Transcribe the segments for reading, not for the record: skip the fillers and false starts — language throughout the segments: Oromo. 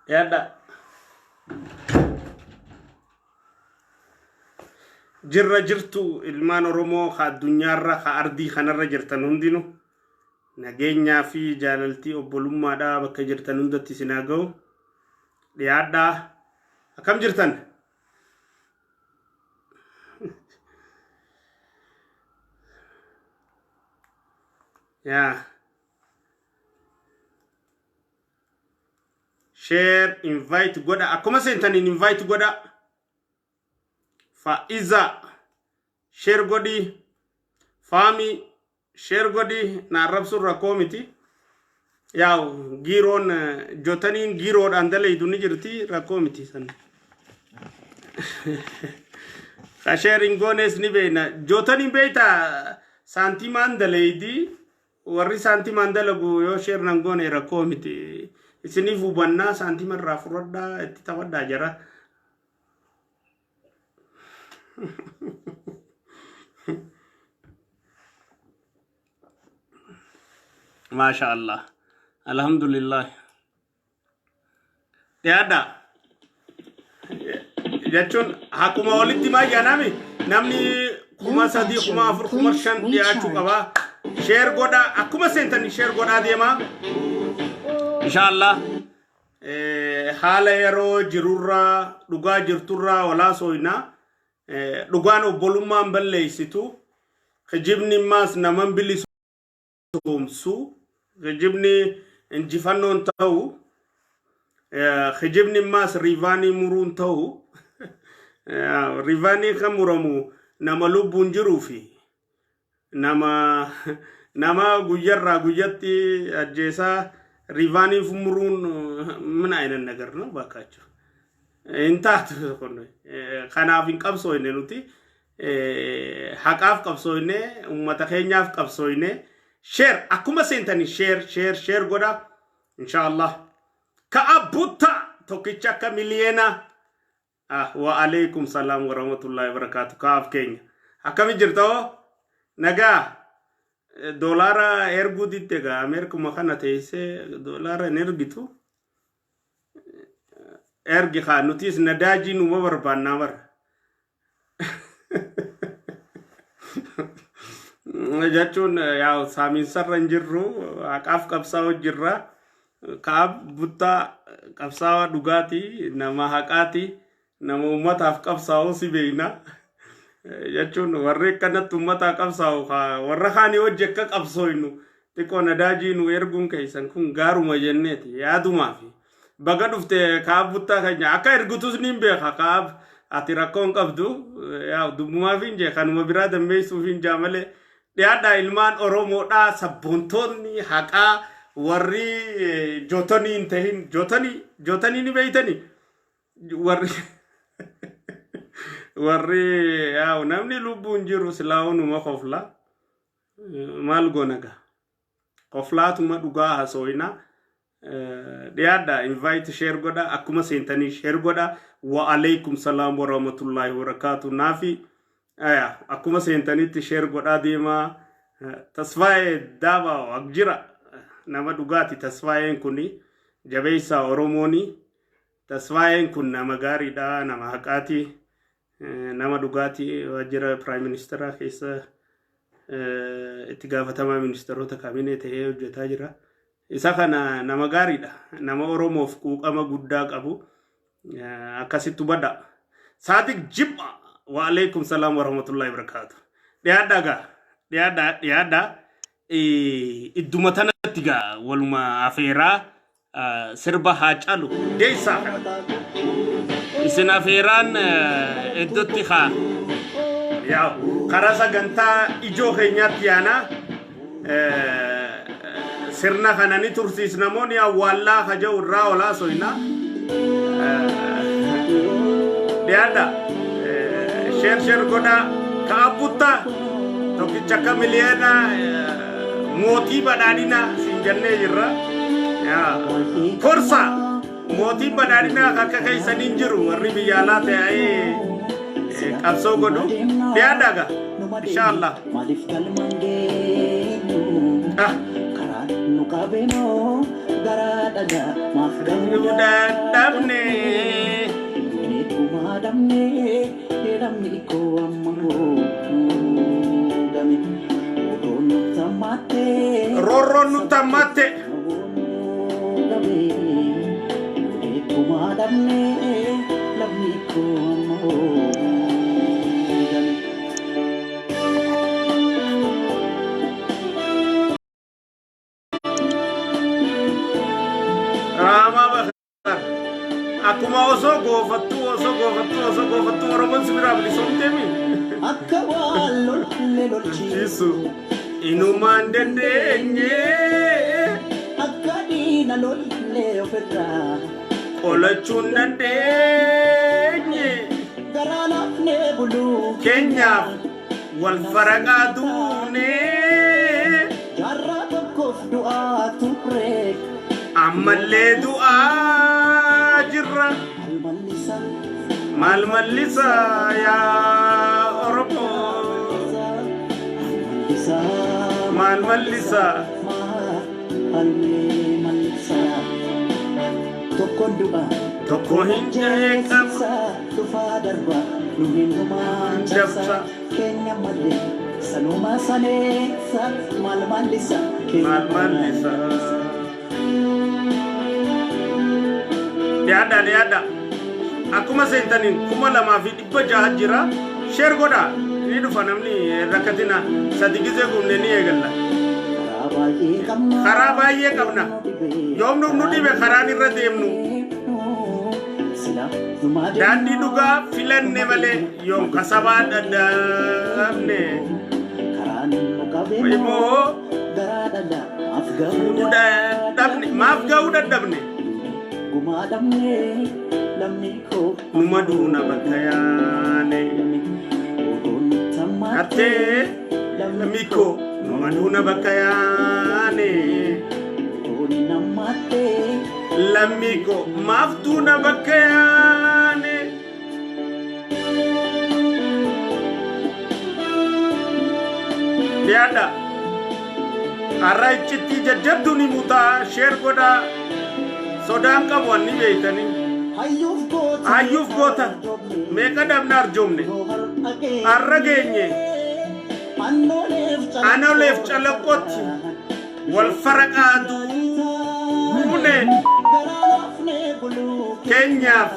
Dhiyaadhaa. Jirra jirtu ilmaan Oromoo ka addunyaarra ka ardii kanarra jirtan hundinu nageenyaa fi jaalaltii obbolummaadhaa bakka jirtan hundatti isin haa ga'u. Dhiyaadhaa. Akkam jirtan? Yaa. Share, invite godha. Akkuma seentaniin invite godha. Faa'iza share godhi. Faami share godhi. Na arrabsuun rakkoo miti. Yaa'u giiroon jotaniin giiroodhaan dalaydu ni jirti rakkoo miti san. Ka share hin goones ni beekna. Jotaniin beektaa saantimaan dalaydi. Warri saantimaan dalagu yoo share nan goone rakkoo miti. Isiniif hubannaa saantima irraa fudhadhaa itti taphadhaa jara. Maasha Allah. Alhamdulillah. Dhiyaadhaa. Jechuun akkuma walitti himaa jaanami namni 3000, 4000, 5000 dhiyaachuu qaba. Share godhaa akkuma seentanii share godhaa deemaa. Inshaallah haala yeroo jirurraa dhugaa jirturraa walaa sooyna. Dhugaan obbolummaan balleessitu. Kijibni immaas naman bilisoomsu. Kijibni injifannoon ta'u. Kijibni immaas riivaanii muruun ta'u. Riivaanii kan muramu nama lubbuun jiruu fi nama nama guyyarraa guyyatti ajjeesaa riivaanii muruun min aynan nagar ነው ባካችሁ hin taatu kun. Kanaaf hin qabsooyne nuti, haqaaf qabsooyne, ummata keenyaaf qabsooyne. Share akkuma seentanii share share share godha inshaallah. Ka'a butta tokkicha akka miliyeena. Ah, wa alaikum salaam wa rahmatullahi wa barakaatu. Kaaf keenya. Akkami jirta hoo? Nagaa. Doolaara erguu didde egaa Ameerikuma kana teessee doolaara hin ergitu. Ergi kaa nutis nadaajii numa barbaannaa bara. Jechuun yaa saamiinsarra hin jirru, haqaaf qabsaa'u jirra. Kaab buttaa qabsaa'aa dhugaati, nama haqaati, nama uummataaf qabsaa'u si beekna. Jechuun warri akkanatti uummataa qabsaa'u warra kaanii hojii akka qabsooynu xiqqoo nadaajii nu erguun keessan kun gaaruma jenneeti yaadumaafi. Baga dhufte kaab buttaa keenya, akka ergutus niin beeka kaab, ati rakkoo hin qabdu. Yaa dubbumaaf hin jee, kanuma biraa dammeessuuf hin jaa malee. Dhiyaadhaa ilmaan Oromoodhaa, sabboontoonni haqaa, warri jootanii hin tahin, jootanii jootanii ni beeytanii, warri yaa namni lubbuun jiru silaa'uu numa kofla, maal goona gaa, koflaatuma dhugaa hasooyna. Dhiyaadha, invite share godha, akkuma seentanii share godha. Wa alaikum salaam wa rahmatullahi wa barakaatu. Naafi aya akkuma seentanitti share godhaa deemaa. Tasfaayee Daabaa jira, nama dhugaati Tasfaayeen kuni, jabeessaa Oromooni. Tasfaayeen kun nama gaariidha, nama haqaati, nama dhugaati. Waajjira prime ministeraa keessa itti gaafatamaa ministeerota kaabinee ta'ee hojjetaa jira. Isa kana nama gaariidha. Nama Oromoof quuqama guddaa qabu. Akkasitti hubadha. Saadiq Jimma, wa alaikum salaam wa rahmatullahi wa barakaatu. Dhiyaadhaa gaa. Dhiyaadhaa dhiyaadhaa. Idduma tanatti gaa waluma afeeraa sirba Haacaalu Hundeessaa kana. Isin afeeraan iddootti haa. Yaa karaa sagantaa ijoo keenyaatti yaanaa. Sirna kana ni tursiisna moo ni awwaallaa ka jedhu irraa olaa soyna. Dhiyaadha. Share share godhaa. Ka abbuttaa tokkicha akka miliyoona mootii badhaadhinaa siin jennee jirra. Korsa mootiin badhaadhinaa akka keessaniin jiru warri biyya alaa ta'ee qabsoo godhu. Dhiyaadhaa gaa. Inshaallah. Maaliif galmaan geenyu? Ah. Karaan nu qabeemoo Garaa dhagaa maaf gahuu Nu dadhabne. Duunee dhabne namni koo amma hoogame. Odoon nutti hammaattee. Roorroon nutti hammaatte. Duunee dhabne namni koo amma hoogame. Raamaa Bakar. Akkuma osoo goofattuu osoo goofattuu osoo goofattuu Oromoon si biraa bilisoomteemi. Akka waan lolle Lolchiisu. lolchiisu. Inumaan dandeenye. Akka diina lolle ofirraa. Qolachuun dandeenye. Garaa laafnee buluu. Keenyaaf wal faraqaa duune. Jaarraa tokkoof du'aa turre. Ammallee du'aa jirra. Almallisa. Maal mallisa yaa Oromoo? Mallisa. Maal mallisa? Maal mallisa. Tokkoon du'a. Tokko hin jeeqamu. Dhufaa darba nu hindumaan cabsa. Cabsa. Keenya malee sanuma saneessa maal mallisa. Maal mallisa? Dhiyaadha, dhiyaadha. Akkuma seentaniin 2600 jira. Share godhaa. Ni dhufa namni, rakkatina. Sadi gizee guunne ni eegalla. Karaa baay'ee qabna. Karaa baay'ee qabna. Yoom nu dhibe karaan irra deemnu. Daandii dhugaa filanne malee yoom kasabaa dadhabne. Karaan nu qabe Immoo garaa dhala maaf gahuu nu dadhabne, maaf gahuu dadhabne. Gumaa dhabne lamni koo Numa duuna bakka yaane. Odoon Hattee lammii koo numa duuna bakka yaane. Odoon nammattee. Lammii koo maaf duuna bakka yaane. Dhiyaadha. Har'a iccittii jajjabduu ni mutaa, share godhaa. Sodaan qabu anni beeytanii. Hayyuuf goota. Hayyuuf goota. Meeqa dhabna arjoomne. Har'a geenye. Anoleef calaqqootti wal faraqaa duune. Keenyaaf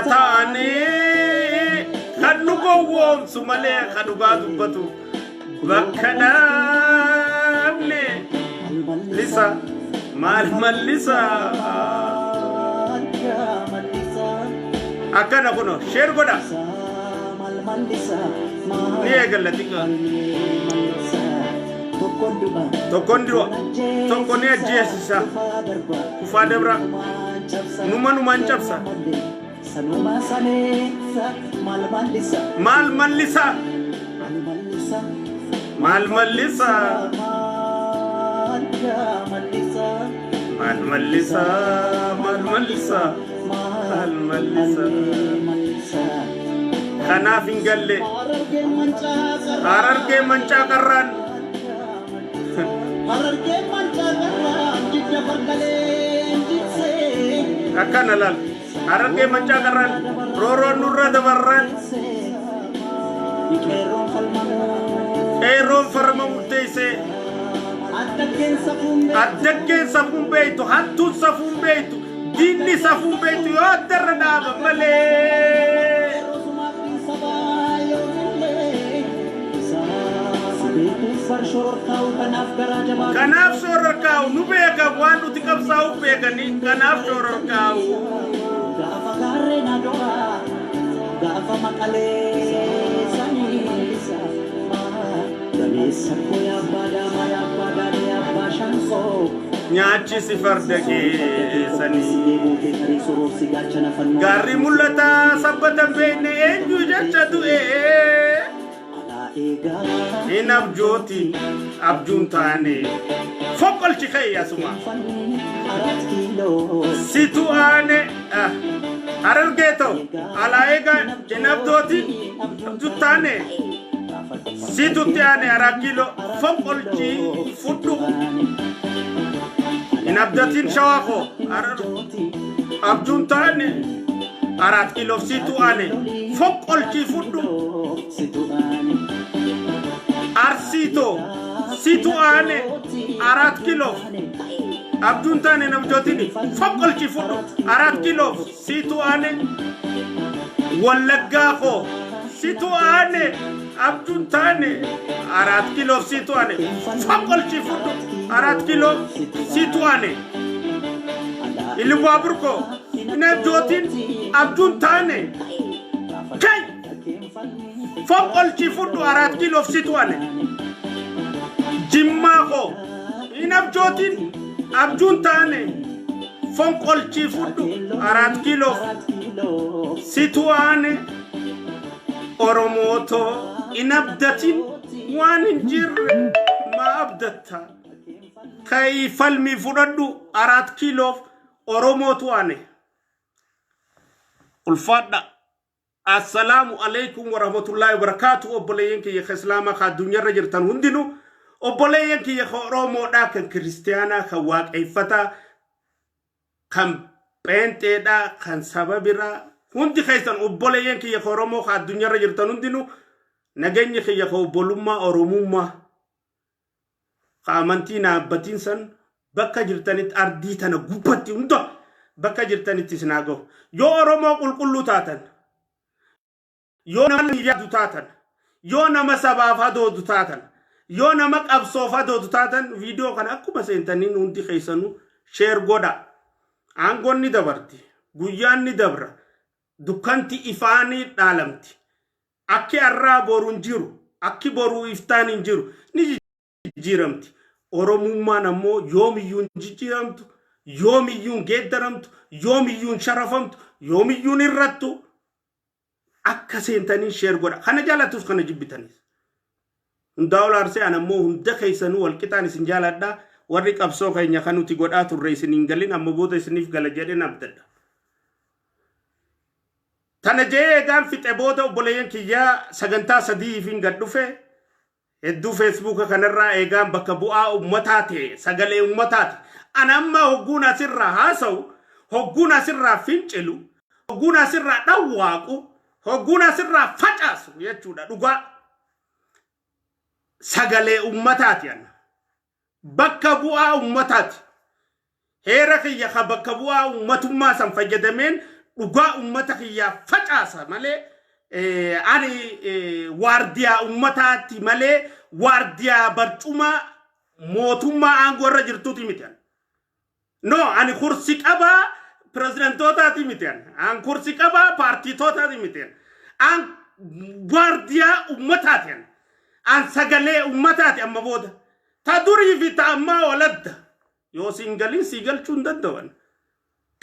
ta'anii kan nu gowwoomsu malee kan dhugaa dubbatu bakka dhaabne. Lisa maal mallisa? Akkana kuno share godha, ni eegalla xiqqaa. Tokkoon du'a, tokko ni ajjeesisa, kufaa dabra, numa numaan cabsa. Maal mallisa? Maal mallisa? Maal mallisa? Maal mallisa? Maal mallisa? Kanaaf hin galle. Harargee mancaa qarraan. Harargee mancaa qarraan jidda fardaleen jigsee. Akkana laal. Harargee mancaa qarraan rooroon nurra dabarraan. Qeerroon falmamuu. Qeerroon farma murteessee. Addaggeen safuun. Addaggeen safuun beeytu, hattuun safuun beeytu, diinni safuun beeytu yoo addarra dhaaban malee. Kanaaf shororkaa'u nu beekan, waan nuti qabsaa'uuf beekanii kanaaf shororkaa'u. Gaafa gaarreen adoraa gaafa maqalee sanii gameessa koo yaabbaa daamaa yaabbaa daadee yaabbaa shaansoo. Nyaachisi farda keessanii. Gaarri mul'ataa sabbata hin beekne eenyu jecha du'e. Hin abjooti abjuun taane foqqolchi ka'e asuma. Situ aane Harargee ta'u alaa eegaa hin abjooti abjuu taane situtti aane Araa Kiiloo foqqolchi fudhu. Hin abdatiin shawaa koo abjuun taane araat kiiloof siitu aane foqqolchii fudhu arsiitoo situ aane araat kiiloof abjuun taane nabjootini foqqolchii fudhu araat kiiloof siitu aane wallaggaa koo situ aane abjuun taane araat kiiloof siitu aane foqqolchii fudhu araat kiiloof siitu aane Illubaabur koo hin abjootin abjuun taane kay foqqolchii fudhu araat kiiloof situ aane jimmaa koo hin abjootin abjuun taane fonqolchii fudhu araat kiiloof situ aane oromootoo hin abdatin waan hin jirre maa abdatta ka'ii falmii fudhadhu araat kiiloof oromootu aane ulfaadha. Assalaamu alaikum warahmatullaahi wabarakaatu. Obboleeyyan kiyya ka islaamaa ka addunyaarra jirtan hundinuu, obboleeyyan kiyya ka oromoodhaa, kan kiristiyaanaa, kan waaqeeffataa, kan pheenxeedhaa, kan saba biraa, hundi keessan obboleeyyan kiyya ka oromoo ka addunyaarra jirtan hundinuu, nageenyi kiyya ka obbolummaa oromummaa ka amantii naabbatiin san bakka jirtanitti ardii tana gubbatti hunda bakka jirtanitti isin haa gahu. Yoo Oromoo qulqulluu taatan, yoo nama yaadu taatan, yoo nama sabaaf hadoodu taatan, yoo nama qabsoof hadoodu taatan, viidiyoo kana akkuma seentaniin hundi keessanuu share godha. Aangoon ni dabarti. Guyyaan ni dabra. Dukkanti ifaanii dhaalamti. Akki har'aa boru hin jiru. Akki boruu iftaan hin jiru. Ni jijjiiramti. Oromummaan ammoo yoomiyyuu hin jijjiiramtu, yoomiyyuu hin geeddaramtu, yoomiyyuu hin sharafamtu, yoomiyyuu hin irrattu. Akka seentanii share godha. Kana jaalatus kana jibbitanis. Hundaa ol aarsee an ammoo hunda keessanuu walqixaan isin jaaladha. Warri qabsoo keenya kan nuti godhaa turre isin hin galin amma booda isiniif gala jedheen abdadha. Tana je'ee eegaan fixe booda obboleeyyan kiyyaa sagantaa sadiifiin gad dhufe. Hedduu feesbuuka kanarraa eegaan bakka bu'aa ummataa ta'e sagalee ummataati. Ana amma hogguun asirraa haasa'u, hogguun asirraa fincilu, hogguun asirraa dhawwaaqu, hogguun asirraa facaasu jechuudha dhugaa. Sagalee ummataati ana. Bakka bu'aa ummataati. Heera kiyya ka bakka bu'aa ummatummaa san fayyadameen dhugaa ummata kiyyaa facaasa malee ani waardiyaa ummataati malee waardiyaa barcumaa mootummaa aangoo irra jirtuuti miti. No, ani kursi qabaa pirezidantootaatii miti. An kursi qabaa paartiitootaati miti. An waardiyaa ummataati. An sagalee ummataati amma booda. Ta durii fi ta ammaa waladda. Yoo siin galin sii galchuu hin danda'an.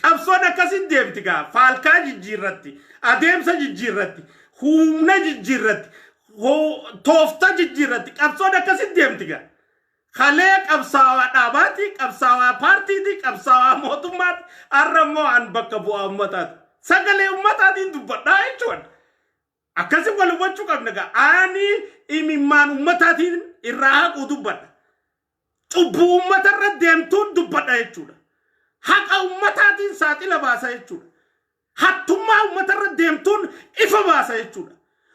Qabsoon akkasiin deemti gaa. Faalkaa jijjiirratti, adeemsa jijjiirratti, humna jijjiirratti, toofta jijjiirratti. Qabsoon akkasiin deemti gaa. Kalee qabsaawaa dhaabaati, qabsaawaa paartiiti, qabsaawaa mootummaati. Har'a immoo an bakka bu'aa ummataati. Sagalee ummataatiin dubbadhaa jechuudha. Akkasi wal hubachuu qabna gaa. Ani imimmaan ummataatiin irraa haquu dubbadha. Cubbuu ummatarra deemtuun dubbadha jechuudha. Haqa ummataatiin saaxila baasa jechuudha. Hattummaa uummatarra deemtuun ifa baasa jechuudha.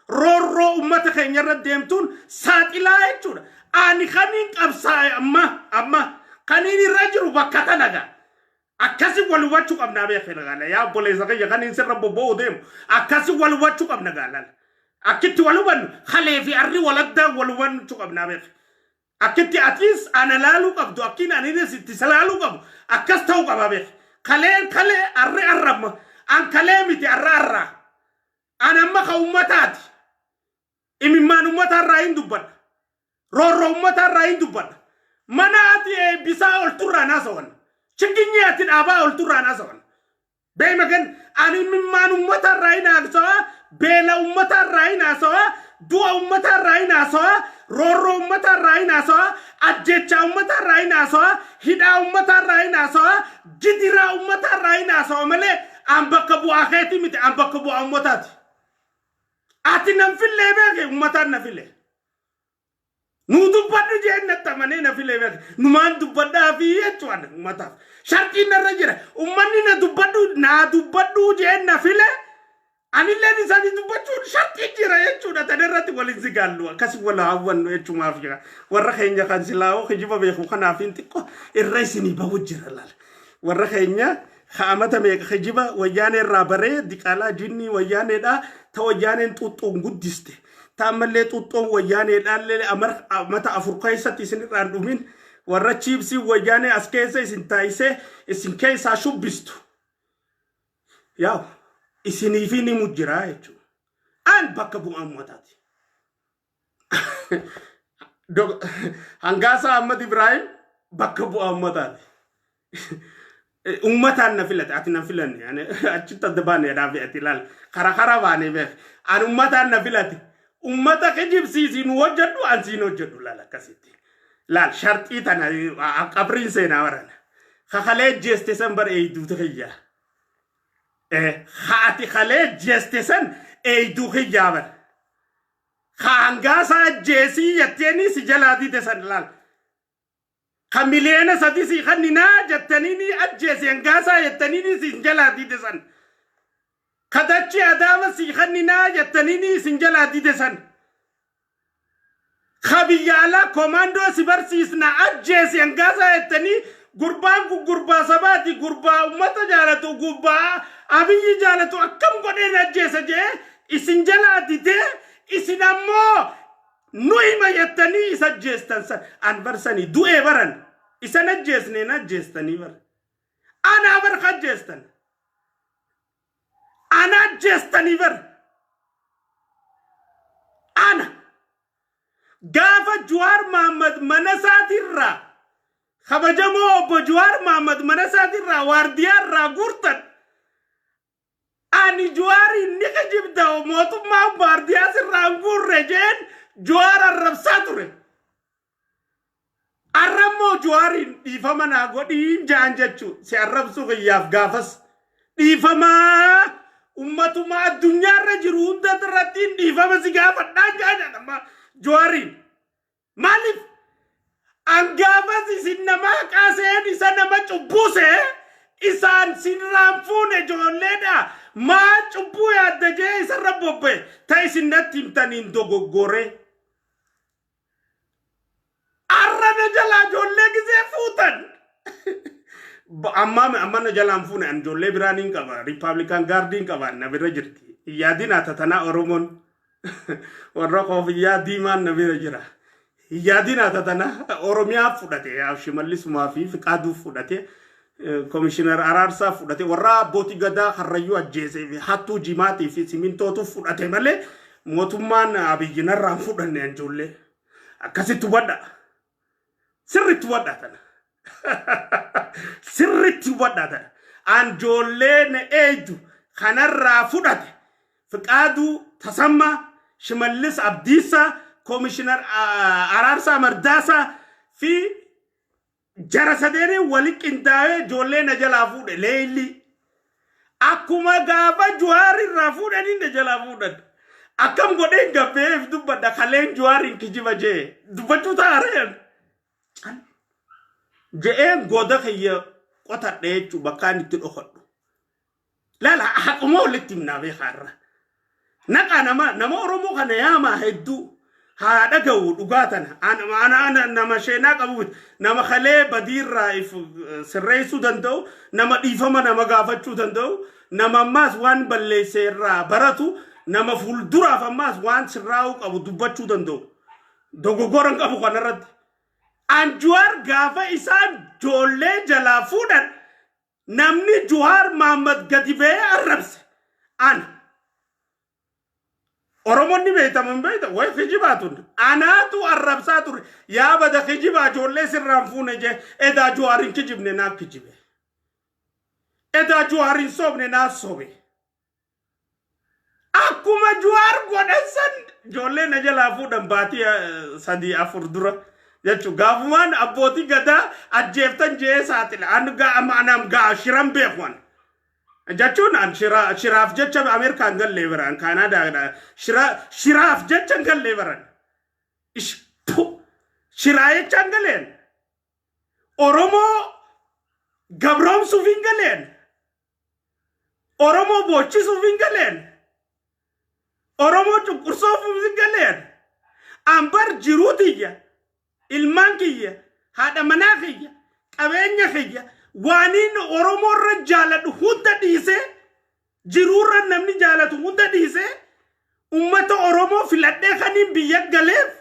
Roorroo uummata keenyarra deemtuun saaxilaa jechuudha. Ani kaniin qabsaa'e amma amma kaniin irra jiru bakka tana gaa. Akkasi wal hubachuu qabnaa beekna gaala. Yaa obboleessa kiyya kaniin sirra bobba'uu deemu. Akkasi wal hubachuu qabna gaala. Akkitti wal hubannu kalee fi arri wal addaan wal hubachuu qabnaa beekna. Akkitti atiis ana laaluu qabdu akkiin aninis itti isa laaluu qabu akkas ta'uu qaba beek. Kaleen kalee arri arra amma. An kalee miti arra arraa. An amma ka ummataati. Imimmaan ummataa irraa hin dubbadha. Roorroo ummataa irraa hin dubbadha. Mana ati eebbisaa olturraa naasawan. Chigginyii ati dhaabaa olturraa naasawan. Beema gan ani imimmaan ummata irraa hin haasawa, beela ummata irraa hin haasawa, du'a ummata irraa hin haasawa, roorroo ummata irraa hin haasawa, ajjechaa ummata irraa hin haasawa, hidhaa ummata irraa hin haasawa, gidiraa ummata irraa hin haasawa malee an bakka bu'aa keetii miti, an bakka bu'aa ummataati. Ati nan fillee beeke ummataan na file. Nuu dubbadhu jeen natti amanee na filee beek. Numaan dubbadhaa fi jechuudha uummataaf. Sharxiin narra jira. Uummanni na dubbadhu naa dubbadhuu jeen na file. Anilleen isaanii dubbachuun sharxiin jira jechuudha. Tana irratti waliin si gaallu akkasi wal hawwannu jechumaaf jira. Warra keenya kan silaa'oo kijiba beeku kanaaf hin xiqqoo irra isinii bahu jira laala. Warra keenya ka'amata meeqa kijiba wayyaanee irraa baree diqaalaa jinnii wayyaaneedhaa ta wayyaaneen xuuxxoon guddiste. Ta ammallee xuuxxoon wayyaaneedhaallee amata 4 keessatti isin irraan dhumin warra chiipsii wayyaanee as keessa isin taayisee isin keessaa shubbistu. Yaa'u isiniifii ni mujjiraa jechuudha. An bakka bu'aa uummataati. Hangaasaa Ahmad Ibrahim bakka bu'aa uummataati. Uummataan na filate ati na filanne ani achitti adda baane dhaafi ati ilaali kara kara baane beek ani uummataan na filate uummata kijibsiisi nu hojjedhu an siin hojjedhu laal akkasitti laal sharxii tana qabriin seenaa barana kakalee jeeste san bar eeyduutu kiyyaa haati kalee jeeste san eeyduu kiyyaa bar ka hangaasaa ajjeesii jetteeni si jalaa dide san laal ka miliyoona 3 si kanninaa jettaniini ajjeesi hangaasaa jettaniini si jalaa dide san ka dachii adaama si kanninaa jettaniini isin jalaa dide san ka biyya alaa komaandoo si barsiisna ajjeesi hangaasaa jettanii gurbaan kun gurbaa sabaati, gurbaa ummata jaalatu, gurbaa Abiyyi jaalatu, akkam godheen ajjeesa jee isin jalaa didee isin ammoo nu hima jettanii isa ajjeestan san an barsanii du'ee baran isan ajjeesneen ajjeestanii bara anaa bar ajjeestan ana ajjeestanii bar ana gaafa Juwaar Mahammad mana isaatirraa kabajamoo obbo Juwaar Mahammad mana isaatirraa waardiyaa irraa guurtan ani Juwaariin ni kijibda mootummaan waardiyaa sirraa hin guurre jeen Juwaar arrabsaa ture. Arrammoo Juwaariin dhiifama naa godhiin jaan jechuu si arrabsuu kiyyaaf gaafas dhiifamaa ummatuma addunyaarra jiru hunda irratti dhiifama si gaafadhaan jaan amma Juwaariin. Maaliif? An gaafas isin nama haqaa seen isa nama cubbuu see isaan sinirraan fuune ijoolleedha. Maal cubbuu yaadda jee isarra bobba'e ta isin natti himtaniin dogoggore. Arra na jalaa ijoollee gisee fuutan. Amma amma na jalaan fuune an ijoollee biraa niin qaba. Republican Guardiin qaba na bira jirti. Yaadin haa tatanaa Oromoon. Warra koofiyyaa diimaan na bira jira. Yaadin haa tatanaa Oromiyaa fudhate yaa Shimallisumaa fi Fiqaaduu fudhate. Komishinar Araarsaa fudhate warra abbootii gadaa Karrayyuu ajjeesee fi hattuu jimaatii fi simintootu fudhate malee mootummaan Abiyyi narraan fudhanne ijoollee. Akkasitti hubadha. Sirriitti hubadhaa tana. Sirriitti hubadhaa tana. An ijoollee na eeydu kanarraa fudhate Fiqaaduu Tasammaa, Shimallis Abdiisaa, Komishinar Araarsaa Mardaasaa fi jara sadeenii wali qindaa'ee ijoollee na jalaa fuudhe leellii. Akkuma gaafa Juwaar irraa fuudhanii na jalaa fuudhan. Akkam godheen gabbeef dubbadha kaleen Juwaariin kijiba jee dubbachuu taareen. Cal je'een goda kiyya qotadhe jechuun bakkaan itti dhokadhu. Laala haquma walitti himnaa beekaa irra. Naqaa nama nama Oromoo kana yaamaa hedduu haa dhaga'u dhugaa tana. Ana ana nama sheenaa qabu miti. Nama kalee badiirraa if sirreessuu danda'u, nama dhiifama nama gaafachuu danda'u, nama ammaas waan balleesse irraa baratu, nama fuulduraaf ammaas waan sirraa'uu qabu dubbachuu danda'u. Dogoggora hin qabu kanarratti. An Juwaar gaafa isaan joollee jalaa fuudhan namni Juwaar Mahammad gadi ba'ee arrabse ana. Oromoonni beektamu hin beekta way kijibaa tun anaatu arrabsaa ture yaa bada kijibaa ijoollee sirraan fuune jee edaa Juwaar hin kijibne naa kijibe. Edaa Juwaar hin soobne naa sobe. Akkuma Juwaar godhan san ijoollee na jalaa fuudhan baatii 3 4 dura jechuun gaafumaan abbootii gadaa ajjeeftan jee saaxila an anam gaa shiran beeku an. Jechuun an shiraaf jecha Ameerikaan gallee baran Kaanaadaadha shiraaf jecha hin gallee baran. Ish pu. Shiraa jechaan galeen. Oromoo gabroomsuuf hin galeen. Oromoo boochisuuf hin galeen. Oromoo cunqursuuf hin galeen. Ambar jiruu tiyya, ilmaan kiyya, haadha manaa kiyya, qabeenya kiyya, waaniin Oromoo irra jaaladhu hunda dhiisee, jiruurra namni jaalatu hunda dhiisee, ummata Oromoo filadhee kaniin biyya galeef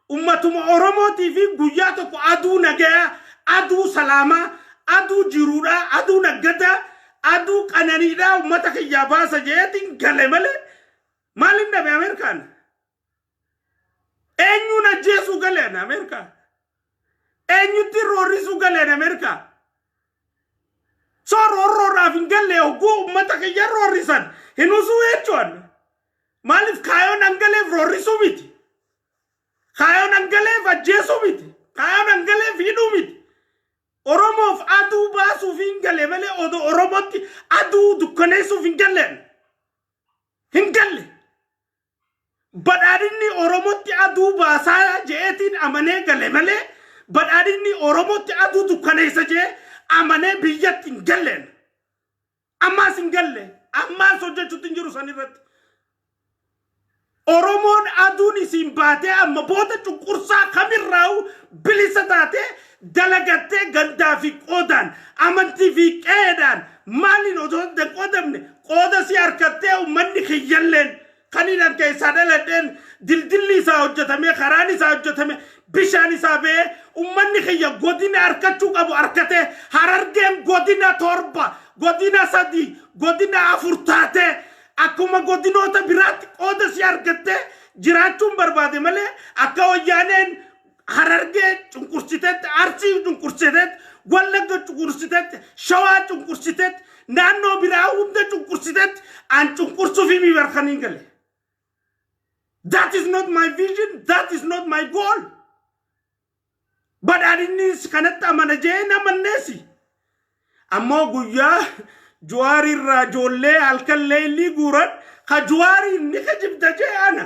ummatuma Oromootii fi guyyaa tokko aduu nagayaa, aduu salaamaa, aduu jiruudhaa, aduu naggadaa, aduu qananiidhaa ummata kiyyaa baasa jeetiin gale malee maalin dhabe Ameerikaan? Eenyuun ajjeesuu galeen Ameerikaa? Eenyutti roorrisuu galeen Ameerikaa? So roorroodhaaf hin galle. Hogguu ummata kiyya roorrisan hin usuu jechuun. Maaliif? Kaayoon angaleef roorrisuu miti. Kaayoon angaleef ajjeesuu miti. Kaayoon angaleef hidhuu miti. Oromoof aduu baasuuf hin galle malee odoo Oromootti aduu dukkaneessuuf hin galleen. Hin galle. Badhaadhinni Oromootti aduu baasaa je'eetiin amanee gale malee badhaadhinni Oromootti aduu dukkaneessa je'ee amanee biyyatti hin galleen. Ammaas hin galle. Ammaas hojjechuutti hin jiru san irratti. Oromoon aduun isin baatee amma booda cunqursaa kamirraa'u bilisa taatee, dalagattee, gandaa fi qoodaan, amantii fi qe'eedhaan maaliin osoo hin qoodamne qooda si harkattee, uummanni kiyyalleen kan inni keessaa dhaladheen dildilli isaa hojjetame, karaan isaa hojjetame, bishaan isaa ba'ee, uummanni kiyya godina harkachuu qabu harkatee, Harargeen godina 7, godina 3, godina 4 taatee akkuma godinoota biraatti qooda si argattee jiraachuun barbaade malee akka Wayyaaneen Harargee cunqursiteetti, Arsii cunqursiteetti, Wallagga cunqursiteetti, Shawaa cunqursiteetti, naannoo biraa hunda cunqursiteetti an cunqursuuf himi barkaniin gale. That is not my vision. That is not my goal. Badhaadhinnis kanatti amana jee namanneesi. Ammoo guyyaa Juwaarirraa ijoollee halkan leellii guuran ka Juwaariin ni kijibda jee ana.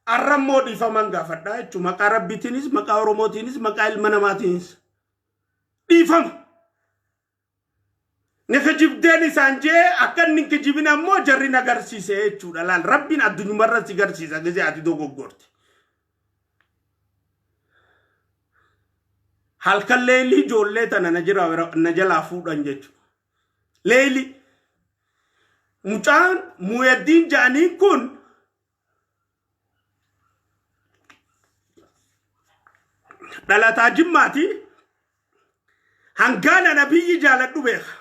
Arrammoo dhiifaman gaafadhaa jechuudha. Maqaa Rabbiitiinis, maqaa Oromootiinis, maqaa ilma namaatiinis. Dhiifama. Ni kijibdeen isaan jee akka inni hin kijibin ammoo jarri na agarsiise jechuudha. Laal, Rabbiin addunyumarra si garsiisa gisee ati dogoggorte. Halkan leelii ijoollee tana na jira na jalaa fuudhan jechuudha. Leelii. Mucaan Muuyaddiin ja'aniin kun dhalataa Jimmaati. Hangaan ana biyyi jaaladhu beeka.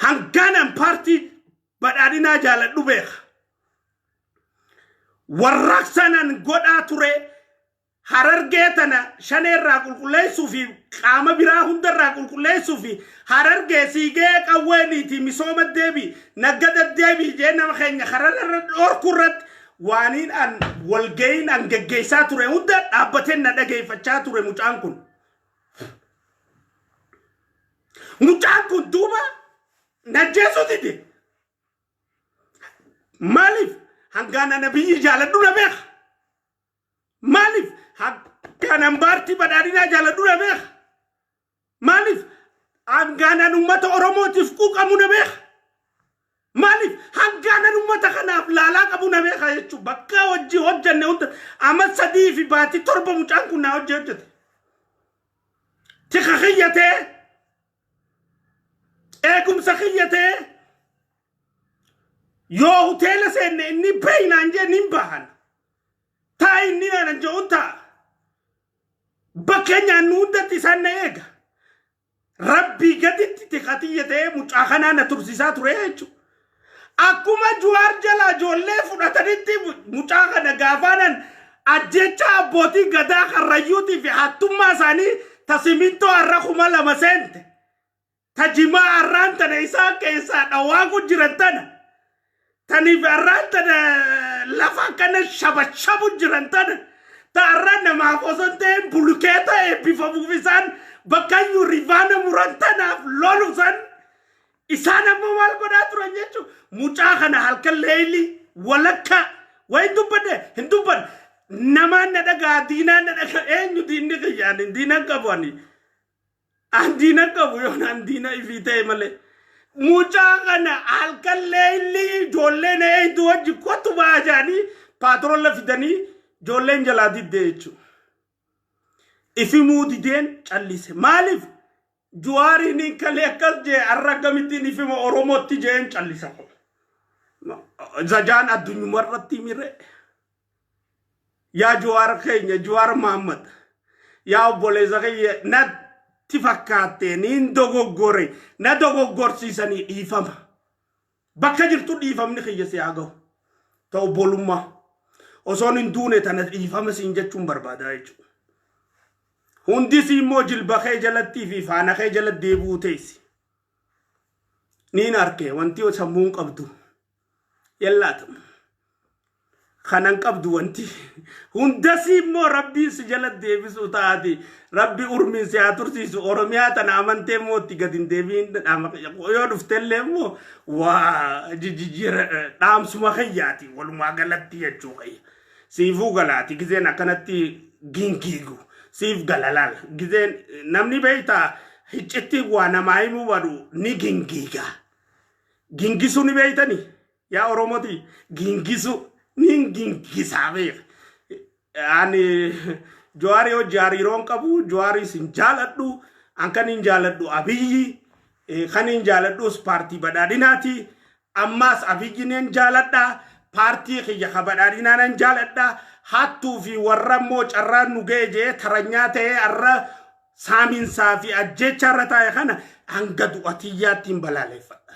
Hangaan an paartii Badhaadhinaa jaaladhu beeka. Warraaqsaan an godhaa ture, Harargee tana Shaneerraa qulqulleessuu fi qaama biraa hundarraa qulqulleessuu fi Harargee siigee qawweeniiti misooma deebii, naggada deebii jee nama keenya kararra dhorkuu irratti waaniin an walga'iin an geggeessaa ture hunda dhaabbateen na dhageeffachaa ture mucaan kun. Mucaan kun duuba najjeesuu dide. Maaliif? Hangaan ana biyyi jaaladhu na beeka. Maaliif? Hangaan an paartii Badhaadhinaa jaaladhu na beeka. Maaliif? Hangaan an uummata Oromootiif quuqamu na beeka. Maaliif? Hangaan an uummata kanaaf laalaa qabu na beeka jechuudha. Bakka hojii hojjanne hunda amma 3 fi baatii 7 mucaan kun naa hojii hojjete. Tika kiyyatee, eegumsa kiyyatee, yoo hoteela seenne inni beeynaan jee nin bahan. Taa inni naan jedhuun ta'a. Bakka nyaannu hundatti isaan na eega. Rabbii gaditti tikatiyya ta'ee mucaa kanaa na tursiisaa ture jechuudha. Akkuma Juwaar jalaa ijoollee fudhatanitti mucaa kana gaafaanan ajjecha abbootii gadaa Karrayyuutii fi hattummaa isaanii ta simintoo har'a 2000 seente. Ta jimaa har'aan tana isaan keessaa dhawaaku jiran tana. Taniif har'aan tana lafa akkana shabashabu jiran tana. Ta har'a namaaf osoo hin ta'in bulukeeta eebbifamuuf isaan bakkayyuu rivaana muran tanaaf lolu san isaan ammoo maal godhaa turan jechuun mucaa kana halkan leeyli walakka wayi dubbadhe hin dubbanne. Namaan na dhagaa, diinaan na dhagaa. Eenyu diinni kiyya? Ani diinan qabu. Ani an diinan qabu, yoon an diina ifii ta'e malee. Mucaa kana halkan leelli ijoolleen eeydu wajji kottu ba'aa jedhanii paatrolla fidanii ijoolleen jalaa diddee jechuudha. Ifimuu dideen callise. Maaliif? Juwaariin kalee akkas jee, har'a akkamittiin ifima Oromootti jeen callisa. Zajaan addunyuma irratti mire. Yaa Jawaar keenya, Jawaar Mahammad. Yaa obboleessa kiyya, natti fakkaatte niin dogoggore, na dogoggorsiisanii dhiifama. Bakka jirtu dhiifamni kiyya si haa gahu. Ta obbolummaa. Osoon hin duune tana dhiifama siin jechuun barbaada jechuudha. Hundis immoo jilba kee jalattii fi faana kee jalatti deebi'uu teessi. Niin arke wanti sammuun qabdu. Yallaatamu. Kanan qabdu wanti. Hundasii immoo Rabbiin si jala deebisuu taati. Rabbi urmiin si haa tursiisu. Oromiyaa tana amantee immoo itti gadi hin deebiin. Yoo dhuftellee immoo waa jijjiira dhaamsuma kiyyaati. Walumaa galatti jechuu kiyya. Siifuu galaati gizeen akkanatti gingiigu. Siif gala laal. Gizeen namni beektaa hiccitti waa namaa himuu badu ni gingiiga. Gingisuu ni beektanii? Yaa Oromooti, gingisuu ni gingisaa beeka. Ani Jawaarii hojii hariiroon qabu, Jawaarii sin jaaladhu, an kan hin jaaladhu Abiyyi, kan hin jaaladhus paartii badhaadhinaati. Ammaas Abiyyi nan jaaladha, paartii kiyya ka badhaadhinaa nan jaaladha. Hattuu fi warra immoo carraan nu ga'e jee taranyaa ta'ee har'a saaminsaa fi ajjeechaa irra taa'e kana hanga du'atiyyaatti hin balaaleffadha.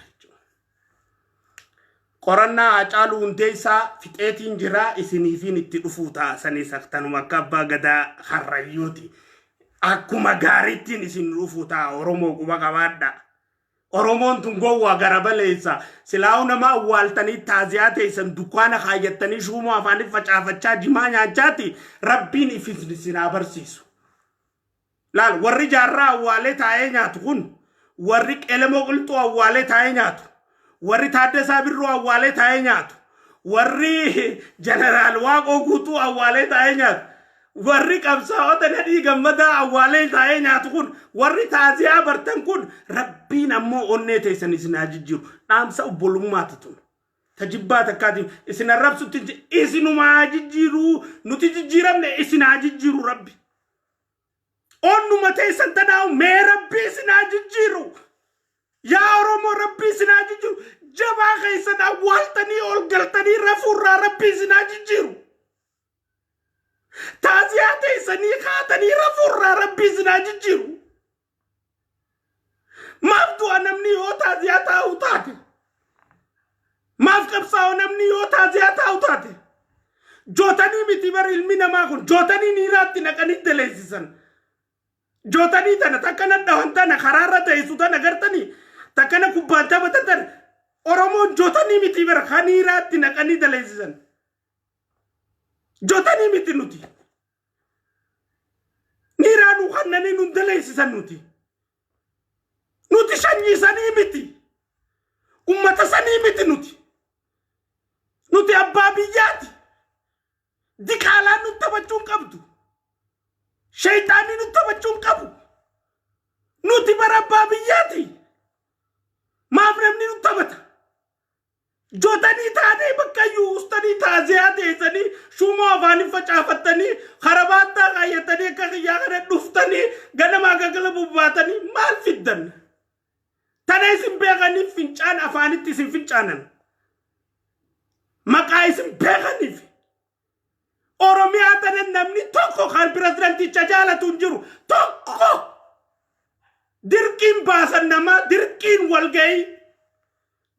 Qorannaa Haacaaluu Hundeessaa fixeetiin jira, isiniifiin itti dhufuu ta'a. Sanis akkanuma akka abbaa gadaa Harrayyooti. Akkuma gaariittiin isin dhufuu ta'a. Oromoo, quba qabaadha. Oromoon tun gowwaa gara baleessa. Silaa'uu nama awwaaltanii taaziyaa teessan dukkaana kaayyattanii shuumoo afaanii facaafachaa jimaa nyaachaati, Rabbiin ifin isin haa barsiisu. Laal, warri Jaarraa awwaalee taa'ee nyaatu kun, warri Qelemoo Qilxuu awwaalee taa'ee nyaatu, warri Taaddasaa Birruu awwaalee taa'ee nyaatu, warri Jeneraal Waaqoo Guutuu awwaalee taa'ee nyaatu, warri qabsaa'ota Nadhii Gammadaa awwaalee taa'ee nyaatu kun, warri taaziyaa bartan kun, Rabbiin ammoo onnee teessan isin haa jijjiiru. Dhaamsa obbolummaati tun. Tajibbaa takkaatiin isin arrabsutti isinuma haa jijjiiru. Nuti jijjiiramne, isin haa jijjiiru Rabbi. Onnuma teessan tanaa'u mee Rabbi isin haa jijjiiru. Yaa Oromoo, Rabbi isin haa jijjiiru. Jabaa keessan awwaaltanii ol galtanii rafuurraa Rabbi isin haa jijjiiru. Taaziyaa teessanii kaatanii rafuurraa Rabbi isin haa jijjiiru. Maaf du'a namni yoo taaziyaa taa'u taate? Maaf qabsaa'u namni yoo taaziyaa taa'u taate? Jootanii miti bar ilmi namaa kun, jootanii niiraatti naqanii daleessisan. Jootanii tana takkana dhawan, tana karaarra teessu tana gartanii, takkana kubbaan taphatan tana. Oromoon jootanii miti bar kan niiraatti naqanii daleessisan. Jootanii miti nuti. Niiraa nu kannanii nun daleessisan nuti. Nuti sanyii sanii miti. Ummata sanii miti nuti. Nuti abbaa biyyaati. Diqaalaan nu taphachuu hin qabdu. Shayxaanni nu taphachuu hin qabu. Nuti bara abbaa biyyaati. Maaf namni nu taphata? Jootanii taanee bakka iyyuu ustanii taaziyaa teessanii shuumoo afaanii facaafattanii karabaattaa kaayyatanii akka kiyyaa kana dhuftanii ganamaa gagala bobbaatanii maal fiddan? Tana isin beekaniif fincaan afaanitti isin fincaanan. Maqaa isin beekaniif. Oromiyaa tana namni tokko kan pirezidanticha jaalatu hin jiru. Tokko dirqiin baasan namaa, dirqiin walgahii.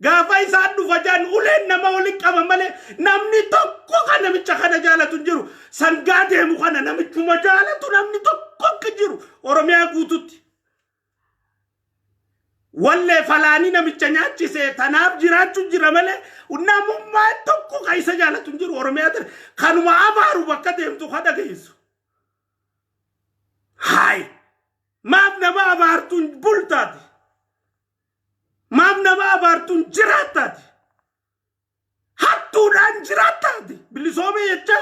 Gaafa isaan dhufa jaan uleen nama waliin qaba malee namni tokko kan namicha kana jaalatu hin jiru. Sangaa deemu kana namichuma jaalatu namni tokko akka jiru Oromiyaa guututti. Wallee falaanii namicha nyaachise tanaaf jiraachuu jira malee namummaa tokko kan isa jaalatu hin jiru Oromiyaa tana. Kanuma abaaru bakka deemtu kan dhageessu. Haay! Maaf nama abaartuun bultaati? Maaf nama abaartuun jiraattaati? Hattuudhaan jiraattaati? Bilisoome jecha.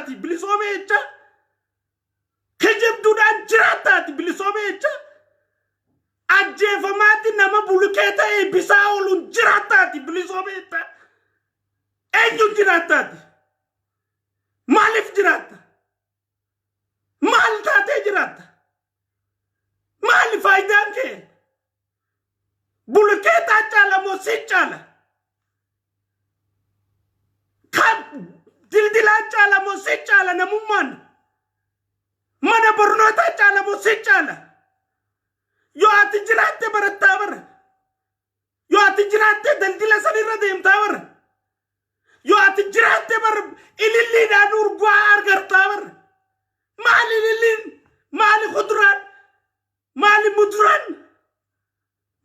jiraattaati bilisoome jecha? Kijibduudhaan jiraattaati bilisoome jecha? Ajjeefamaatti nama bulukeeta eebbisaa ooluun jiraattaati bilisoome jecha? Eenyuun jiraattaati? Maaliif jiraatta? Maal taatee jiraatta? Maali faayidaan kee? Bulukeetaa caala moo si caala? Kan dildilaa caala moo si caala namummaan? Mana barnootaa caala moo si caala? Yoo ati jiraatte barattaa bara. Yoo ati jiraatte daldila sanirra deemtaa bara. Yoo ati jiraatte bara ililliidhaan urgaa argartaa bara. Maali ililliin? Maali kuduraan? Maali muduraan?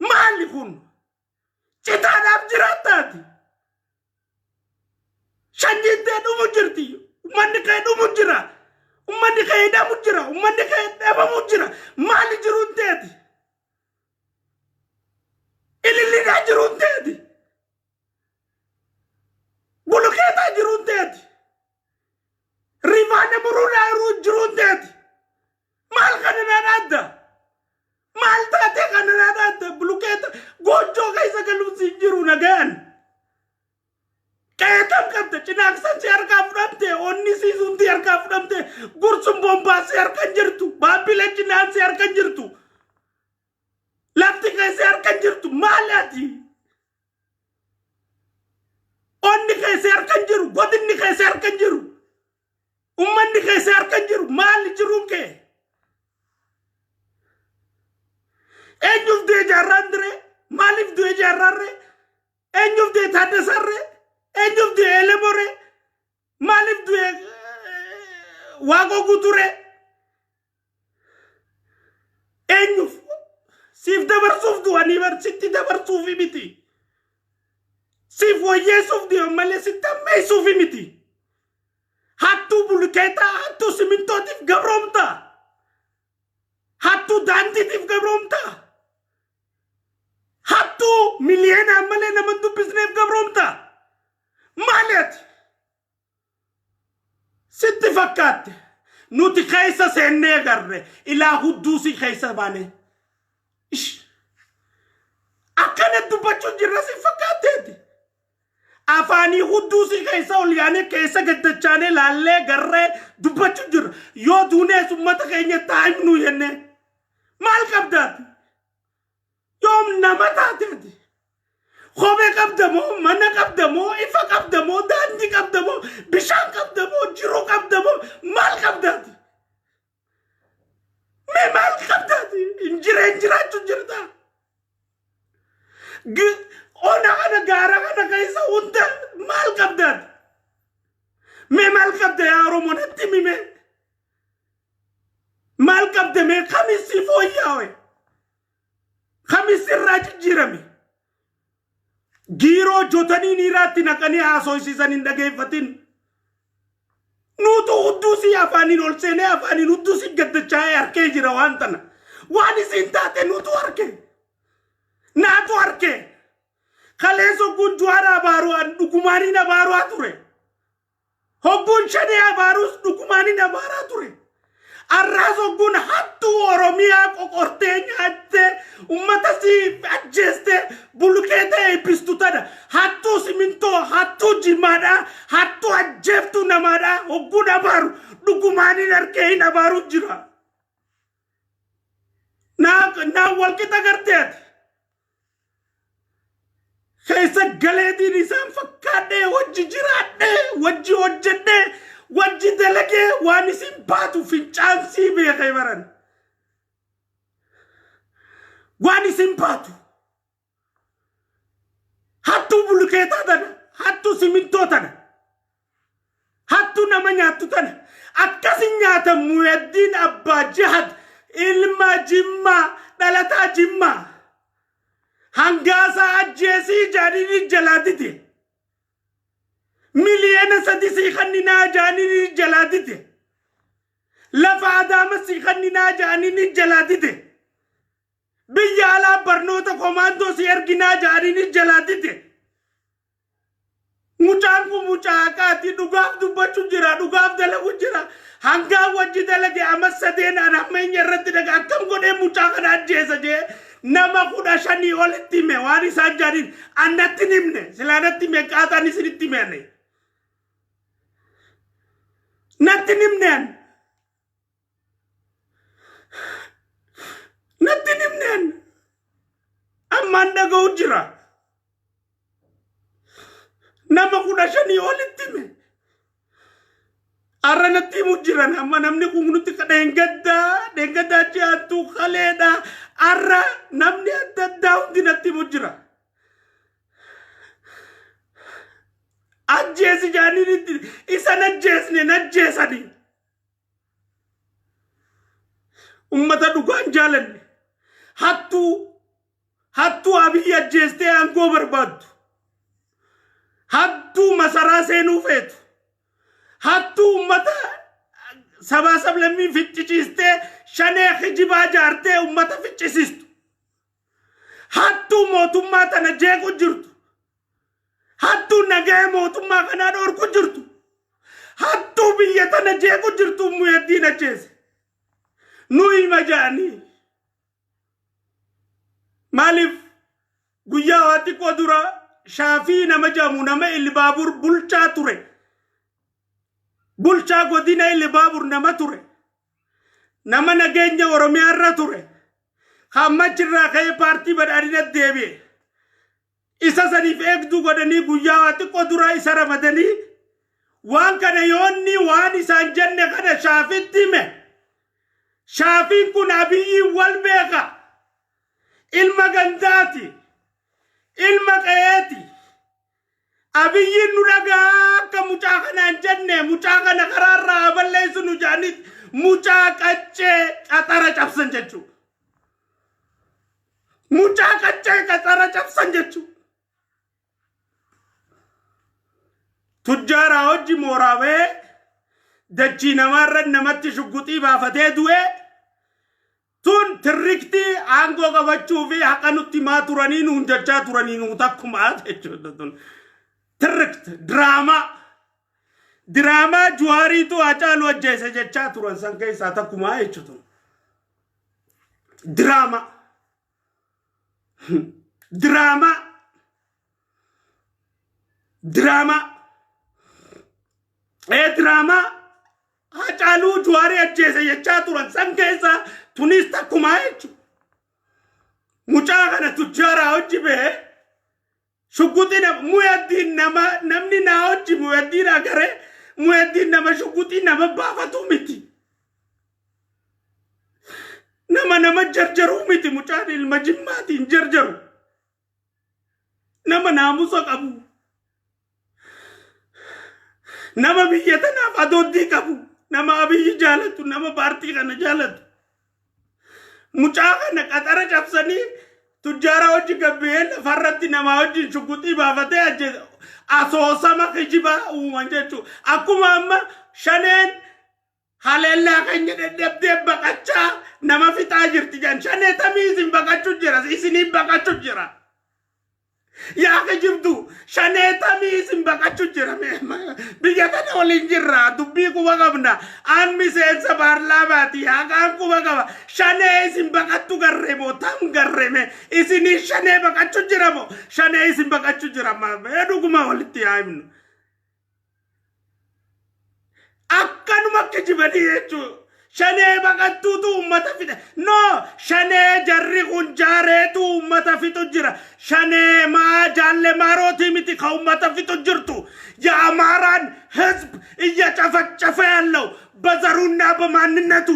Maali kun? Citaadhaaf jiraattaati. Sanyiin tee dhumu jirti. Uummanni kee dhumu jira. Uummanni kee hidhamu jira. Uummanni kee dhabamu jira. Maali jiruun teeti? Ililliidhaa jiruun teeti. Bulukeetaa jiruun teeti. Rifaana muruudhaa jiruun teeti. Maal kana naan adda? Maal taatee kana naan adda? Bulukeeta goojjoo keessa galuun siin jiru nagayaan. Qeetam qabda, cinaaqsan si harkaa fudhamte, onni siisuun si harkaa fudhamte, gursun bombaa si harka hin jirtu, baabbila cinaan si harka hin jirtu, lafti kee si harka hin jirtu, maali ati? Onni kee si harka hin jiru, godinni kee si harka hin jiru, ummanni kee si harka hin jiru, maali jiruun kee? Eenyuuf du'e jaarraan diree? Maaliif du'e jaarraarree? Eenyuuf du'e Taaddasarree? Eenyuuf du'e Elemoree? Maaliif du'e Waaqoo Guuturee? Eenyuuf? Siif dabarsuuf du'anii bar sitti dabarsuuf miti. Siif wayyeessuuf du'an malee sitti ammeessuuf miti. Hattuu bulukeetaa, hattuu simintootiif gabroomtaa. Hattuu daandiitiif gabroomtaa. Hattuu miliyeenaan malee nama hin dubbisneef gabroomtaa. Maali ati? Sitti fakkaatte. Nuti keessa seennee agarre ilaa hudduusii keessa baane. Ish. Akkana dubbachuu jirra si fakkaatteeti. Afaanii hudduusii keessa ol yaanee keessa gaddachaanee laallee garree dubbachuu jirra. Yoo duunees uummata keenya taa'imnu jennee. Maal qabdaati? Yoom nama taateeti? Kophee qabda moo mana qabda moo ifa qabda moo daandii qabda moo bishaan qabda moo jiruu qabda moo maal qabdaati? Mee maal qabdaati? Hin jireen jiraachuu jirta. Ona kana gaara kana keessa hunda maal qabdaati? Mee maal qabda yaa Oromoo, natti himi mee? Maal qabda mee? Kamis si fooyyaawe? Kamis irraa jijjiirame? Giiroo jotanii niiraatti naqanii haasofsiisan hin dhageeffatin. Nuutu hudduu si afaaniin ol seenee afaaniin hudduu si gaddachaa'ee harkee jira waan tana. Waan isin taate nuutu harke. Naatu harke. Kaleessa hogguun Juwaar abaaruu an dhugumaaniin abaaruwaa ture. Hogguun Shanee abaaruus dhugumaaniin abaaraa ture. Arraas hogguun hattuu Oromiyaa qoqortee nyaattee ummata si ajjeestee bulukeeta eebbistu tana, hattuu simintoo, hattuu jimaadhaa, hattuu ajjeeftuu namaadhaa hogguun abaaru dhugumaaniin harkee hin abaaru jira. Naa walqixa gartee ati. Keessa galeetiin isaan fakkaadhee wajji jiraadhee wajji hojjedhee wajji dalagee waan isin baatu fincaansii beekee baran. Waan isin baatu. Hattuu bulukeetaa tana, hattuu simintoo tana, hattuu nama nyaattu tana. Akkasin nyaatan Muyaddiin Abbaa Jihad ilma Jimmaa, dhalataa Jimmaa. Hangaasaa ajjeesii jaaniin jalaa dide. Miliyoona 3 sii kanninaa jaaniin jalaa dide. Lafa Adaama sii kanninaa jaaniin jalaa dide. Biyya alaa barnoota komaandoo si erginaa jaaniin jalaa dide. Mucaan kun mucaa haqaati. Dhugaaf dubbachuu jira, dhugaaf dalagu jira. Hangaa wajji dalage amma sadeen an hammeenya irratti daga akkam godhee mucaa kana ajjeesa jee nama 15 olitti hime. Waan isaan jaaniin annatti hin himne, silaa natti hime qaaxaan isinitti hime. Ani natti hin himne, an natti hin himne. An ammaan dhaga'u jira. Nama 15 olitti hime. Arra natti himu jiran. Amma namni kun nutti dheengaddaa dheengaddaa ji'aattuu kaleedha. Arra namni adda addaa hundi natti himu jira. Ajjeesi jaaniin itti isan ajjeesne najjeesanii. Ummata dhugaan jaalanne. Hattuu hattuu Abiyyi ajjeestee aangoo barbaaddu. Hattuu masaraa seenuu feetu. Hattuu ummata sabaa sablammii ficcisiistee shanee kijibaa jaartee ummata ficcisiistu. Hattuu mootummaa tana jeequ jirtu. Hattuu nagaya mootummaa kanaa dhorku jirtu. Hattuu biyya tana jeequ jirtu Muheddiin ajjeese. Nu hima jedhanii. Maaliif guyyaa waa xiqqoo dura Shaafii nama jedhamu, nama Ilbaabur bulchaa ture. Bulchaa godina Ilbaabur nama ture. Nama nageenya Oromiyaa irra ture. Hammachirraa ka'ee paartii badhaadhina deebi'e. Isa saniif eegduu godhanii guyyaa waa xiqqoo dura isa ramadanii waan kana yoonni waan isaan jenne kana Shaafitti hime. Shaafiin kun Abiyyiin wal beeka. Ilma gandaati. Ilma qe'eeti. Abiyyiin nu dhagaa akka mucaa kanaan jenne mucaa kana karaarraa haa balleessu nu jedhanii mucaa qaccee qaxara cabsan jechuudha. Mucaa qaccee qaxara cabsan jechuudha. Tujjaaraa hojii mooraa bahee dachii namaarra namatti shugguxii baafatee du'ee tun tirriktii aangoo qabachuu fi haqa nutti himaa turanii nuun jechaa turanii nuu takkumaa jechuudha tun. Tirrikt diraamaa. Diraamaa Juwaariitu Hacaaluu ajjeese jechaa turan san keessaa takkumaa jechuudha. Diraamaa. Diraamaa. Diraamaa. Ee, diraamaa Hacaaluu Juwaarii ajjeese jechaa turan san keessaa tunis takkumaa jechuudha. Mucaa kana tujjaaraa hojii bahee shugguxii nama Muheddiin nama namni naa hojii Muheddiin agaree Muheddiin nama shugguxii nama baafatu miti. Nama nama jarjaruu miti. Mucaan ilma Jimmaatiin jarjaru. Nama naamusa qabu. Nama biyya tanaaf adooddii qabu. Nama Abiyyi jaalatu. Nama paartii kana jaalatu. Mucaa kana qaxara cabsanii tujjaara hojii gabbee lafarratti namaa wajjin shugguxii baafatee ajjeese. Asoosama kijibaa uuman jechuudha. Akkuma amma shaneen haleellaa keenya dadhabdee baqachaa nama fixaa jirti jedhan. Shanee tamii isin baqachuu jira, isiniin baqachuu jira. Yaa kijibdu, shanee tamii isin baqachuu jira. Biyya tana waliin jirra, dubbii quba qabna. An miseensa paarlaamaati, haqaan quba qaba. Shanee isin baqattu garree moo tam garreeme? Isinii shanee baqachuu jira moo shanee isin baqachuu jira? Mee dhuguma walitti yaa himnu. Akkanuma kijibanii jechuudha. Shanee baqattuutu uummata fixa. No, shanee jarri kun jaareetu uummata fixu jira. Shanee maa jaalle maarootii miti ka uummata fixu jirtu. የአማራን ህዝብ እየጨፈጨፈ ያለው በዘሩና በማንነቱ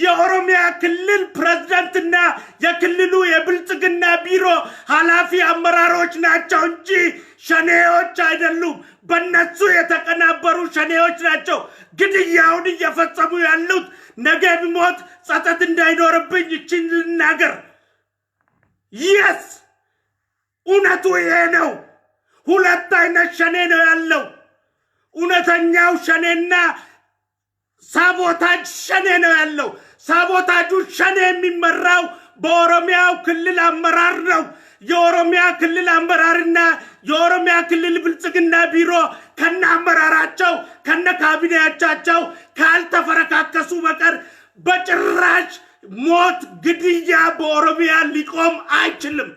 የኦሮሚያ ክልል ፕሬዝዳንትና የክልሉ የብልጽግና ቢሮ ኃላፊ አመራሮች ናቸው እንጂ ሸኔዎች አይደሉም። በእነሱ የተቀናበሩ ሸኔዎች ናቸው ግድያውን እየፈጸሙ ያሉት። ነገ ብሞት ጸጸት እንዳይኖርብኝ ይችን ልናገር። Yes፣ እውነቱ ይሄ ነው። ሁለት አይነት ሸኔ ነው ያለው። እውነተኛው ሸኔና sabotage ሸኔ ነው ያለው። ሳቦታጁ ሸኔ የሚመራው በኦሮሚያው ክልል አመራር ነው። የኦሮሚያ ክልል አመራርና የኦሮሚያ ክልል ብልጽግና ቢሮ ከነ አመራራቸው ከነ ካቢኔያቻቸው ካልተፈረካከሱ በቀር በጭራሽ ሞት፣ ግድያ በኦሮሚያ ሊቆም አይችልም።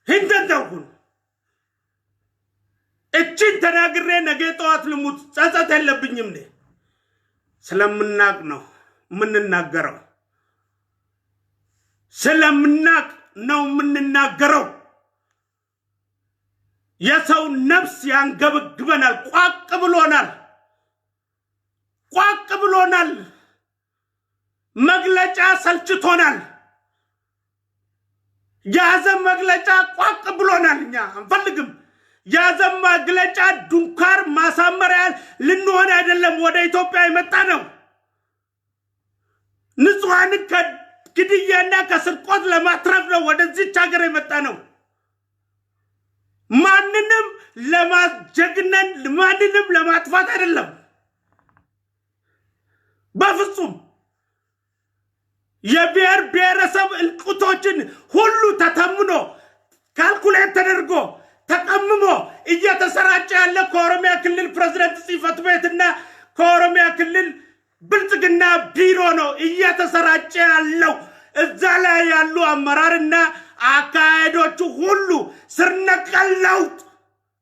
ሂንደንደሁን እችን ተናግሬ ነገ ጠዋት ልሙት፣ ጸጸት የለብኝም። እኔ ስለምናቅ ነው የምንናገረው፣ ስለምናቅ ነው የምንናገረው። የሰው ነፍስ ያንገበግበናል። ቋቅ ብሎናል፣ ቋቅ ብሎናል። መግለጫ ሰልችቶናል። የሀዘን መግለጫ ቋቅ ብሎናል። እኛ አንፈልግም። የሀዘን መግለጫ ድንኳን ማሳመሪያ ልንሆን አይደለም ወደ ኢትዮጵያ የመጣ ነው። ንጹሐንን ከግድያና ከስርቆት ለማትረፍ ነው ወደዚች ሀገር የመጣ ነው። ማንንም ለማጀግነን ማንንም ለማጥፋት አይደለም፣ በፍጹም። የብሔር ብሔረሰብ እልቂቶችን ሁሉ ተተምኖ calculate ተደርጎ ተቀምሞ እየተሰራጨ ያለ ከኦሮሚያ ክልል ፕሬዝደንት ጽሕፈት ቤትና ከኦሮሚያ ክልል ብልጽግና ቢሮ ነው እየተሰራጨ ያለው። እዛ ላይ ያሉ አመራርና አካሄዶቹ ሁሉ ስር ነቀል ለውጥ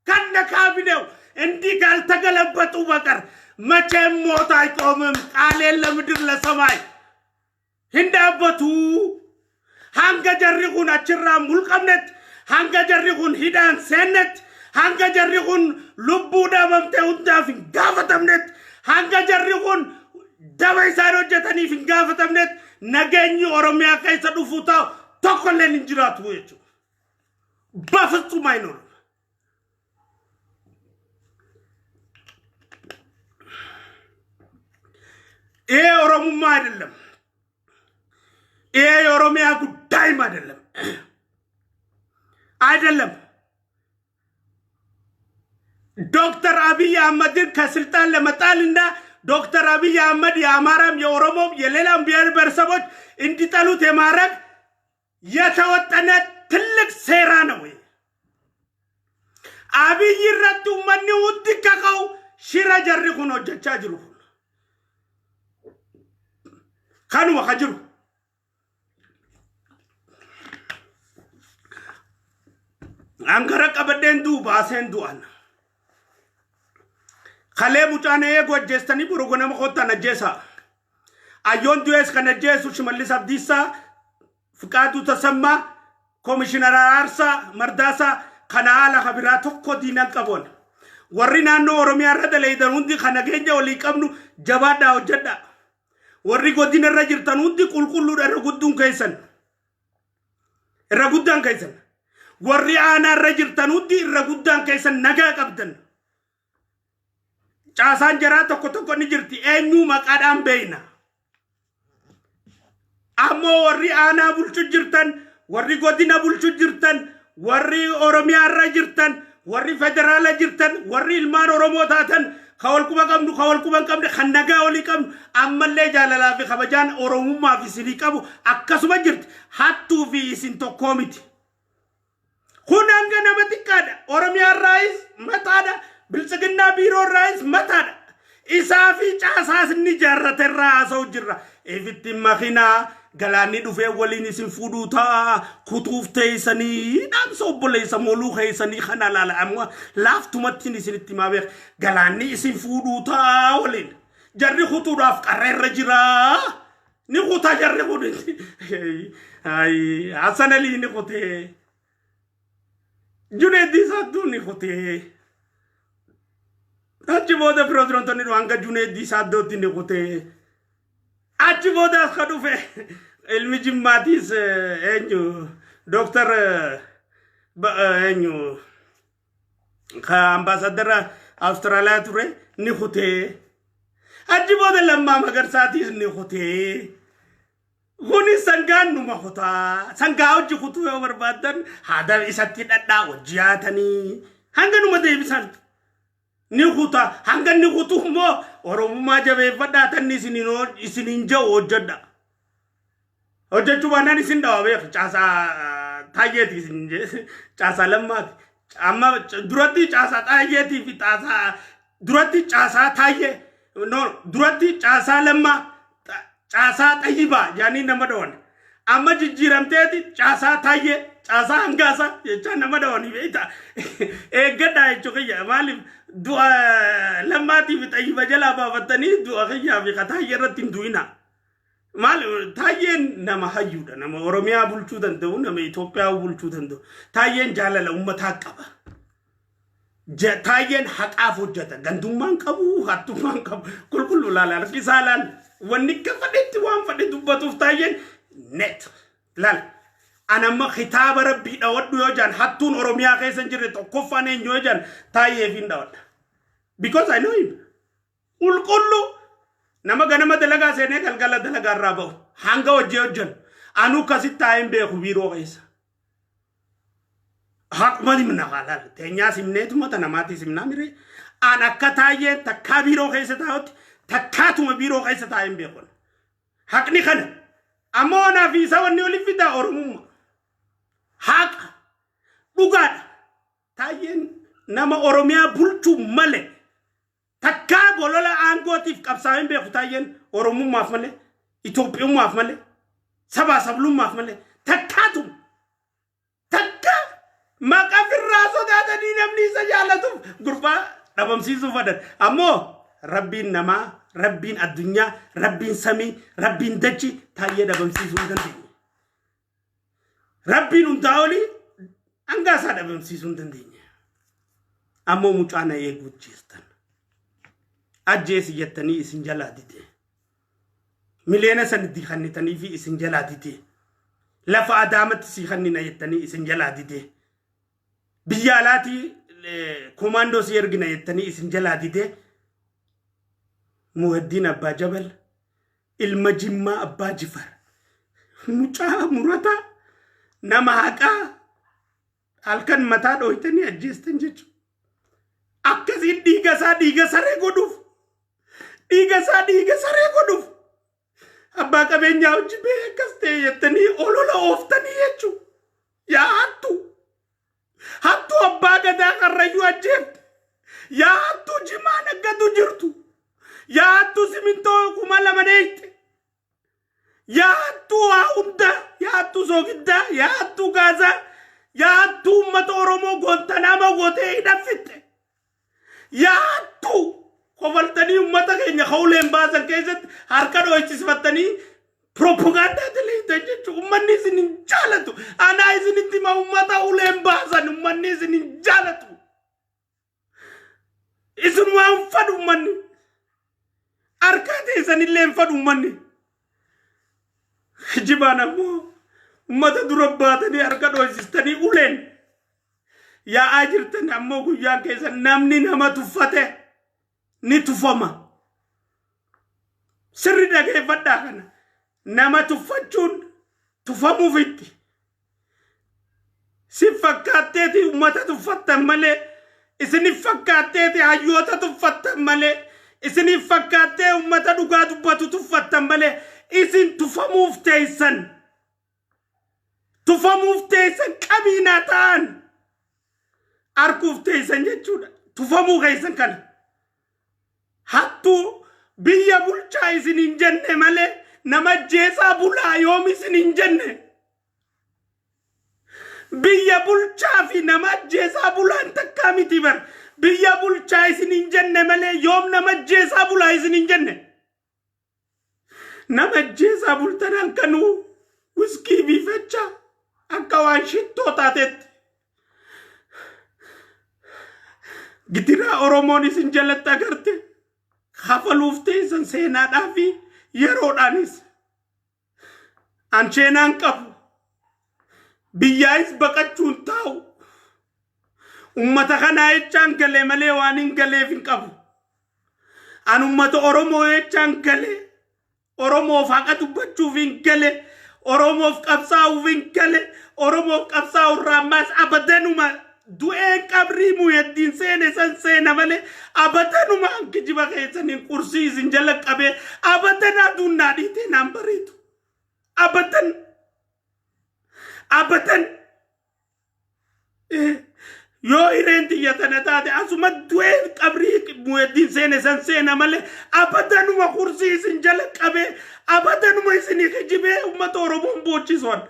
ከነ ካቢኔው እንዲህ ካልተገለበጡ በቀር መቼም ሞት አይቆምም። ቃሌን ለምድር ለሰማይ hin dhaabbatu. Hanga jarri kun achirraa mulqamnetti, hanga jarri kun hidhaan seennetti, hanga jarri kun lubbuu dhabamte hundaaf hin gaafatamnetti, hanga jarri kun daba isaan hojjetaniif hin gaafatamnetti nageenyi Oromiyaa keessa dhufuu ta'u tokkolleen hin jiraatu jechuudha. በፍጹም አይኖርም። ይሄ ኦሮሙማ አይደለም። ይሄ የኦሮሚያ ጉዳይም አይደለም አይደለም። ዶክተር አብይ አህመድን ከስልጣን ለመጣልና ዶክተር አብይ አህመድ የአማራም የኦሮሞም የሌላም ብሔር ብሔረሰቦች እንዲጠሉት የማድረግ የተወጠነ ትልቅ ሴራ ነው። አብይ irratti uummanni hundi kaka'u shira jarri kun hojjechaa jiru kun kanuma ka jiru. Angara qabadheen du'u baaseen du'an. Kalee mucaan eegu ajjeestanii boru ganama kottaan ajjeesaa. Ayyoon du'ees kan ajjeesu Shimallis Abdiisaa, Fiqaaduu Tasammaa, Komishinar Araarsaa, Mardaasaa kana haala kabiraa tokko diinan qaboon. Warri naannoo Oromiyaa irra daleeydan hundi kan nageenya walii qabnu jabaadhaa hojjedhaa. Warri godina irra jirtan hundi qulqulluudha irra gudduun keessan. Irra guddaan keessan. Warri aanaa irra jirtan hundi irra guddaan keessan nagaa qabdan. Caasaan jaraa tokko tokko ni jirti. Eenyuu maqaadhaan beeyna. Ammoo warri aanaa bulchu jirtan, warri godina bulchu jirtan, warri Oromiyaa irra jirtan, warri federaala jirtan, warri ilmaan Oromoo taatan, ka wal quba qabnu, ka wal quba hin qabne, kan nagaa walii qabnu, ammallee jaalalaa fi kabajaan Oromummaa fi isinii qabu akkasuma jirti. Hattuu fi isin tokkoo miti. Kun hanga nama xiqqaadha. Oromiyaa irraayis mataadha. Biltsiginnaa biiroo irraayis mataadha. Isaa fi caasaas inni ijaarrate irraa haasa'u jirra. Ifitti makinaa galaanni dhufee waliin isin fuudhuu ta'a. Kutuuf teessanii dhaamsa obboleessa moluu keessanii kana laala. Amma laaftumatti isinitti himaa beeka. Galaanni isin fuudhuu ta'a waliin. Jarri kutuudhaaf qarra irra jira. Ni kutaa jarri kun. Hassan Alii ni kutee. Junaid Saadduu ni kutee. Achi booda pirezidaantonni hanga Junaid Saaddootti ni kutee. Achi booda as ka dhufe ilmi Jimmaatiis eenyu Dooktar eenyu ka ambaasaddara Awustiraaliyaa ture ni kutee. Achi booda Lammaa Magarsaatiis ni kutee. Kuni sangaan numa kutaa. Sangaa hojii kutuu yoo barbaaddan haada isatti dhadhaa hojii haatanii hanga numa deebisan. Ni kutaa hanga ni kutuu immoo Oromummaa jabeeffadhaa tanni isiniin jiru hojjedha. Hojjechuu baannaan isin dhawa beeku caasaa Taayyeeti isin caasaa Lammaati. Amma duratti caasaa Taayyeetii fi caasaa duratti caasaa Taayyee, no, duratti caasaa Lammaa, caasaa Xayyibaa jaanii nama dhawan. Amma jijjiiramteeti caasaa Taayyee, caasaa Hangaasaa jechaa nama dhawanii beektaa. Eeggadhaa jechuu kiyya. Maaliif du'a Lammaatii fi Xayyiba jalaa baafattanii du'a kiyyaa fi Taayyee irratti hin du'inaa. Maal, Taayyeen nama hayyuudha. Nama Oromiyaa bulchuu danda'u, nama Itoophiyaa bulchuu danda'u. Taayyeen jaalala uummataa qaba. Taayyeen haqaaf hojjeta. Gandummaan qabu, hattummaan qabu. Qulqulluu laala, harki isaa laala. Wanni akka fedhetti waan fedhe dubbatuuf Taayyeen net. Laala. An amma kitaaba Rabbii dhawadhu yoo jaan, hattuun Oromiyaa keessa hin jirre tokkoffaan eenyu yoo jaan, Taayyeef hin dhawadha. Because I know him. Qulqulluu nama ganama dalagaa seenee galgala dalagaa irraa ba'u, hanga hojii hojjennu anuu akkasitti taa'een beeku biiroo keessa. Haquma himna laal, teenyaas himneetuma ta namaatiis himnaa miree. An akka Taayyeen takkaa biiroo keessa taa'utti takkaatuma biiroo keessa taa'een beeku. Haqni kana ammoo onaa fi isa wanni oliif fidaa Oromummaa. Haqa dhugaadha. Taayyeen nama Oromiyaa bulchuu malee takkaa bolola aangootiif qabsaa'een beeku. Taayyeen Oromummaaf malee, Itoophiyummaaf malee, sabaa sablummaaf malee takkaatuma takka maqaa firraa sodaatanii namni isa jaalatuuf gurbaa dhabamsiisuu fadhan. Ammoo Rabbiin namaa, Rabbiin addunyaa, Rabbiin samii, Rabbiin dachi Taayyee dhabamsiisuu hin dandeenye. Rabbiin hundaa olii hangaa isaa dhabamsiisuu hin dandeenye. Ammoo mucaa na eeguu jirtan. Ajjeesi jettanii isin jalaa dide. Miliyoona 5 itti kennitanii fi isin jalaa dide. Lafa Adaamatti sii kennina jettanii isin jalaa dide. Biyya alaatii komaandoo si ergina jettanii isin jalaa dide. Muhaddiin Abbaa Jabal, ilma Jimmaa Abbaa Jifar. Mucaa murataa, nama haqaa, halkan mataa dhooytanii ajjeestan jechuudha. Akkasiin dhiiga isaa dhiiga saree godhuuf. Dhiiga isaa dhiiga saree godhuuf. Abbaa qabeenyaa hojii bee akkas ta'e jettanii olola ooftanii jechuudha. Yaa hattuu. Hattuu abbaa gadaa Karrayyuu ajjeefte. Yaa hattuu jimaa naggatu jirtu. Yaa hattuu simintoo 2000 dheeyte. Yaa hattuu waa hundaa. Yaa hattuu soogiddaa. Yaa hattuu gaazaa. Yaa hattuu uummata Oromoo Gontanaama gootee hidhaffitte. Yaa hattuu kofaltanii uummata keenya ka'uleen baasan keessatti harka dho'ichisfattanii propagaandaa daleeytan jechuudha. Uummanni isin hin jaalatu. Anaa isinitti hima, uummata uleen baasan uummanni isin hin jaalatu. Isin waan fadhu uummanni. Harkaa teessanillee hin fadhu uummanni. Kijibaan ammoo uummata dura baatanii harka dho'isistanii uleen yaa'aa jirtan. Ammoo guyyaan keessan, namni nama tuffate ni tufama. Sirri dhageeffadhaa kana. Nama tuffachuun tufamuufitti. Si fakkaatteeti uummata tuffattan malee, isinif fakkaatteeti hayyoota tuffattan malee, isinif fakkaattee uummata dhugaa dubbatu tuffattan malee, isin tufamuuf teessan. Tufamuuf teessan, qabiinaa ta'an arguuf teessan jechuudha. Tufamuu keessan kana. Hattuu biyya bulchaa isin hin jenne malee, nama ajjeesaa bulaa yoom isin hin jenne. Biyya bulchaa fi nama ajjeesaa bulaan takkaa miti bar. Biyya bulchaa isin hin jenne malee, yoom nama ajjeesaa bulaa isin hin jenne. Nama ajjeesaa bultan, halkanuu wiskii biifachaa akka waan shittoo taatetti. Gidiraa Oromoon isin jalatti agarte kafaluuf teessan seenaadhaa fi yeroodhaanis. An seenaan qabu. Biyyaayis baqachuun taa'u. Ummata kanaa jechaan galee malee waan hin galeef hin qabu. An ummata Oromoo jechaan galee, Oromoof haqa dubbachuuf hin gale. Oromoof qabsaa'uuf hin gale. Oromoof qabsaa'u irraa ammaas abadanuma du'een qabrii Muheddiin seene san seena malee, abadanuma kijiba keessaniin qursii isin jala qabee abadan aduun naa dhiitee naan bareedu. Abadan. Abadan yoo hireen tiyya tana taate asuma du'ee qabrii Muheddin seene san seena malee abadanuma kursii isin jala qabee abadanuma isinii kijibee uummata Oromoon boochisuun.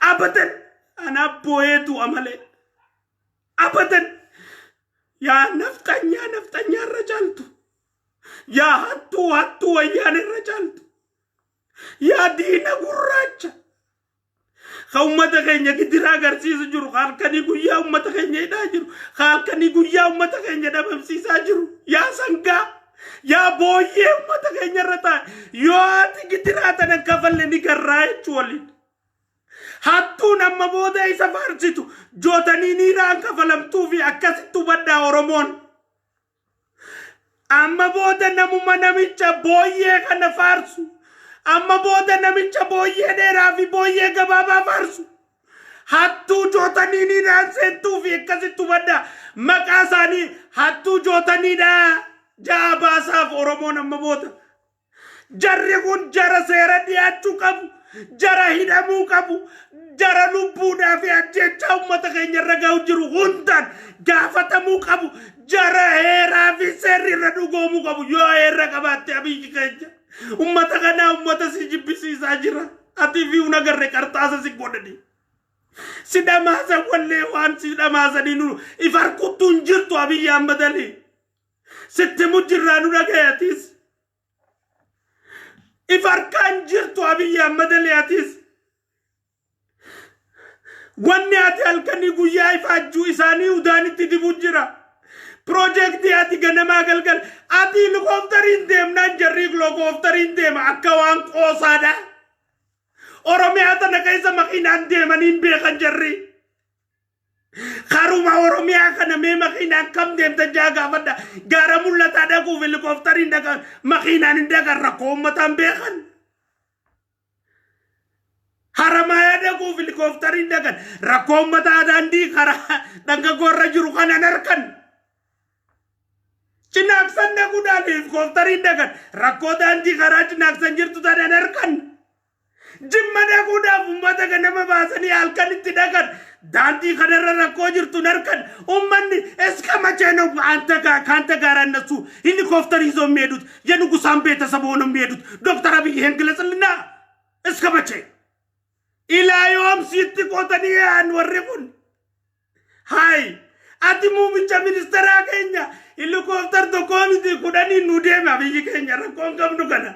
Abadan anaa boo'ee du'a malee. Abadan yaa nafxanyaa, nafxanyaa irra caaltu. Yaa hattuu, hattuu wayyaan irra caaltu. Yaa diina gurraacha. Ka ummata keenya gidiraa agarsiisu jiru, ka halkanii guyyaa ummata keenya hidhaa jiru, ka halkanii guyyaa ummata keenya dhabamsiisaa jiru. Yaa sangaa, yaa booyyee ummata keenya irra taa'e. Yoo ati gidiraa tana kafalle ni garraa jechuu waliin. Hattuun amma booda isa faarsitu jootanii niiraan kafalamtuu fi akkasitti hubadhaa Oromoon. Amma booda namuma namicha booyyee kana faarsu. Amma booda namicha booyyee dheeraa fi booyyee gabaabaa faarsu. Hattuu jootanii niiraan seentuu fi akkasitti hubadhaa. Maqaa isaanii hattuu jootaniidhaa ja'a baasaaf Oromoon amma booda. Jarri kun jara seera dhiyaachuu qabu, jara hidhamuu qabu, jara lubbuudhaa fi ajjechaa uummata keenya irra ga'u jiru hundaan gaafatamuu qabu, jara heeraa fi seerri irra dhugoomuu qabu. Yoo heerra qabaatte, Abiyyi keenya, uummata kanaa uummata si jibbisiisaa jira. Ati fi hun agarre qarxaasa si godhani. Si dhamaasan wallee waan si dhamaasanii nu if harkuttuu hin jirtu, Abiyyi Ahmad Ali. Sitti mujjirraa nu dhagayatis. If harkaan jirtu, Abiyyi Ahmad Ali, atis. Wanni ati halkanii guyyaa ifaajjuu isaanii udaanitti dibu jira. Piroojeektii ati ganamaa galgal ati helikooftariin deemnaan jarri helikooftariin deema akka waan qoosaadha. Oromiyaa tana keessa makiinaan deemanii hin beekan jarri. Karuma Oromiyaa kana mee makiinaan kam deemtan jaa gaafadha. Gaara Mul'ataa dhaquuf helikooftariin dhaqan, makiinaan hin dhaqan, rakkoo uummataan beekan. Haramayaa dhaquuf helikooftariin dhaqan, rakkoo uummataa daandii karaa dhangaggoorra jiru kanan harkan. Cinaaqsan dhaquudhaan helikooftariin dhaqan, rakkoo daandii karaa Cinaaqsan jirtu tanan harkan. Jimma dhaquudhaaf uummata ganama baasanii halkan itti dhaqan, daandii kanarra rakkoo jirtu harkan. Uummanni እስከ መቼ ነው አንተ ጋር ከአንተ ጋር እነሱ ሄሊኮፕተር ይዘው የሚሄዱት? የንጉሳን ቤተሰብ ሆነው የሚሄዱት? ዶክተር አብይ ይሄን ግለጽልና እስከ መቼ ilaa yoom sitti qotanii yaa'an warri kun? Hay, ati muummicha ministeeraa keenya, helikoophtar tokkoo miti 10 nu deema, biyyi keenya rakkoon qabnu kana.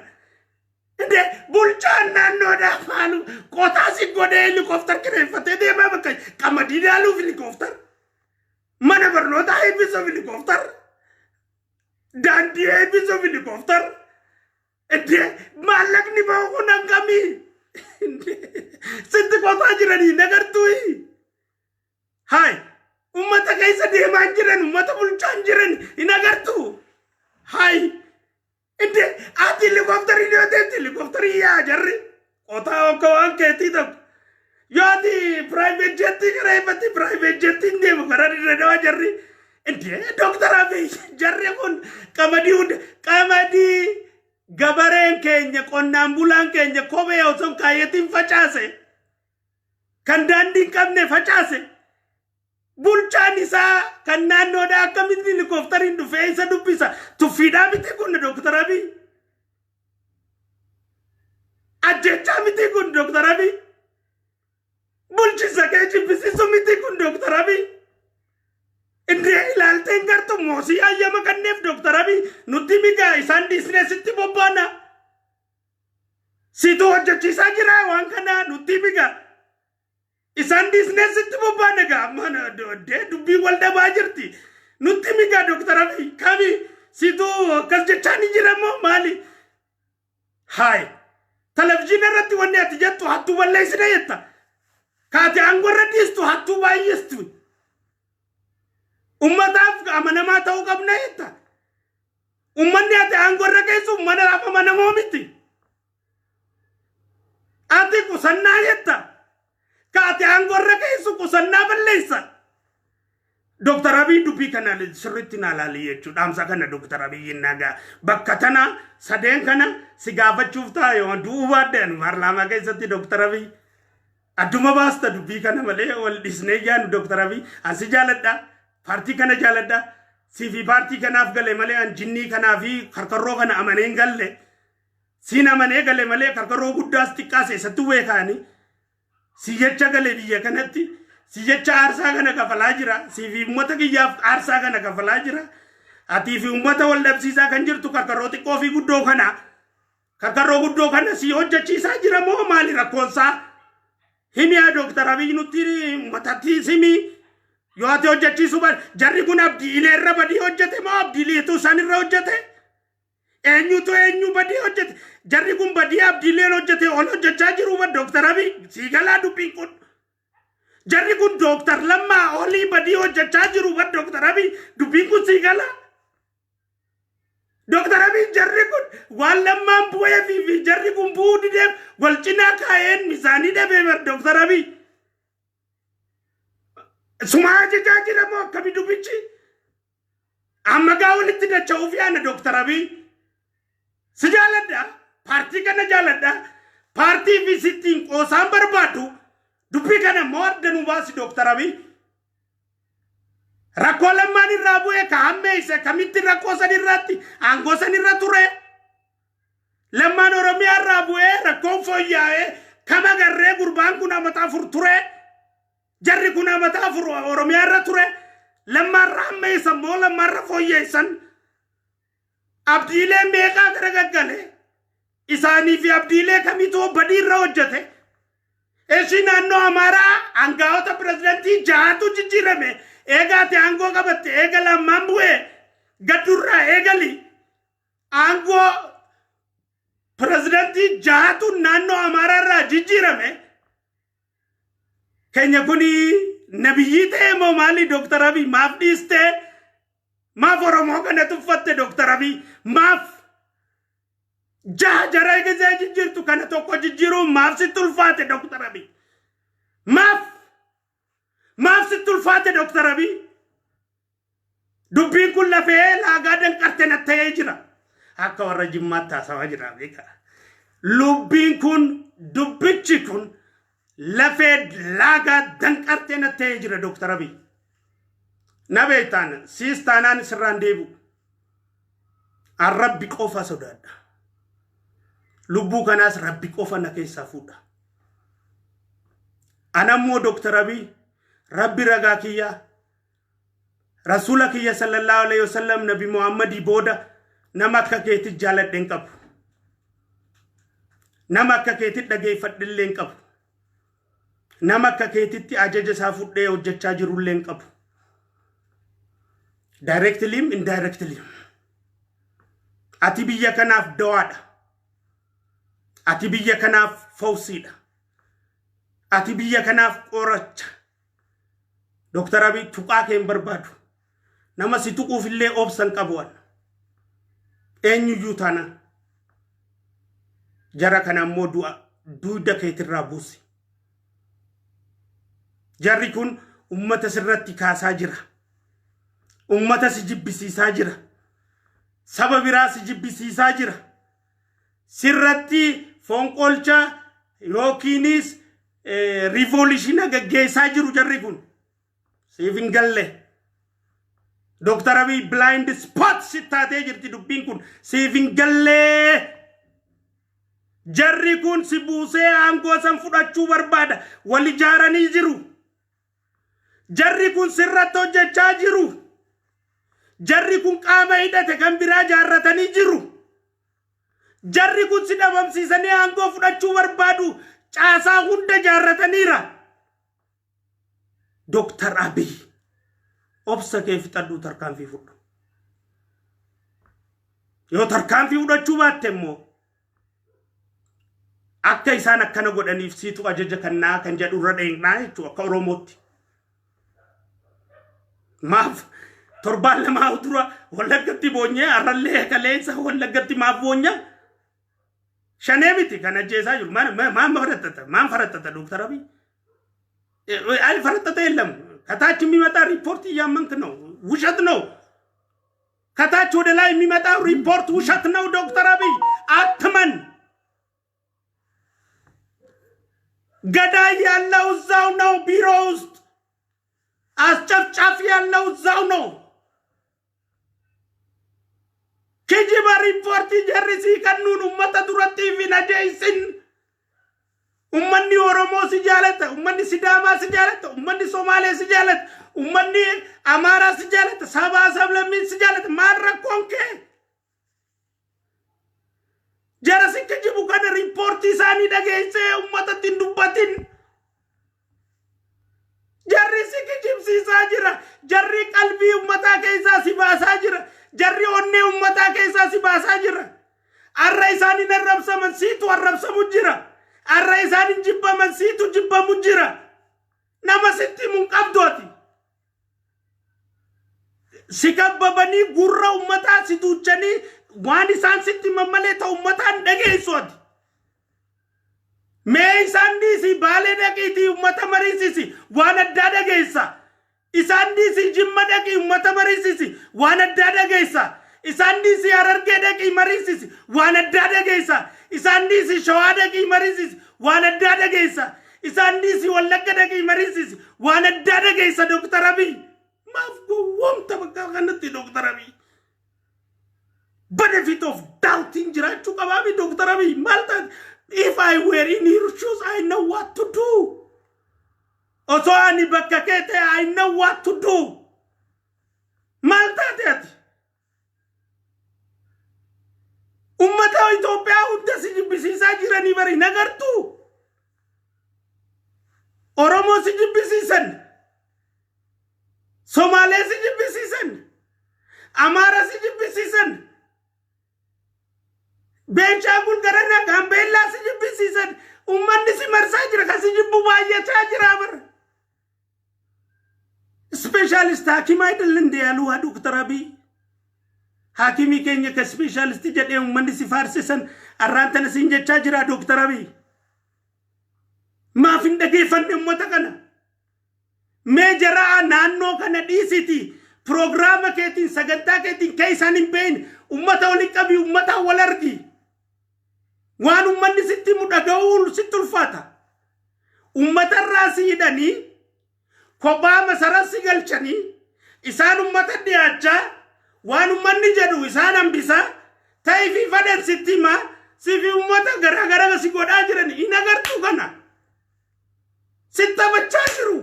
እንዴ, bulchaan naannoodhaa maalu qotaa si godhee helikoophtar kireeffatee deemaa bakka qamadii dhaaluuf helikoophtar, mana barnootaa eebbisuuf helikoophtar, daandii eebbisuuf helikoophtar. እንዴ, maallaqni bahu kun hangamii? Sitti qotaa jiranii nagartuu? Hay, ummata keessa deemaa jiran, ummata bulchaa jiran hin agartuu? Hay, እንዴ, ati helikoophtarii yoo deemte helikoophtarii yaa jarri qotaa akka waan keetii tokko. Yoo ati private jettii kireeffatti, private jettiin deemu karaa Dirree jarri. እንዴ, Dooktar Abiy, jarri kun qamadii hunda, qamadii gabareen keenya, qonnaan bulaan keenya kophee osoo hin kaayyatiin facaase, kan daandii hin qabne facaase, bulchaan isaa kan naannoodhaa akkamitti helikooftariin dhufee isa dubbisa? Tuffiidhaa miti kun, Dooktar Abiy? Ajjechaa miti kun, Dooktar Abiy? Bulchisa kee jibbisiisu miti kun, Dooktar Abiy? እንዴ, ilaalteen gartu moosii hayyama kanneef, Dooktar Abiy, nutti migaa isaan dhiisnee sitti bobbaana. Situ hojjechiisaa jira waan kana, nutti migaa. Isaan dhiisnee sitti bobbaana gaa amma dubbiin wal dhabaa jirti. Nutti migaa, Dooktar Abiy, kami situ akkas jechaa ni jira moo maali? Haay, televizyiina irratti wanni ati jettu hattuu balleessina jetta. Kaate aangoo irra dhiistu hattuu baay'istu. Ummataaf amanamaa ta'uu qabna jetta. Ummanni ati aangoo irra geessu ummataaf amanamoo miti. Ati qusannaa jetta. Kaate aangoo irra geessu qusannaa balleessa. Dooktar Abiy, dubbii kana sirriitti naa laali jechuudha. Dhaamsa kana Dooktar Abiy nagaa bakka tana sadeen kana si gaafachuuf ta'a yoo du'uu baadde paarlaamaa keessatti, Dooktar Abiy. Adduma baasta dubbii kana malee wal dhisnee jaanu. Dooktar Abiy, ansi jaaladha, paartii kana jaaladha, siifi paartii kanaaf gale malee an jinnii kanaa fi karkarroo kana amanee hin galle. Siin amanee gale malee karkarroo guddaas xiqqaas eessattuu beekaani. Si jecha gale biyya kanatti, si jecha aarsaa kana kafalaa jira, siifi uummata kiyyaaf aarsaa kana kafalaa jira. Atii fi uummata wal dhabsiisaa kan jirtu karkarroo xiqqoo fi guddoo kana. Karkarroo guddoo kana si hojjechiisaa jira moo maali rakkoonsaa? Himiyaa Dooktar Abiy, nutti uummatatti himi. Yoo ati hojjechiisuu baate, jarri kun Abdii Ilee irra badii hojjete moo Abdii Ileetu isaan irra hojjete? Eenyutu eenyu badii hojjete? Jarri kun badii Abdii Ileen hojjete ol hojjechaa jiru ba Dooktar Abiy, sii galaa dubbiin kun. Jarri kun Dooktar Lammaa olii badii hojjechaa jiru ba Dooktar Abiy, dubbiin kun sii galaa. Dooktar Abiy, jarri kun waan Lammaan bu'ee fi jarri kun bu'uu dideef wal cinaa kaa'een misaanii dhabee bar Dooktar Abiy. Sumaa ajajaa jira moo akkami dubbichi? Amma gaa walitti dacha'uuf yaana Dooktar Abiy. Si jaaladha. Paartii kana jaaladha. Paartii fi sittiin qoosaan barbaadu. Dubbii kana immoo adda nu baasi, Dooktar Abiy. Rakkoo Lammaan irraa bu'e ka hammeesse kamitti rakkoo san irratti aangoo san irra ture? Lammaan Oromiyaa irraa bu'ee rakkoon fooyya'ee kama garree gurbaan kun amata 4 ture. Jarri kun amata 4 Oromiyaa irra ture. Lammaarra hammeessan moo Lammaarra fooyyeessan? Abdiilee meeqaa gara gaggale? Isaanii fi Abdiilee kamitu badii irra hojjete? Eshi, naannoo Amaaraa aangaa'ota pirezidantii jahatu jijjiirame. Eegaate aangoo qabatte, eega Lammaan bu'ee gaddurraa eegali. Aangoo pirezidantii jahatu naannoo Amaaraa irraa jijjiirame. Keenya kuni nabiyyii ta'e moo maali? Dooktar Abiy, maaf dhiistee? Maaf Oromoo kana tuffatte, Dooktar Abiy? Maaf jaha jara eegasee jijjiirtu kana tokko jijjiiruun maaf sitti ulfaate, Dooktar Abiy? Maaf sitti ulfaate, Dooktar Abiy? Dubbiin kun lafee laagaa danqarte na ta'ee jira. Akka warra Jimmaatti haasawaa jira beekaa. Lubbiin kun, dubbichi kun lafee laagaa danqarte na ta'ee jira, Dooktar Abiy. Na beektaan siis taanaan sirraan deebi'u. An Rabbi qofa sodaadha. Lubbuu kanaas Rabbi qofa na keessaa fuudha. Anammoo, Dooktar Abiy, Rabbi ragaa kiyyaa, Rasuula kiyya sallallahu alaihi wasallam Nabi Muhammadii booda nama akka keetti jaaladhe hin qabu. Nama akka keetti dhageeffadhe hin qabu. Nama akka keetitti ajaja isaa fudhee hojjechaa jirullee hin qabu. Directly, indirectly. Ati biyya kanaaf dawaadha. Ati biyya kanaaf fawsiidha. Ati biyya kanaaf qoracha. Dooktar Abiy, tuqaa kee hin barbaadu. Nama si tuquuf illee obsa hin qabu an. Eenyuyyuu taanaan. Jara kana immoo du'a duyda keetirraa buusi. Jarri kun ummata sirratti kaasaa jira. Ummata si jibbisiisaa jira. Saba biraa si jibbisiisaa jira. Sirratti fonqolcha yookiinis revolution gaggeessaa jiru jarri kun. Siif hin galle. Dooktar Abiy, blind spot si taatee jirti dubbiin kun. Siif hin gallee. Jarri kun si buusee aangoo san fudhachuu barbaada. Wal ijaaranii jiru. Jarri kun sirratti hojjechaa jiru. Jarri kun qaama hidhate kan biraa jaarratanii jiru. Jarri kun si dhabamsiisanii aangoo fudhachuu barbaadu. Caasaa hunda jaarrataniira. Dooktar Abiy, obsa kee fixadhuu tarkaanfii fudhu. Yoo tarkaanfii fudhachuu baatte immoo akka isaan akkana godhaniif siitu ajaja kannaa kan jedhu irra dheeknaa jechuudha akka Oromootti. Maaf torbaan lamaa dura Wallaggatti boonyee, har'allee kaleessa Wallaggatti maaf boonyaa? Shanee miti kan ajjeesaa jiru. Maan farattata? Maan farattata, Dooktar Abiy? አይ ፈረጠጠ የለም። ከታች የሚመጣ ሪፖርት እያመንክ ነው። ውሸት ነው። ከታች ወደ ላይ የሚመጣው ሪፖርት ውሸት ነው። ዶክተር አብይ፣ አትመን። ገዳይ ያለው እዛው ነው፣ ቢሮ ውስጥ አስጨፍጫፊ ያለው እዛው ነው። Kijiba riippoortii jarri sii kennuun ummata duratti hin ajeessin. Ummanni Oromoo si jaalata, ummanni Sidaamaa si jaalata, ummanni Somaalee si jaalata, ummanni Amaaraa si jaalata, sabaa sablammiin si jaalata. Maal rakkoon kee? Jara si kijibu kana riippoortii isaanii dhageessee ummatatti hin dubbatin. Jarri si kijibsiisaa jira. Jarri qalbii ummataa keessaa si baasaa jira. Jarri onnee ummataa keessaa si baasaa jira. Arra isaan hin arrabsaman, siitu arrabsamu jira. Arra isaan hin jibbaman, siitu jibbamu jira. Nama sitti himu hin qabdu ati. Si kabbabanii gurra ummataa si duuchanii waan isaan sitti himan malee ta'u ummataa hin dhageessu ati. Mee isaan dhiisii, Baalee dhaqiitii ummata mariisisi, waan addaa dhageessa. Isaan dhiisii, Jimma dhaqii ummata mariisisi, waan addaa dhageessa. Isaan dhiisii, Harargee dhaqii mariisisi, waan addaa dhageessa. Isaan dhiisii, Shawaa dhaqii mariisisi, waan addaa dhageessa. Isaan dhiisii, Wallagga dhaqii mariisisi, waan addaa dhageessa. Dooktar Abiy. Maaf gowwoomta bakka kanatti, Dooktar Abiy? Benefit of doubting jiraachuu qabaabi, Dooktar Abiy, maal taate? If I were in your shoes, I know what to do. Osoo ani bakka kee ta'e, I know what to do. Maal taate ati? Ummata Itoophiyaa hunda si jibbisiisaa jiranii bari, nagartuu? Oromoo si jibbisiisan. Somaalee si jibbisiisan. Amaara si jibbisiisan. Beenishaangul garana Gaambeellaa si jibbisiisan. Uummanni si marsaa jira, kan si jibbu baay'achaa jira bara. Specialist ሐኪም አይደል እንደ ያሉ ዶክተር አብይ? Haakimii keenya ka specialist jedhee uummanni si faarsisan arraan tana siin jechaa jira, Dooktar Abiy. Maaf hin dhageeffanne uummata kana? Mee jaraa naannoo kana dhiisiti, piroogiraama keetiin, sagantaa keetiin kee isaan hin beekne uummata waliin qabii, uummata wal argi. Waan uummanni sitti himu dhaga'uu sitti ulfaata. Uummatarraa si hidhanii kophaa masara si galchanii, isaan uummata dhiyaachaa, waan uummanni jedhu isaan hambisaa, ta'ii fi fadhan sitti himaa, sifi uummata garaagara si godhaa jiran hin agartuu kana. Si taphachaa jiru.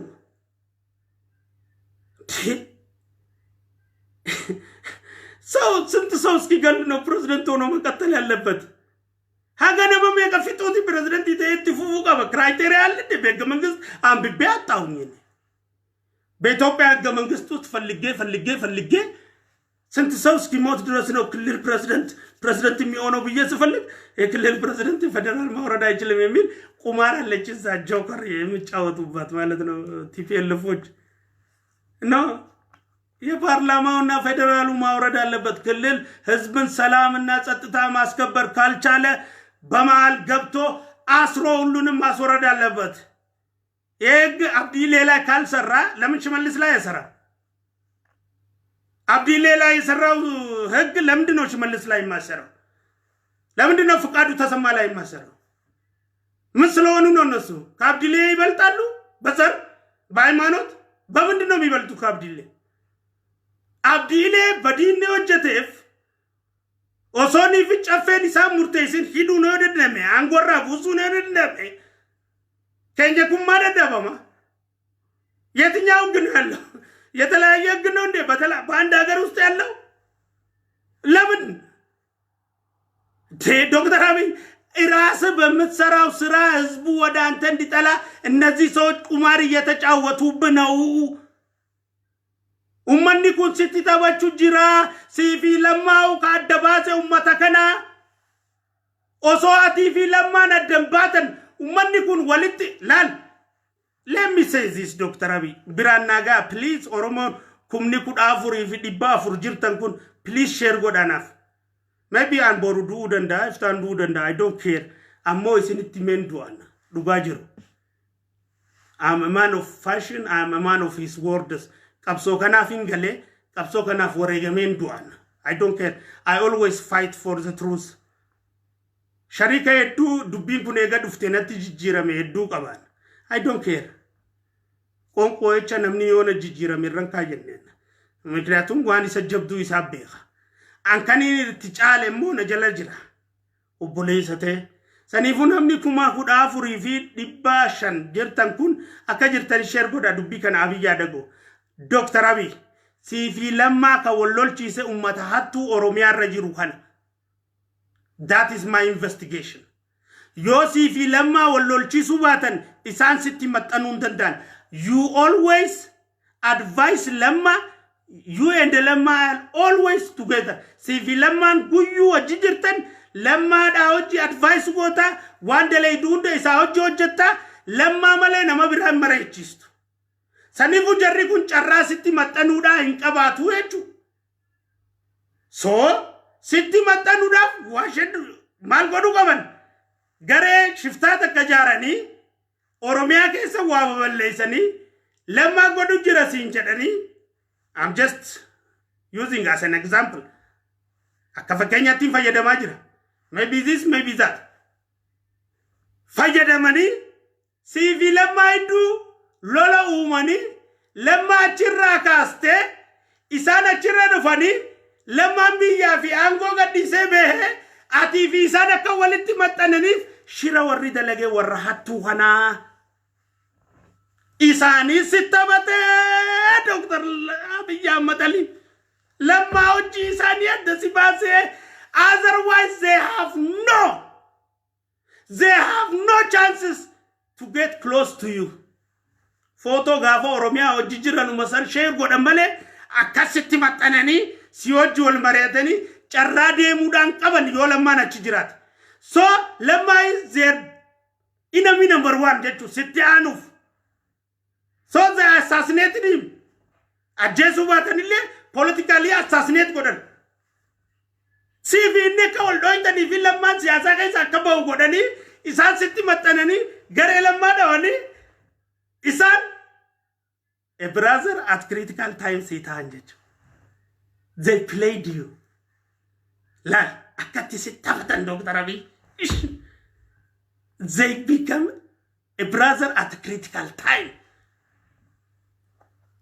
ሰው ስንት ሰው እስኪገል ነው ፕሬዝደንት ሆኖ መቀጠል ያለበት? Haga nama meeqa fixuuti pirezidantii ta'ee itti fufuu qaba? Criteria አለ እንዴ? በህገ መንግስት አንብቤ አጣሁኝ እኔ። በኢትዮጵያ ህገ መንግስት ውስጥ ፈልጌ ፈልጌ ፈልጌ ስንት ሰው እስኪሞት ድረስ ነው ክልል ፕሬዝደንት የሚሆነው ብዬ ስፈልግ የክልል ፕሬዝደንት ፌደራል ማውረድ አይችልም የሚል ቁማር አለች እዛ joker የሚጫወቱባት ማለት ነው TPLF ኦች ነው። የፓርላማውና ፌዴራሉ ማውረድ አለበት። ክልል ህዝብን ሰላምና ጸጥታ ማስከበር ካልቻለ በመሃል ገብቶ አስሮ ሁሉንም ማስወረድ አለበት። ይህ ህግ አብዲሌ ላይ ካልሰራ ለምን ሽመልስ ላይ አይሰራ? አብዲሌ ላይ የሰራው ህግ ለምንድን ነው ሽመልስ ላይ የማይሰራው? ለምንድን ነው ፍቃዱ ተሰማ ላይ የማይሰራው? ምን ስለሆኑ ነው? እነሱ ከአብዲሌ ይበልጣሉ? በዘር፣ በሃይማኖት፣ በምንድን ነው የሚበልጡ ከአብዲሌ? Abdiilee badiinni hojjeteef osoonii fi caffeen isaan murteessin hidhuun yoo danda'ame, aangoorraa buusuun yoo danda'ame, keenya kun maa dadhabama? የትኛው ህግ ነው ያለው? የተለያየ ህግ ነው እንዴ በአንድ ሀገር ውስጥ ያለው? ለምን ዶክተር አብይ ራስህ በምትሰራው ስራ ህዝቡ ወደ አንተ እንዲጠላ እነዚህ ሰዎች ቁማር እየተጫወቱብህ ነው። Ummanni kun sitti taphachuu jira. Siifi Lammaa'u ka adda baase ummata kana. Osoo atii fi Lammaan addan baatan ummanni kun walitti laal. Let me say this, Dr. Abiy. Biraan nagaa, please. Oromoon 14,400 jirtan kun, please share godhanaaf. Maybe an boru du'uu danda'a, iftaan du'uu danda'a, I don't care. Ammoo isinitti meen du'an dhugaa jiru. I'm a man of fashion, I'm a man of his words. Qabsoo kanaaf hin galee, qabsoo kanaaf wareegameen du'an. I don't care. I always fight for the truth. Sharika hedduu dubbiin kun eega dhufte natti jijjiirame hedduu qaban. I don't care. Qoonqoo jecha namni yoona jijjiirame irran kaa jenneen. Mikniyaatum waan isa jabduu isaa beeka. An kan itti caale immoo na jala jira. Obboleessa ta'e. Saniifuu namni 14,500 jirtan kun akka jirtan share godha dubbii kana Abiy yaadago. Dooktar Abiy, siifii Lammaa kan wal lolchiise ummata hattuu Oromiyaa irra jiru kana. That is my investigation. Yoo siifii Lammaa wal lolchiisuu baatan, isaan sitti maxxanuu hin danda'an. You always advise Lammaa, you and Lammaa are always together. Siifii Lammaan guyyuu wajji jirtan, Lammaadhaa hojii advice goota, waan dalaydu hunda isaa hojii hojjetta, Lammaa malee nama biraa hin mareechistu. Saniifuu jarri kun carraa sitti maxxanuudhaa hin qabaatu jechuudha. So sitti maxxanuudhaaf maal godhuu qaban? Garee shiftaa takka ijaaranii, Oromiyaa keessa waa baballeessanii, Lammaa godhu jira siin jedhanii, I'm just using as an example. Akka fakkeenyaatti fayyadamaa jira. Maybe this, maybe that. Fayyadamanii siifi Lammaa hedduu lola uumanii, Lammaa achirraa kaastee, isaan achirra dhufanii, Lammaan biyyaa fi aangoo gadhiisee bahee, atii fi isaan akka walitti maxxananiif shira warri dalagee warra hattuu kanaa. Isaanii si taphatee Dooktar Abiyyi Ahmad Ali. Lammaa hojii isaanii adda si baasee. Otherwise they have no chances to get close to you. Footoo gaafa Oromiyaa hojii jiranuma san share godhan malee akkasitti maxxananii si hojii wal mari'atanii carraa deemuudhaan qaban yoo Lammaan achi jiraate. So Lammaa is their enemy number one jechuun sitti aanuuf. So they assassinated him. Ajjeesuu baatanillee politically assassinate godhan. Siifi inni akka wal dhooytanii fi Lammaan siyaasaa keessa akka bahu godhanii, isaan sitti maxxananii, garee Lammaa dhawanii, isaan a brother at critical time si ta'an jechuudha. They played you. Laal akkatti si taphatan, Dr. Abiy. They become a brother at critical time.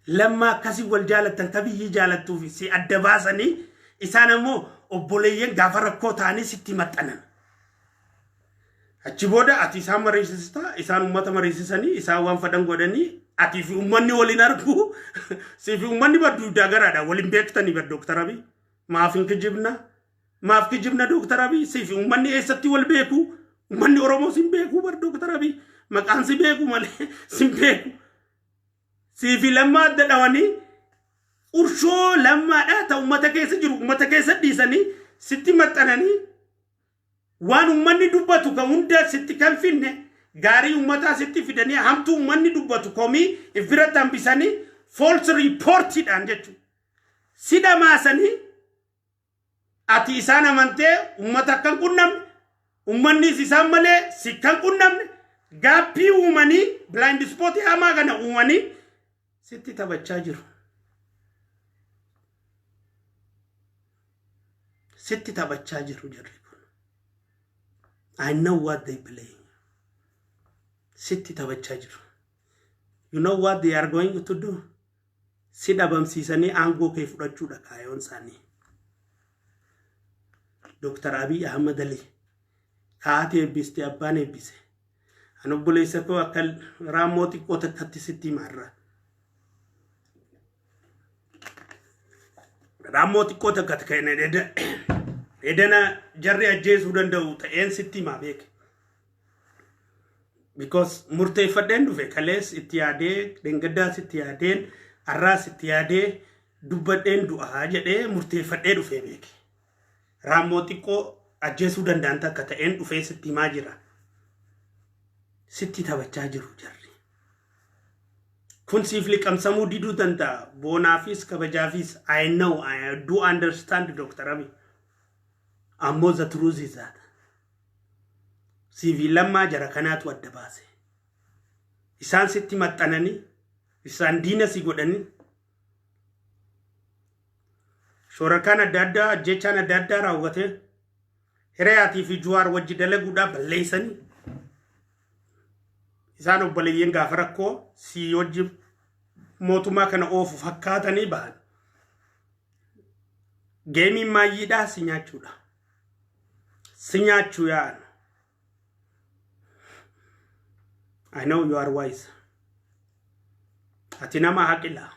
Lammaa akkasii wal jaalattan ka biyyi jaalattuuf si adda baasanii, isaan ammoo obboleeyyan gaafa rakkoo ta'anii sitti maxxanan. Achi booda ati isaan mariisista, isaan uummata mariisisanii, isaan waan fedhan godhanii, atii fi uummanni waliin argu, sii fi uummanni badduu garaadha waliin beektanii bar. Dooktar Abiy. Maaf hin kijibna? Maaf kijibna, Dooktar Abiy? Sii fi uummanni eessatti wal beeku? Uummanni Oromoo sin beeku bar, Dooktar Abiy. Maqaan si beeku malee sin beeku. Sii fi Lammaa adda dhawanii, urshoo Lammaadhaa ta uummata keessa jiru uummata keessa dhiisanii, sitti maxxananii, waan uummanni dubbatu kan hunda sitti kan finne, gaarii uummataa sitti fidanii, hamtuu uummanni dubbatu komii if biratti hambisanii, false reportiidhaan jechuudha. Si dhamaasanii, ati isaan amantee uummata akka hin qunnamne, uummannis isaan malee si kan qunnamne, gapii uumanii, blind spot hamaa kana uumanii sitti taphachaa jiru. Sitti taphachaa jiru jarri kun. I know what they play. Sitti taphachaa jiru. You know what they are going to do? Si dhabamsiisanii aangoo kee fudhachuudha kaayoon isaanii. Dr. Abiy Ahmad Ali, kaati eebbiste, abbaan eebbise. An obboleessa koo akka raammoo xiqqoo takkatti sitti himarra. Raammoo xiqqoo takka kan edana jarri ajjeesuu danda'u ta'een sitti himaa beeke. Because murteeffadheen dhufe, kalees itti yaadee, dhengaddaas itti yaadeen, arraas itti yaadee, dubbadheen du'aa jedhee murteeffadhee dhufe beeke. Raammoo xiqqoo ajjeesuu danda'an takka ta'een dhufee sitti himaa jira. Sitti taphachaa jiru jarri. Kun siif liqamsamuu diduu danda'a. Boonaafis kabajaafis, I know, I do understand, Dr. Abiy. Ammoo the truth is that siifi Lammaa jara kanaatu adda baase. Isaan sitti maxxananii, isaan diina si godhanii, shoorakaan adda addaa, ajjechaan adda addaa raawwatee, Hiriyaatii fi Juwaar wajji dalaguudhaa balleessanii isaan obboleeyyan gaafa rakkoo si wajji mootummaa kana oofu fakkaatanii bahan. Geemiin maayyiidhaa si nyaachuudha. Si nyaachuu yaa'an. I know you are wise. Ati nama haqila.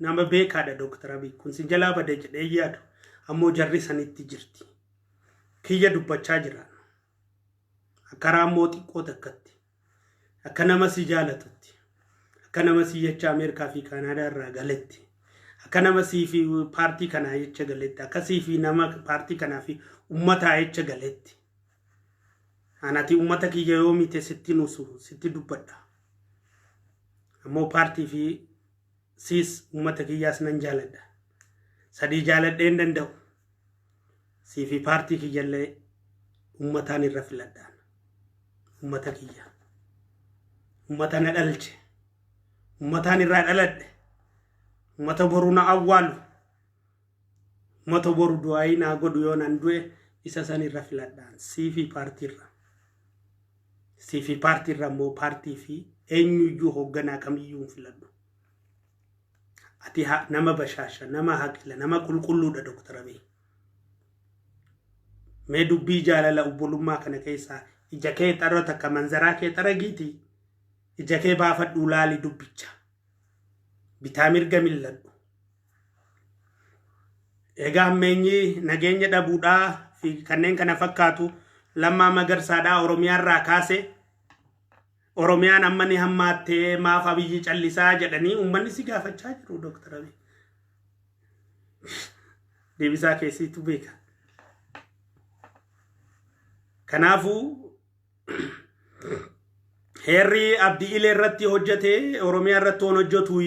Nama beekaadha, Dr. Abiy. Kun si jalaa bade jedhee yaadu. Ammoo jarri sanitti jirti. Kiyya dubbachaa jiran. Akka raammoo xiqqoo takkatti. Akka nama si jaalatutti. Akka nama si jecha Ameerikaa fi Kaanaadaa irraa galetti. Akka nama sii fi paartii kanaa jecha galetti. Akka sii fi nama paartii kanaa fi uummataa jecha galetti. Anati uummata kiyya yoo mite sitti nusu sitti dubbadha. Ammoo paartii fi siis uummata kiyyaas nan jaaladha. Sadii jaaladhee hin danda'u. Sii fi paartii kiyyallee uummataan irra filadhaan. Uummata kiyya. Uummata na dhalche. Uummataan irraa dhaladhe. Uummata boru na awwaalu. Uummata boru du'aayii naa godhu yoo nan du'e isa san irra filadhaan. Sii fi paartii irra. Sii fi paartii irra immoo paartii fi eenyuyyuu hoogganaa kamiyyuu hin filadhu. Ati nama bashaasha, nama haqila, nama qulqulluudha, Dr. Abiy. Mee dubbii jaalala obbolummaa kana keessaa ija kee xarra takka manzaraa kee xaragiiti. Ija kee baafadhuu laali dubbicha. Bitaa mirga milladhu. Egaa hammeenyi nageenya dhabuudhaa fi kanneen kana fakkaatu Lammaa Magarsaadhaa Oromiyaarraa kaase Oromiyaan amma ni hammaattee maaf Abiyyi callisaa jedhanii uummanni si gaafachaa jiru, Dr. Abiy. Deebisaa keessiitu beeka. Kanaafuu heerri Abdii Ilee irratti hojjete Oromiyaa irratti waan hojjetu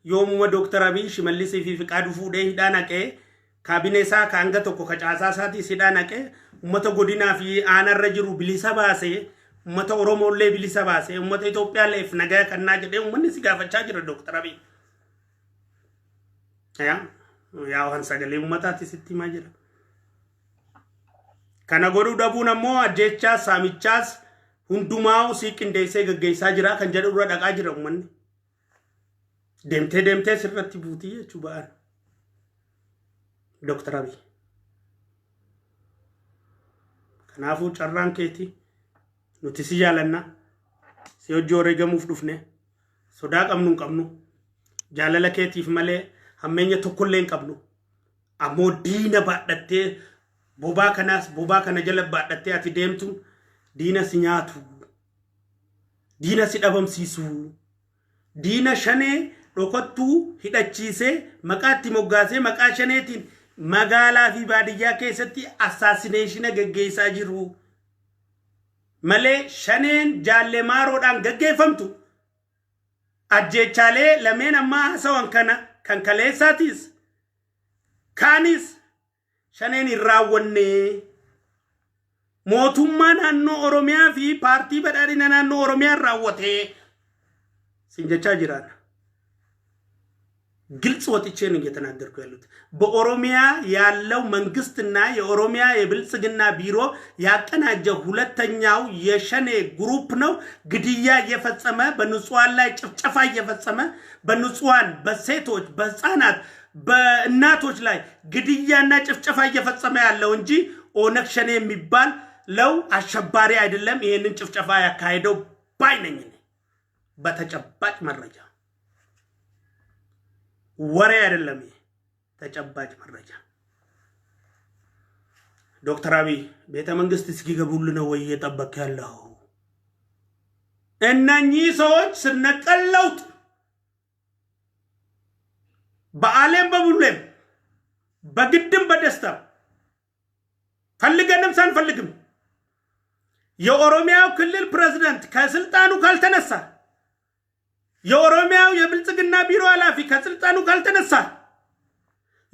yoomuma Dr. Abiy Shimallisii fi Fiqaaduu fuudhee hidhaa naqee, kaabinee isaa ka hanga tokko ka caasaa isaatiis hidhaa naqee, uummata godinaa fi aanarra jiru bilisa baasee, uummata Oromoollee bilisa baasee, uummata Itoophiyaalleef nagaa kannaa jedhee uummanni si gaafachaa jira, Dr. Abiy. Yaa yaa waan sagalee uummataati sitti himaa jira. Kana godhuu dhabuun ammoo ajjeechaas saamichaas hundumaa sii qindeessee gaggeessaa jira kan jedhu irra dhaqaa jira uummanni. Deemtee deemtee sirratti buutii jechuu ba'an. Dr. Abiy. Kanaafuu carraan keeti, nuti si jaalanna. Si hojii wareegamuuf dhufne. Sodaa qabnu hin qabnu. Jaalala keetiif malee hammeenya tokkollee hin qabnu. Ammoo diina baadhattee bobaa kanaas bobaa kana jala baadhattee ati deemtu diina si nyaatu. Diina si dhabamsiisu. Diina Shanee dhokattuu hidhachiisee maqaa itti moggaasee maqaa Shaneetiin magaalaa fi baadiyyaa keessatti assassination gaggeessaa jiru. Malee Shaneen Jaallee Maaroodhaan gaggeeffamtu ajjeechaalee lameen ammaa haasawan kana kan kaleessaatis kaanis Shaneen hin raawwanne. Mootummaa naannoo Oromiyaa fi paartii badhaadhina naannoo Oromiyaa raawwate sin jechaa jiraan. ግልጽ ወጥቼ ነው እየተናገርኩ ያሉት። በኦሮሚያ ያለው መንግስትና የኦሮሚያ የብልጽግና ቢሮ ያቀናጀ ሁለተኛው የሸኔ group ነው ግድያ እየፈጸመ፣ በንጹሃን ላይ ጭፍጨፋ እየፈጸመ፣ በንጹሃን በሴቶች፣ በህፃናት፣ በእናቶች ላይ ግድያና ጭፍጨፋ እየፈጸመ ያለው እንጂ ኦነግ ሸኔ የሚባል ለው አሸባሪ አይደለም። ይሄንን ጭፍጨፋ ያካሄደው ባይ ነኝ እኔ። በተጨባጭ መረጃ፣ ወሬ አይደለም። ይሄ ተጨባጭ መረጃ። ዶክተር አብይ ቤተ መንግስት እስኪገቡልህ ነው ወይ እየጠበቅ ያለው? እነኚህ ሰዎች ስነቀል ለውጥ በአሌም በቡሌም በግድም በደስታም ፈልገንም ሳንፈልግም የኦሮሚያው ክልል ፕሬዝዳንት ከስልጣኑ ካልተነሳ፣ የኦሮሚያው የብልጽግና ቢሮ ኃላፊ ከስልጣኑ ካልተነሳ፣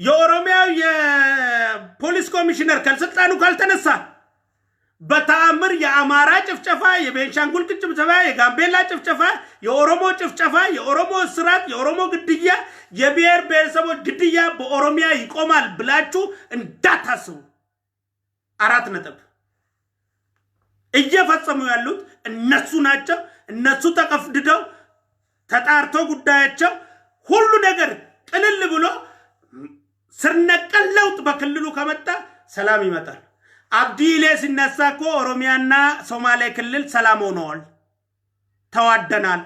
የኦሮሚያው የፖሊስ ኮሚሽነር ከስልጣኑ ካልተነሳ በተአምር የአማራ ጭፍጨፋ፣ የቤንሻንጉል ጭፍጨፋ፣ የጋምቤላ ጭፍጨፋ፣ የኦሮሞ ጭፍጨፋ፣ የኦሮሞ እስራት፣ የኦሮሞ ግድያ፣ የብሔር ብሔረሰቦች ግድያ በኦሮሚያ ይቆማል ብላችሁ እንዳታስቡ። አራት ነጥብ። እየፈጸሙ ያሉት እነሱ ናቸው። እነሱ ተቀፍድደው ተጣርቶ ጉዳያቸው ሁሉ ነገር ቅልል ብሎ ስር ነቀል ለውጥ በክልሉ ከመጣ ሰላም ይመጣል። አብዲሌ ሲነሳ እኮ ኦሮሚያና ሶማሌ ክልል ሰላም ሆነዋል። ተዋደናል፣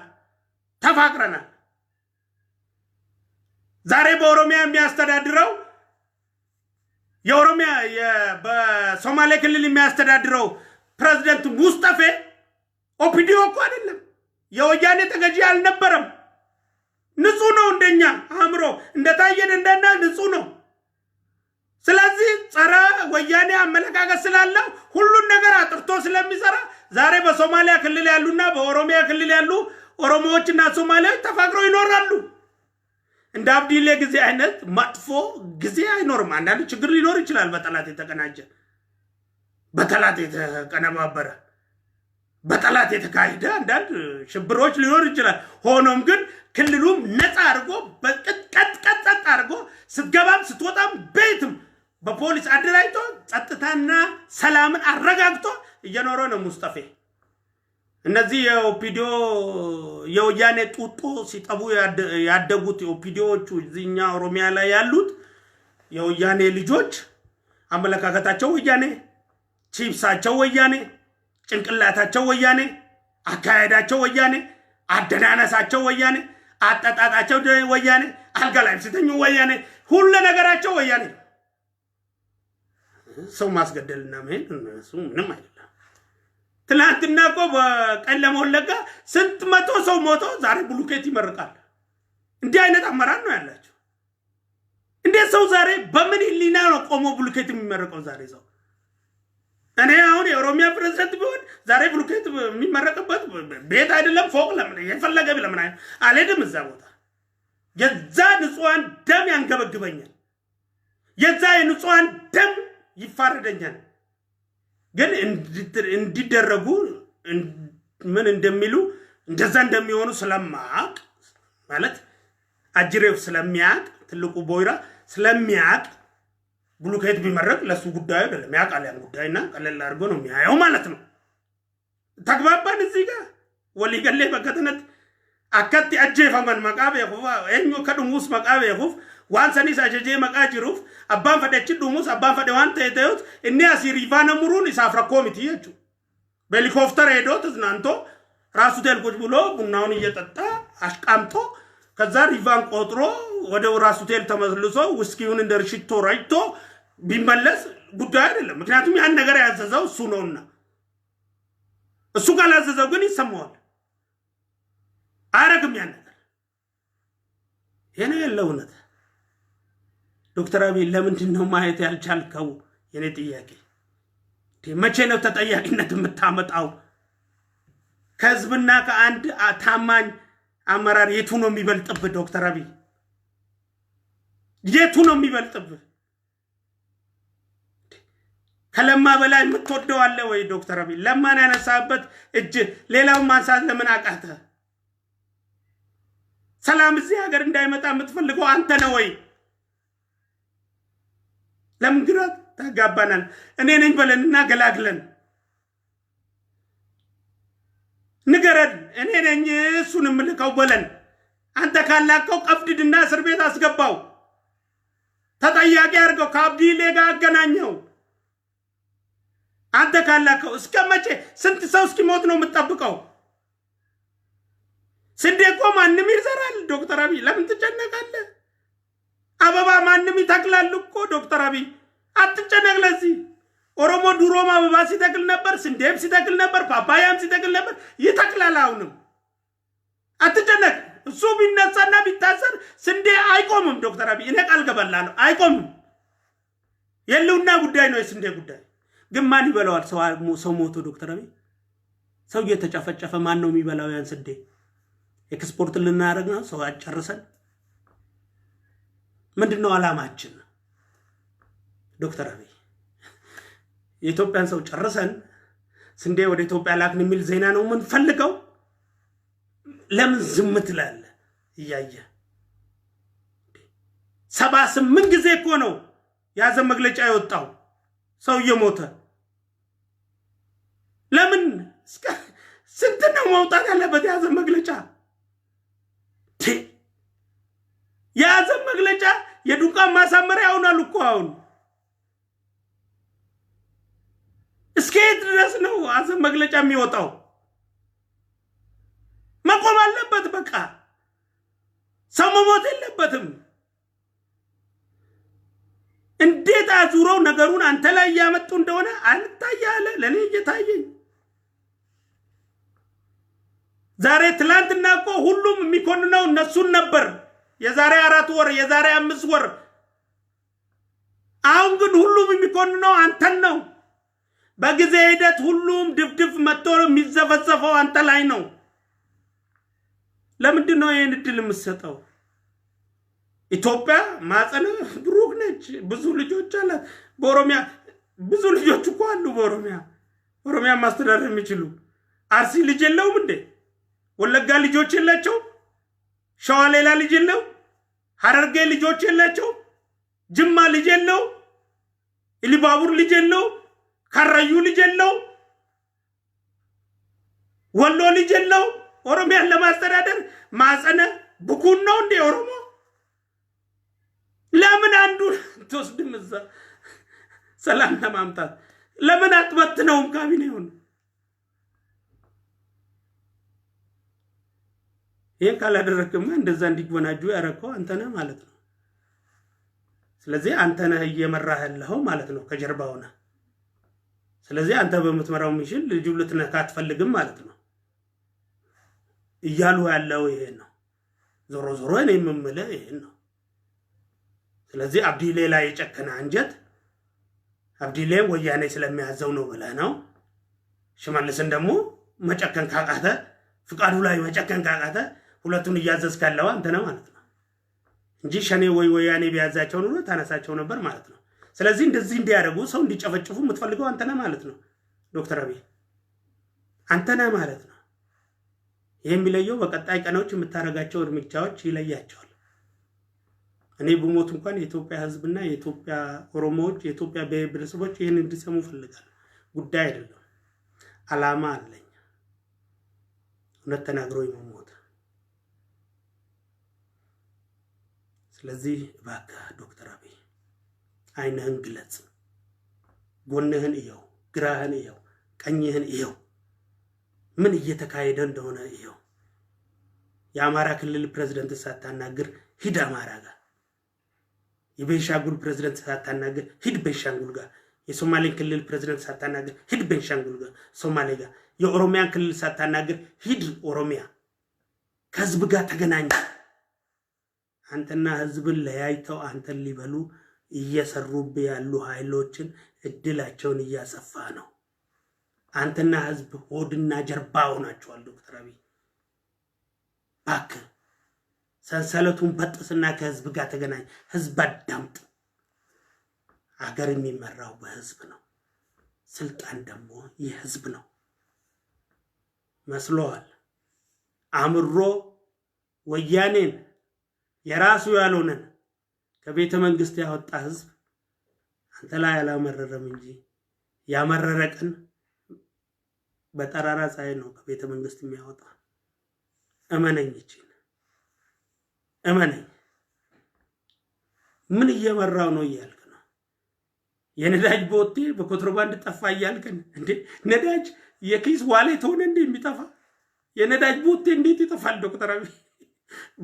ተፋቅረናል። ዛሬ በኦሮሚያ የሚያስተዳድረው የኦሮሚያ በሶማሌ ክልል የሚያስተዳድረው ፕሬዝደንት ሙስጠፌ ኦፒዲዮ እኮ አይደለም፣ የወያኔ ተገዢ አልነበረም። ንጹህ ነው፣ እንደኛ አእምሮ እንደታየ ደንዳና ንጹህ ነው። ስለዚህ ጸረ ወያኔ አመለካከት ስላለው ሁሉን ነገር አጥርቶ ስለሚሰራ ዛሬ በሶማሊያ ክልል ያሉና በኦሮሚያ ክልል ያሉ ኦሮሞዎችና ሶማሊያዎች ተፋቅረው ይኖራሉ። እንደ አብዲሌ ጊዜ አይነት መጥፎ ጊዜ አይኖርም። አንዳንድ ችግር ሊኖር ይችላል። በጠላት የተቀናጀ፣ በጠላት የተቀነባበረ፣ በጠላት የተካሄደ አንዳንድ ሽብሮች ሊኖር ይችላል። ሆኖም ግን ክልሉም ነፃ አድርጎ በቀጥቀጥ አድርጎ ስትገባም ስትወጣም ቤትም በፖሊስ አደራጅቶ ጸጥታና ሰላምን አረጋግቶ እየኖረ ነው ሙስጠፌ። እነዚህ የኦፒዲዮ የወያኔ ጡጦ ሲጠቡ ያደጉት የኦፒዲዮዎቹ እዚህኛ ኦሮሚያ ላይ ያሉት የወያኔ ልጆች አመለካከታቸው ወያኔ፣ ቺፕሳቸው ወያኔ፣ ጭንቅላታቸው ወያኔ፣ አካሄዳቸው ወያኔ፣ አደናነሳቸው ወያኔ፣ አጠጣጣቸው ወያኔ፣ አልጋ ላይም ሲተኙ ወያኔ፣ ሁሉ ነገራቸው ወያኔ። ሰው ማስገደልና መሄድ እሱ ምንም አይደለም። ትናንትና እኮ በቄለም ወለጋ ስንት መቶ ሰው ሞቶ ዛሬ ብሉኬት ይመርቃል። እንዲህ አይነት አመራር ነው ያላቸው። እንዴት ሰው ዛሬ በምን ሕሊና ነው ቆሞ ብሉኬት የሚመረቀው? ዛሬ ሰው እኔ አሁን የኦሮሚያ ፕሬዝደንት ቢሆን ዛሬ ብሉኬት የሚመረቅበት ቤት አይደለም ፎቅ ለምን የፈለገ ለምን አልሄድም እዛ ቦታ። የዛ ንጹሐን ደም ያንገበግበኛል። የዛ የንጹሐን ደም ይፋረደኛል። ግን እንዲደረጉ ምን እንደሚሉ እንደዛ እንደሚሆኑ ስለማቅ፣ ማለት አጅሬው ስለሚያቅ፣ ትልቁ ቦይራ ስለሚያቅ ብሉኬት ቢመረቅ ለሱ ጉዳዩ አይደለም። ያውቃል ያን ጉዳይና ቀለል አድርጎ ነው የሚያየው ማለት ነው። ተግባባን። እዚህ ጋር waliigallee bakka kanatti akkatti ajjeefaman maqaa beekuuf, eenyu akka dhumuus maqaa beekuuf, waan sanis ajajee maqaa jiruuf, abbaan fedhe achi dhumuus, abbaan fedhe waan ta'e ta'us inni asii riifaana muruun isaaf rakkoo miti jechuudha. በሄሊኮፕተር ሄዶ ተዝናንቶ ራሱ ሆቴል ቁጭ ብሎ ቡናውን እየጠጣ አሽቃምጦ ከዛ ሪቫን ቆጥሮ ወደ ራሱ ሆቴል ተመልሶ ውስኪውን እንደ ሽቶ ረጭቶ ቢመለስ ጉዳይ አይደለም። ምክንያቱም ያን ነገር ያዘዘው እሱ ነውና፣ እሱ ካላዘዘው ግን ይሰማዋል። አያረግም ያን ነገር። ይሄ ነው ያለው እውነት። ዶክተር አብይ ለምንድን ነው ማየት ያልቻልከው? የኔ ጥያቄ መቼ ነው ተጠያቂነት የምታመጣው? ከህዝብና ከአንድ ታማኝ አመራር የቱ ነው የሚበልጥብህ? ዶክተር አብይ የቱ ነው የሚበልጥብህ? ከለማ በላይ የምትወደው አለ ወይ? ዶክተር አብይ ለማን ያነሳበት እጅ ሌላውን ማንሳት ለምን አቃተ? ሰላም እዚህ ሀገር እንዳይመጣ የምትፈልገው አንተ ነህ ወይ? ለምን ግራ ታጋባናል? እኔ ነኝ በለንና ገላግለን ንገረን። እኔ ነኝ እሱን የምልከው በለን። አንተ ካላከው ቀፍድድና እስር ቤት አስገባው፣ ተጠያቂ አድርገው፣ ከአብዲሌ ጋር አገናኘው። አንተ ካላከው እስከ መቼ ስንት ሰው እስኪሞት ነው የምትጠብቀው? ስንዴ እኮ ማንም ይዘራል። ዶክተር አብይ ለምን ትጨነቃለህ? አበባ ማንም ይተክላል እኮ፣ ዶክተር አብይ አትጨነቅ። ለዚህ ኦሮሞ ድሮም አበባ ሲተክል ነበር፣ ስንዴም ሲተክል ነበር፣ ፓፓያም ሲተክል ነበር፣ ይተክላል። አሁንም አትጨነቅ። እሱ ቢነሳና ቢታሰር ስንዴ አይቆምም። ዶክተር አብይ እኔ ቃል ገባላለሁ፣ አይቆምም። የህልውና ጉዳይ ነው የስንዴ ጉዳይ። ግን ማን ይበላዋል? ሰው ሞቶ፣ ዶክተር አብይ፣ ሰው እየተጨፈጨፈ ማን ነው የሚበላው ያን ስንዴ? ኤክስፖርት ልናደርግ ነው? ሰው አጨርሰን ምንድን ነው ዓላማችን? ዶክተር አብይ የኢትዮጵያን ሰው ጨርሰን ስንዴ ወደ ኢትዮጵያ ላክን የሚል ዜና ነው የምንፈልገው? ለምን ዝም ትላለህ? እያየ 78 ጊዜ እኮ ነው የሀዘን መግለጫ የወጣው ሰው እየሞተ። ለምን ስንት ነው መውጣት ያለበት የሀዘን መግለጫ? የሀዘን መግለጫ የዱካን ማሳመሪያ ሆኗል እኮ አሁን። እስከ የት ድረስ ነው ሀዘን መግለጫ የሚወጣው? መቆም አለበት። በቃ ሰው መሞት የለበትም። እንዴት አዙረው ነገሩን አንተ ላይ እያመጡ እንደሆነ አልታየ አለ። ለእኔ እየታየኝ ዛሬ። ትላንትና እኮ ሁሉም የሚኮንነው እነሱን ነበር። የዛሬ 4 ወር፣ የዛሬ 5 ወር። አሁን ግን ሁሉም የሚኮንነው አንተን ነው። በጊዜ ሂደት ሁሉም ድፍድፍ መጥቶ የሚዘፈዘፈው አንተ ላይ ነው። ለምንድን ነው ይህን እድል የምትሰጠው? ኢትዮጵያ ማጸነ ብሩክ ነች። ብዙ ልጆች አላት። በኦሮሚያ ብዙ ልጆች እኮ አሉ። በኦሮሚያ ኦሮሚያ ማስተዳደር የሚችሉ። አርሲ ልጅ የለውም እንዴ? ወለጋ ልጆች የላቸው? ሸዋ ሌላ ልጅ የለው? ሐረርጌ ልጆች የላቸው? ጅማ ልጅ የለው? ኢሉባቡር ልጅ የለው? ከረዩ ልጅ የለው? ወሎ ልጅ የለው? ኦሮሚያን ለማስተዳደር ማጸነ ብኩን ነው እንዴ ኦሮሞ? ለምን አንዱ ትወስድም? እዛ ሰላም ለማምጣት ለምን አትበትነውም ካቢኔውን? ይህን ካላደረግክማ እንደዛ እንዲጎናጁ ያረከው አንተ ነህ ማለት ነው። ስለዚህ አንተ ነህ እየመራህ ያለኸው ማለት ነው፣ ከጀርባ ሆነህ። ስለዚህ አንተ በምትመራው mission ልጁ ልትነካ አትፈልግም ማለት ነው። እያሉ ያለው ይሄን ነው። ዞሮ ዞሮ እኔ የምምልህ ይሄን ነው። ስለዚህ አብዲሌ ላይ የጨከነ አንጀት አብዲሌ ወያኔ ስለሚያዘው ነው ብለህ ነው። ሽመልስን ደግሞ መጨከን ካቃተ፣ ፍቃዱ ላይ መጨከን ካቃተ፣ ሁለቱን እያዘዝክ ያለው አንተ ነህ ማለት ነው እንጂ ሸኔ ወይ ወያኔ ቢያዛቸው ኑሮ ታነሳቸው ነበር ማለት ነው። ስለዚህ እንደዚህ እንዲያደርጉ፣ ሰው እንዲጨፈጭፉ የምትፈልገው አንተ ነህ ማለት ነው። ዶክተር አብይ አንተ ነህ ማለት ነው። ይህ የሚለየው በቀጣይ ቀኖች የምታደርጋቸው እርምጃዎች ይለያቸዋል። እኔ ብሞት እንኳን የኢትዮጵያ ሕዝብና የኢትዮጵያ ኦሮሞዎች፣ የኢትዮጵያ ብሔር ብሔረሰቦች ይህን እንዲሰሙ እፈልጋለሁ። ጉዳይ አይደለም፣ አላማ አለኝ። እውነት ተናግሮ መሞት። ስለዚህ እባክህ ዶክተር አብይ ዓይንህን ግለጽ፣ ጎንህን እየው፣ ግራህን እየው፣ ቀኝህን እየው፣ ምን እየተካሄደ እንደሆነ እየው። የአማራ ክልል ፕሬዝደንት ሳታናግር ሂድ አማራ ጋር። የቤንሻንጉል ፕሬዝደንት ሳታናግር ሂድ ቤንሻንጉል ጋር። የሶማሌን ክልል ፕሬዝደንት ሳታናግር ሂድ ቤንሻንጉል ጋር፣ ሶማሌ ጋር። የኦሮሚያን ክልል ሳታናግር ሂድ ኦሮሚያ። ከህዝብ ጋር ተገናኝ። አንተና ህዝብን ለያይተው አንተን ሊበሉ እየሰሩብህ ያሉ ኃይሎችን እድላቸውን እያሰፋ ነው። አንተና ህዝብ ሆድና ጀርባ ሆናችኋል። ዶክተር አብይ እባክህ ሰንሰለቱን በጥስና ከህዝብ ጋር ተገናኝ። ህዝብ አዳምጥ። አገር የሚመራው በህዝብ ነው። ስልጣን ደግሞ የህዝብ ነው። መስሎሃል። አምሮ ወያኔን የራሱ ያልሆነን ከቤተ መንግስት ያወጣ ህዝብ አንተ ላይ አላመረረም እንጂ ያመረረ ቀን በጠራራ ፀሐይ ነው ከቤተ መንግስት የሚያወጣ። እመነኝ፣ ይችል እመነኝ። ምን እየመራው ነው እያልክ ነው? የነዳጅ ቦቴ በኮንትሮባንድ ጠፋ እያልክን እንዴ? ነዳጅ የኪስ wallet ሆነ እንዴ የሚጠፋ? የነዳጅ ቦቴ እንዴት ይጠፋል? ዶክተር አብይ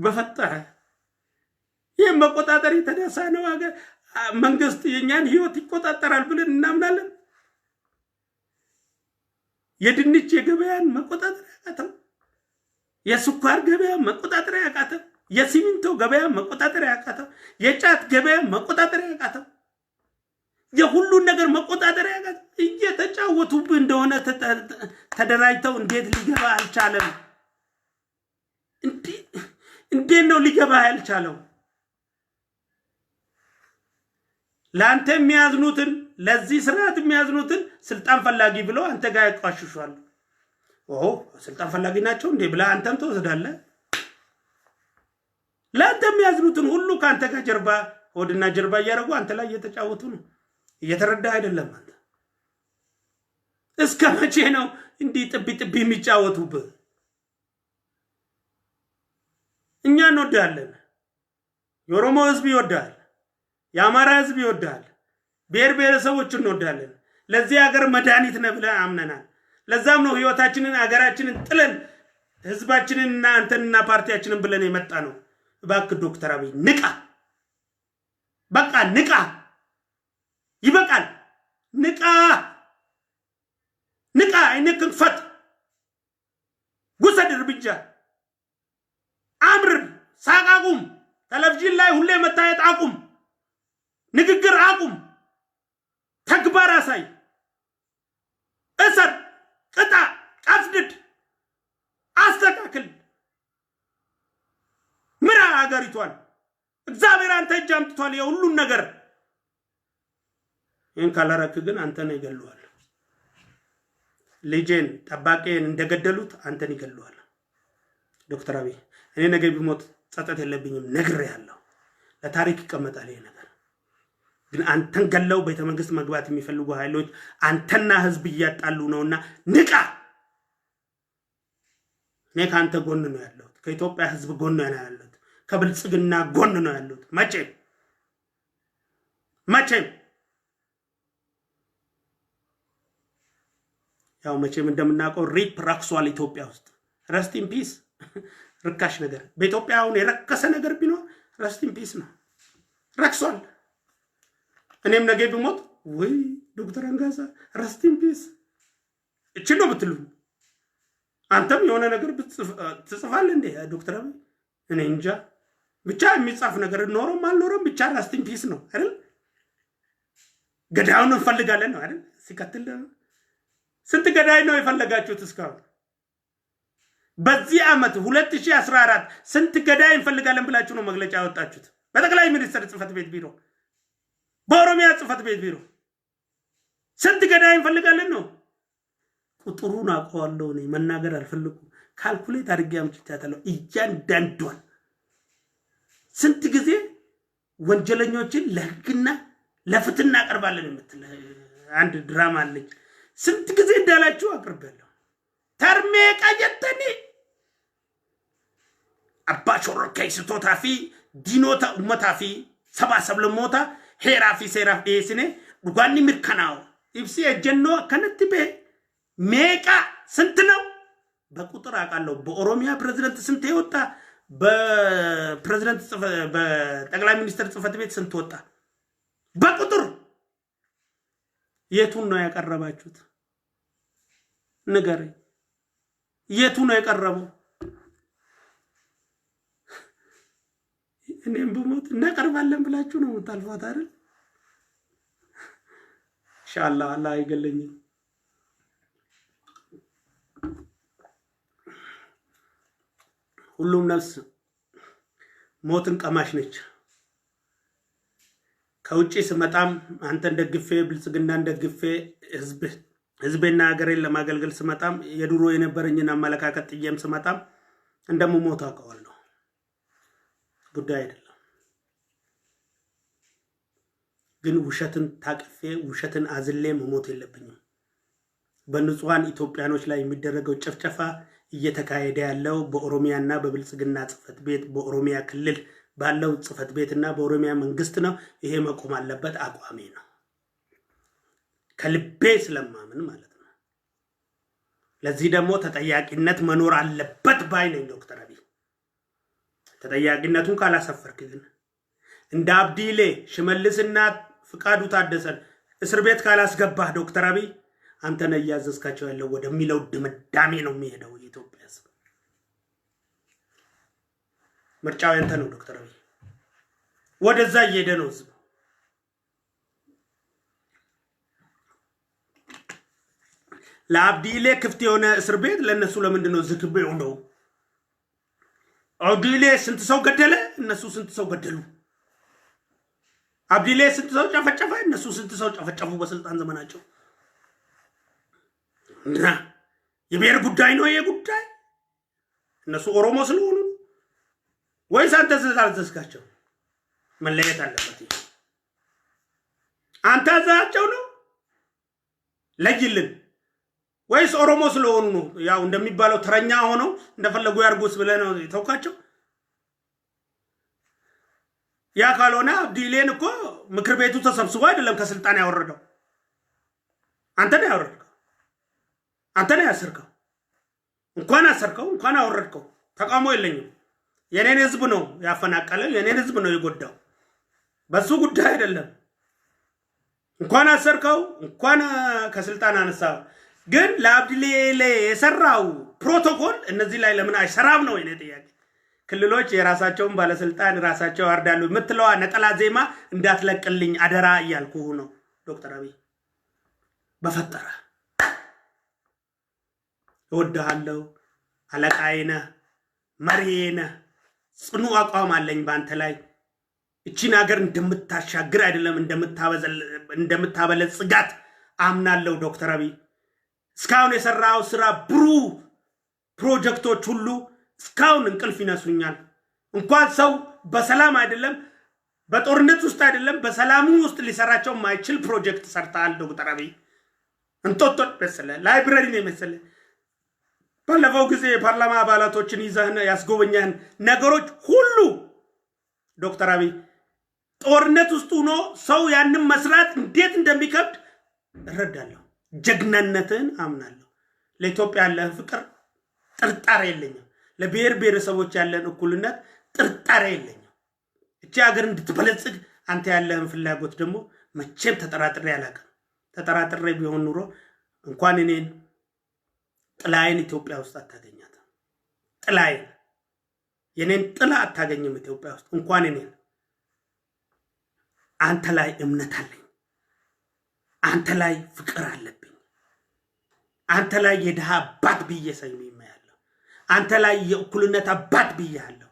በፈጠረ ይህም መቆጣጠር የተነሳ ነው። ሀገር መንግስት የእኛን ህይወት ይቆጣጠራል ብለን እናምናለን። የድንች የገበያን መቆጣጠር ያቃተው፣ የስኳር ገበያ መቆጣጠር ያቃተው፣ የሲሚንቶ ገበያ መቆጣጠር ያቃተው፣ የጫት ገበያ መቆጣጠር ያቃተው፣ የሁሉን ነገር መቆጣጠር ያቃተው፣ እየተጫወቱብህ እንደሆነ ተደራጅተው እንዴት ሊገባ አልቻለም? እንዴት ነው ሊገባ ያልቻለው? ለአንተ የሚያዝኑትን፣ ለዚህ ስርዓት የሚያዝኑትን ስልጣን ፈላጊ ብለው አንተ ጋር ያቋሽሿሉ። ኦ ስልጣን ፈላጊ ናቸው እንዴ ብለህ አንተም ትወስዳለህ። ለአንተ የሚያዝኑትን ሁሉ ከአንተ ጋር ጀርባ ሆድና ጀርባ እያደረጉ አንተ ላይ እየተጫወቱ ነው። እየተረዳ አይደለም አንተ። እስከ መቼ ነው እንዲህ ጥቢ ጥቢ የሚጫወቱብህ? እኛ እንወዳለን። የኦሮሞ ህዝብ ይወዳል። የአማራ ህዝብ ይወዳል። ብሔር ብሔረሰቦች እንወዳለን። ለዚህ ሀገር መድኃኒት ነህ ብለን አምነናል። ለዛም ነው ህይወታችንን ሀገራችንን ጥለን ህዝባችንንና አንተንና ፓርቲያችንን ብለን የመጣ ነው። እባክህ ዶክተር አብይ ንቃ፣ በቃ ንቃ፣ ይበቃል። ንቃ፣ ንቃ፣ ዓይንህን ክፈት፣ ውሰድ እርምጃ፣ አምርር፣ ሳቅ አቁም። ቴሌቪዥን ላይ ሁሌ መታየት አቁም። ንግግር አቁም። ተግባር አሳይ። እሰር፣ ቅጣ፣ ቀፍድድ፣ አስተካክል፣ ምራ አገሪቷን። እግዚአብሔር አንተ እጅ አምጥቷል የሁሉን ነገር። ይህን ካላረክ ግን አንተን ይገሉሃል። ልጄን ጠባቂን እንደገደሉት አንተን ይገሉሃል። ዶክተር አብይ እኔ ነገ ቢሞት ጸጸት የለብኝም፣ ነግሬሃለሁ። ለታሪክ ይቀመጣል ይሄ ነገር። ግን አንተን ገለው ቤተ መንግስት መግባት የሚፈልጉ ኃይሎች አንተና ህዝብ እያጣሉ ነውና ንቃ። እኔ ከአንተ ጎን ነው ያለሁት፣ ከኢትዮጵያ ህዝብ ጎን ነው ያለሁት፣ ከብልጽግና ጎን ነው ያለሁት። መቼም መቼም ያው መቼም እንደምናውቀው RIP ረክሷል ኢትዮጵያ ውስጥ። Rest in peace ርካሽ ነገር በኢትዮጵያ አሁን የረከሰ ነገር ቢኖር rest in peace ነው። ረክሷል። እኔም ነገ ብሞት ወይ ዶክተር አንጋሳ rest in peace እችን ነው ብትሉኝ፣ አንተም የሆነ ነገር ትጽፋለህ እንዴ ዶክተር አብይ? እኔ እንጃ ብቻ የሚጻፍ ነገር ኖሮም አልኖረም ብቻ rest in peace ነው አይደል? ገዳዩን እንፈልጋለን ነው አይደል? ሲቀጥል ስንት ገዳይ ነው የፈለጋችሁት እስካሁን? በዚህ ዓመት 2014 ስንት ገዳይ እንፈልጋለን ብላችሁ ነው መግለጫ ያወጣችሁት? በጠቅላይ ሚኒስትር ጽህፈት ቤት ቢሮ፣ በኦሮሚያ ጽህፈት ቤት ቢሮ ስንት ገዳይ እንፈልጋለን ነው? ቁጥሩን አውቀዋለሁ እኔ መናገር አልፈልኩም። Calculate አድርጌ አምጥቻታለሁ እያንዳንዷን። ስንት ጊዜ ወንጀለኞችን ለህግና ለፍትህ እናቀርባለን የምትል አንድ ድራማ አለች። ስንት ጊዜ እንዳላችሁ አቅርቤያለሁ። Tarmee qajettanii abbaa shororkeessitootaa fi diinota uummataa fi sabaa sablammoota heeraa fi seeraaf dhiyeessine dhugaan ni mirkanaa'u. Ibsi ejjennoo akkanatti bee meeqa ስንት ነው? በቁጥር አውቃለሁ። በኦሮሚያ ፕሬዝደንት ስንት የወጣ፣ በፕሬዝደንት በጠቅላይ ሚኒስትር ጽህፈት ቤት ስንት ወጣ? በቁጥር የቱን ነው ያቀረባችሁት? ንገረኝ። የቱ ነው የቀረበው? እኔም ብሞት እናቀርባለን ብላችሁ ነው የምታልፏት አይደል? ኢንሻአላህ አላህ አይገለኝም። ሁሉም ነፍስ ሞትን ቀማሽ ነች። ከውጭ ስመጣም አንተን ደግፌ ብልጽግናን ደግፌ ህዝቤና ሀገሬን ለማገልገል ስመጣም የድሮ የነበረኝን አመለካከት ጥዬም ስመጣም እንደምሞት አውቀዋለሁ። ጉዳይ አይደለም። ግን ውሸትን ታቅፌ ውሸትን አዝሌ መሞት የለብኝም። በንጹሐን ኢትዮጵያኖች ላይ የሚደረገው ጭፍጨፋ እየተካሄደ ያለው በኦሮሚያና በብልጽግና ጽህፈት ቤት በኦሮሚያ ክልል ባለው ጽህፈት ቤት እና በኦሮሚያ መንግስት ነው። ይሄ መቆም አለበት። አቋሜ ነው፣ ከልቤ ስለማምን ማለት ነው። ለዚህ ደግሞ ተጠያቂነት መኖር አለበት ባይ ነኝ ዶክተር አብይ። ተጠያቂነቱን ካላሰፈርክ ግን እንደ አብዲሌ ሽመልስና ፍቃዱ ታደሰን እስር ቤት ካላስገባህ ዶክተር አብይ አንተ ነህ እያዘዝካቸው ያለው ወደሚለው ድምዳሜ ነው የሚሄደው የኢትዮጵያ ሕዝብ። ምርጫው ያንተ ነው ዶክተር አብይ። ወደዛ እየሄደ ነው ህዝቡ። ለአብዲሌ ክፍት የሆነ እስር ቤት ለእነሱ ለምንድን ነው ዝግ የሆነው? አብዲሌ ስንት ሰው ገደለ? እነሱ ስንት ሰው ገደሉ? አብዲሌ ስንት ሰው ጨፈጨፈ? እነሱ ስንት ሰው ጨፈጨፉ በስልጣን ዘመናቸው? እና የብሔር ጉዳይ ነው ይሄ ጉዳይ። እነሱ ኦሮሞ ስለሆኑ ወይስ አንተ ስላዘዝካቸው? መለየት አለበት። አንተ አዛቸው ነው፣ ለይልን። ወይስ ኦሮሞ ስለሆኑ ነው? ያው እንደሚባለው ተረኛ ሆነው እንደፈለጉ ያርጉስ ብለህ ነው የተውካቸው? ያ ካልሆነ አብዲሌን እኮ ምክር ቤቱ ተሰብስቦ አይደለም ከስልጣን ያወረደው፣ አንተ ነው ያወረድከው፣ አንተ ነው ያሰርከው። እንኳን አሰርከው እንኳን አወረድከው፣ ተቃውሞ የለኝም። የኔን ህዝብ ነው ያፈናቀለው፣ የኔን ህዝብ ነው የጎዳው። በሱ ጉዳይ አይደለም። እንኳን አሰርከው እንኳን ከስልጣን አነሳው። ግን ለአብዲሌ የሰራው ፕሮቶኮል እነዚህ ላይ ለምን አይሰራም ነው የኔ ጥያቄ። ክልሎች የራሳቸውን ባለስልጣን ራሳቸው ያርዳሉ የምትለዋ ነጠላ ዜማ እንዳትለቅልኝ አደራ እያልኩ ነው ዶክተር አብይ። በፈጠረ እወድሃለሁ፣ አለቃዬ ነህ፣ መሪዬ ነህ፣ ጽኑ አቋም አለኝ በአንተ ላይ። እቺን ሀገር እንደምታሻግር አይደለም እንደምታበለጽጋት አምናለሁ ዶክተር አብይ። እስካሁን የሰራው ስራ ብሩህ ፕሮጀክቶች ሁሉ እስካሁን እንቅልፍ ይነሱኛል። እንኳን ሰው በሰላም አይደለም በጦርነት ውስጥ አይደለም በሰላሙ ውስጥ ሊሰራቸው የማይችል ፕሮጀክት ሰርተሃል ዶክተር አብይ። እንጦጦ መሰለ library ነው የመሰለ ባለፈው ጊዜ የፓርላማ አባላቶችን ይዘህን ያስጎበኘህን ነገሮች ሁሉ ዶክተር አብይ ጦርነት ውስጥ ሆኖ ሰው ያንን መስራት እንዴት እንደሚከብድ እረዳለሁ። ጀግናነትህን አምናለሁ። ለኢትዮጵያ ያለህን ፍቅር ጥርጣሬ የለኝም። ለብሔር ብሔረሰቦች ያለን እኩልነት ጥርጣሬ የለኝም። እቺ ሀገር እንድትበለጽግ አንተ ያለህን ፍላጎት ደግሞ መቼም ተጠራጥሬ አላውቅም። ተጠራጥሬ ቢሆን ኑሮ እንኳን እኔን ጥላዬን ኢትዮጵያ ውስጥ አታገኛትም። ጥላዬን የኔን ጥላ አታገኝም ኢትዮጵያ ውስጥ እንኳን እኔን። አንተ ላይ እምነት አለኝ። አንተ ላይ ፍቅር አለብኝ። አንተ ላይ የድሃ አባት ብዬ ሰይሜያለሁ። አንተ ላይ የእኩልነት አባት ብያለሁ።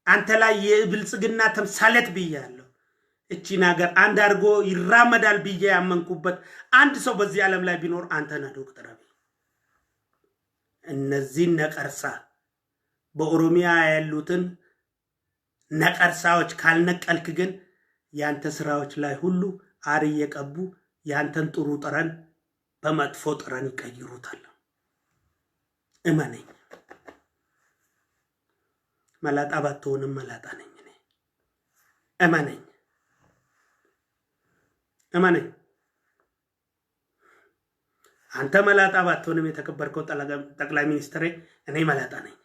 አንተ ላይ የብልጽግና ተምሳሌት ብያለሁ። እቺን ሀገር አንድ አድርጎ ይራመዳል ብዬ ያመንኩበት አንድ ሰው በዚህ ዓለም ላይ ቢኖር አንተ ነህ ዶክተር አብይ። እነዚህን ነቀርሳ በኦሮሚያ ያሉትን ነቀርሳዎች ካልነቀልክ ግን ያንተ ስራዎች ላይ ሁሉ አር እየቀቡ ያንተን ጥሩ ጠረን በመጥፎ ጠረን ይቀይሩታል። እመነኝ። መላጣ ባትሆንም መላጣ ነኝ እኔ። እመነኝ፣ እመነኝ። አንተ መላጣ ባትሆንም የተከበርከው ጠቅላይ ሚኒስትሬ፣ እኔ መላጣ ነኝ።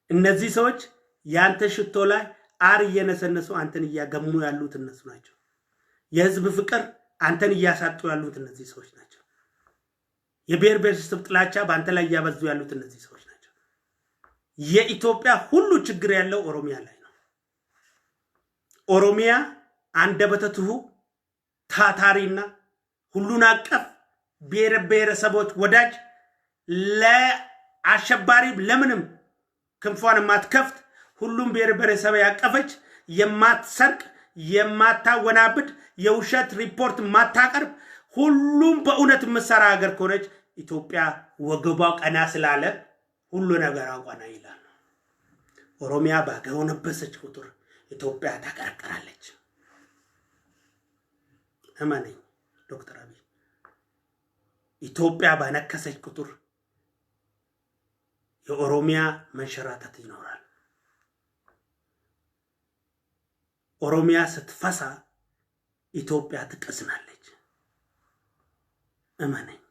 እነዚህ ሰዎች ያንተ ሽቶ ላይ አር እየነሰነሱ አንተን እያገሙ ያሉት እነሱ ናቸው። የህዝብ ፍቅር አንተን እያሳጡ ያሉት እነዚህ ሰዎች ናቸው። የብሔር ብሔረሰብ ጥላቻ በአንተ ላይ እያበዙ ያሉት እነዚህ ሰዎች ናቸው። የኢትዮጵያ ሁሉ ችግር ያለው ኦሮሚያ ላይ ነው። ኦሮሚያ አንደበተ ትሁ ታታሪና ሁሉን አቀፍ ብሔር ብሔረሰቦች ወዳጅ፣ ለአሸባሪ ለምንም ክንፏን የማትከፍት፣ ሁሉም ብሔር ብሔረሰብ ያቀፈች፣ የማትሰርቅ፣ የማታወናብድ፣ የውሸት ሪፖርት የማታቀርብ፣ ሁሉም በእውነት የምትሰራ ሀገር ከሆነች ኢትዮጵያ ወገቧ ቀና ስላለ ሁሉ ነገር ቀና ይላል። ኦሮሚያ ባጎነበሰች ቁጥር ኢትዮጵያ ታቀረቅራለች። እመነኝ ዶክተር አብይ፣ ኢትዮጵያ ባነከሰች ቁጥር የኦሮሚያ መንሸራተት ይኖራል። ኦሮሚያ ስትፈሳ ኢትዮጵያ ትቀዝናለች። እመነኝ።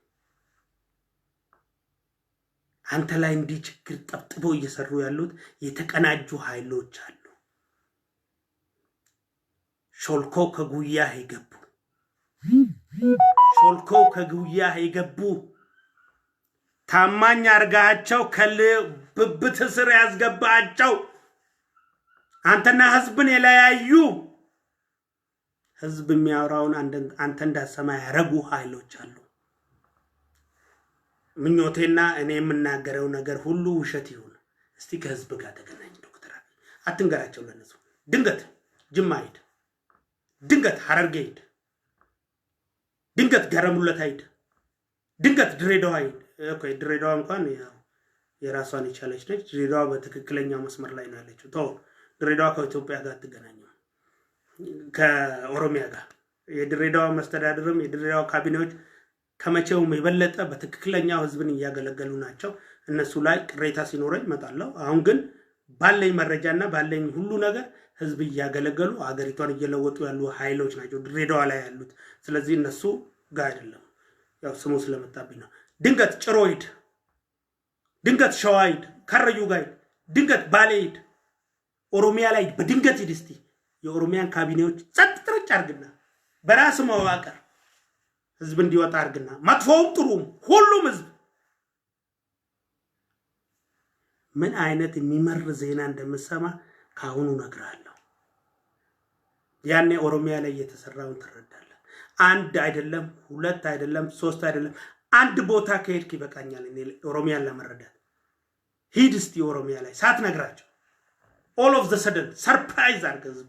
አንተ ላይ እንዲህ ችግር ጠብጥበው እየሰሩ ያሉት የተቀናጁ ኃይሎች አሉ። ሾልኮ ከጉያህ የገቡ፣ ሾልኮ ከጉያህ የገቡ፣ ታማኝ አርጋቸው ከብብት ስር ያስገባቸው፣ አንተና ህዝብን የለያዩ፣ ህዝብ የሚያወራውን አንተ እንዳሰማ ያረጉ ኃይሎች አሉ። ምኞቴና እኔ የምናገረው ነገር ሁሉ ውሸት ይሁን። እስቲ ከህዝብ ጋር ተገናኝ ዶክተር አብይ። አትንገራቸው ለነሱ። ድንገት ጅማ ሂድ፣ ድንገት ሐረርጌ ሂድ፣ ድንገት ገረሙለታ ሂድ፣ ድንገት ድሬዳዋ ሂድ። Okay፣ ድሬዳዋ እንኳን ያው የራሷን የቻለች ነች። ድሬዳዋ በትክክለኛው መስመር ላይ ነው ያለችው። ተው፣ ድሬዳዋ ከኢትዮጵያ ጋር አትገናኝም፣ ከኦሮሚያ ጋር። የድሬዳዋ መስተዳድርም የድሬዳዋ ካቢኔዎች ከመቼውም የበለጠ በትክክለኛው ህዝብን እያገለገሉ ናቸው። እነሱ ላይ ቅሬታ ሲኖረኝ እመጣለሁ። አሁን ግን ባለኝ መረጃና ባለኝ ሁሉ ነገር ህዝብ እያገለገሉ አገሪቷን እየለወጡ ያሉ ኃይሎች ናቸው ድሬዳዋ ላይ ያሉት። ስለዚህ እነሱ ጋር አይደለም፣ ያው ስሙ ስለመጣብኝ ነው። ድንገት ጭሮ ሂድ፣ ድንገት ሸዋ ሂድ፣ ከረዩ ጋር ሂድ፣ ድንገት ባሌ ሂድ፣ ኦሮሚያ ላይ በድንገት ሂድ። እስቲ የኦሮሚያን ካቢኔዎች ጸጥ ረጭ አርግና በራስ መዋቅር ህዝብ እንዲወጣ አርግና መጥፎውም ጥሩም ሁሉም ህዝብ ምን አይነት የሚመር ዜና እንደምሰማ ከአሁኑ እነግርሃለሁ። ያኔ ኦሮሚያ ላይ እየተሰራውን ትረዳለህ። አንድ አይደለም፣ ሁለት አይደለም፣ ሶስት አይደለም፣ አንድ ቦታ ከሄድክ ይበቃኛል እኔ ኦሮሚያን ለመረዳት። ሂድ እስቲ ኦሮሚያ ላይ ሳትነግራቸው all of the sudden surprise አድርገህ ህዝቡ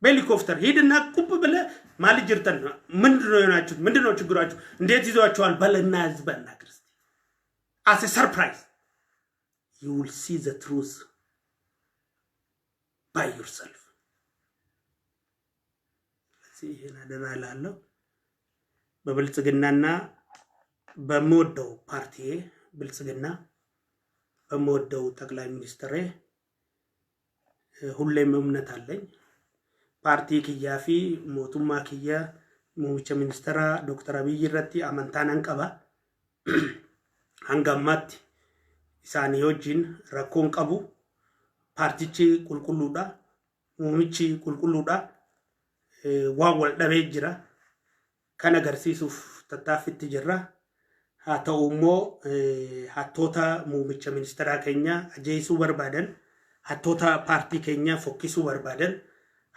በሄሊኮፕተር ሂድና ቁብ ብለህ maal jirtan ምንድን ነው የሆናችሁት? ምንድን ነው ችግራችሁ? እንዴት ይዟችኋል? በልና ህዝብ አናግር እስቲ as surprise, you will see the truth by yourself። ስለዚህ ይህን አደራ እላለሁ። በብልጽግናና በምወደው ፓርቲዬ ብልጽግና፣ በምወደው ጠቅላይ ሚኒስትሬ ሁሌም እምነት አለኝ። Paartii kiyyaa fi mootummaa kiyya muummicha ministeera Dooktar Abiyyi irratti amantaa nan qaba. Hanga ammaatti isaanii wajjin rakkoon qabu. Paartichi qulqulluudha. Muummichi qulqulluudha. Waan wal dhabee jira. Kan agarsiisuuf tattaaffitti jirra. Haa ta'u immoo hattoota muummicha ministeeraa keenya ajjeesuu barbaadan, hattoota paartii keenya fokkisuu barbaadan,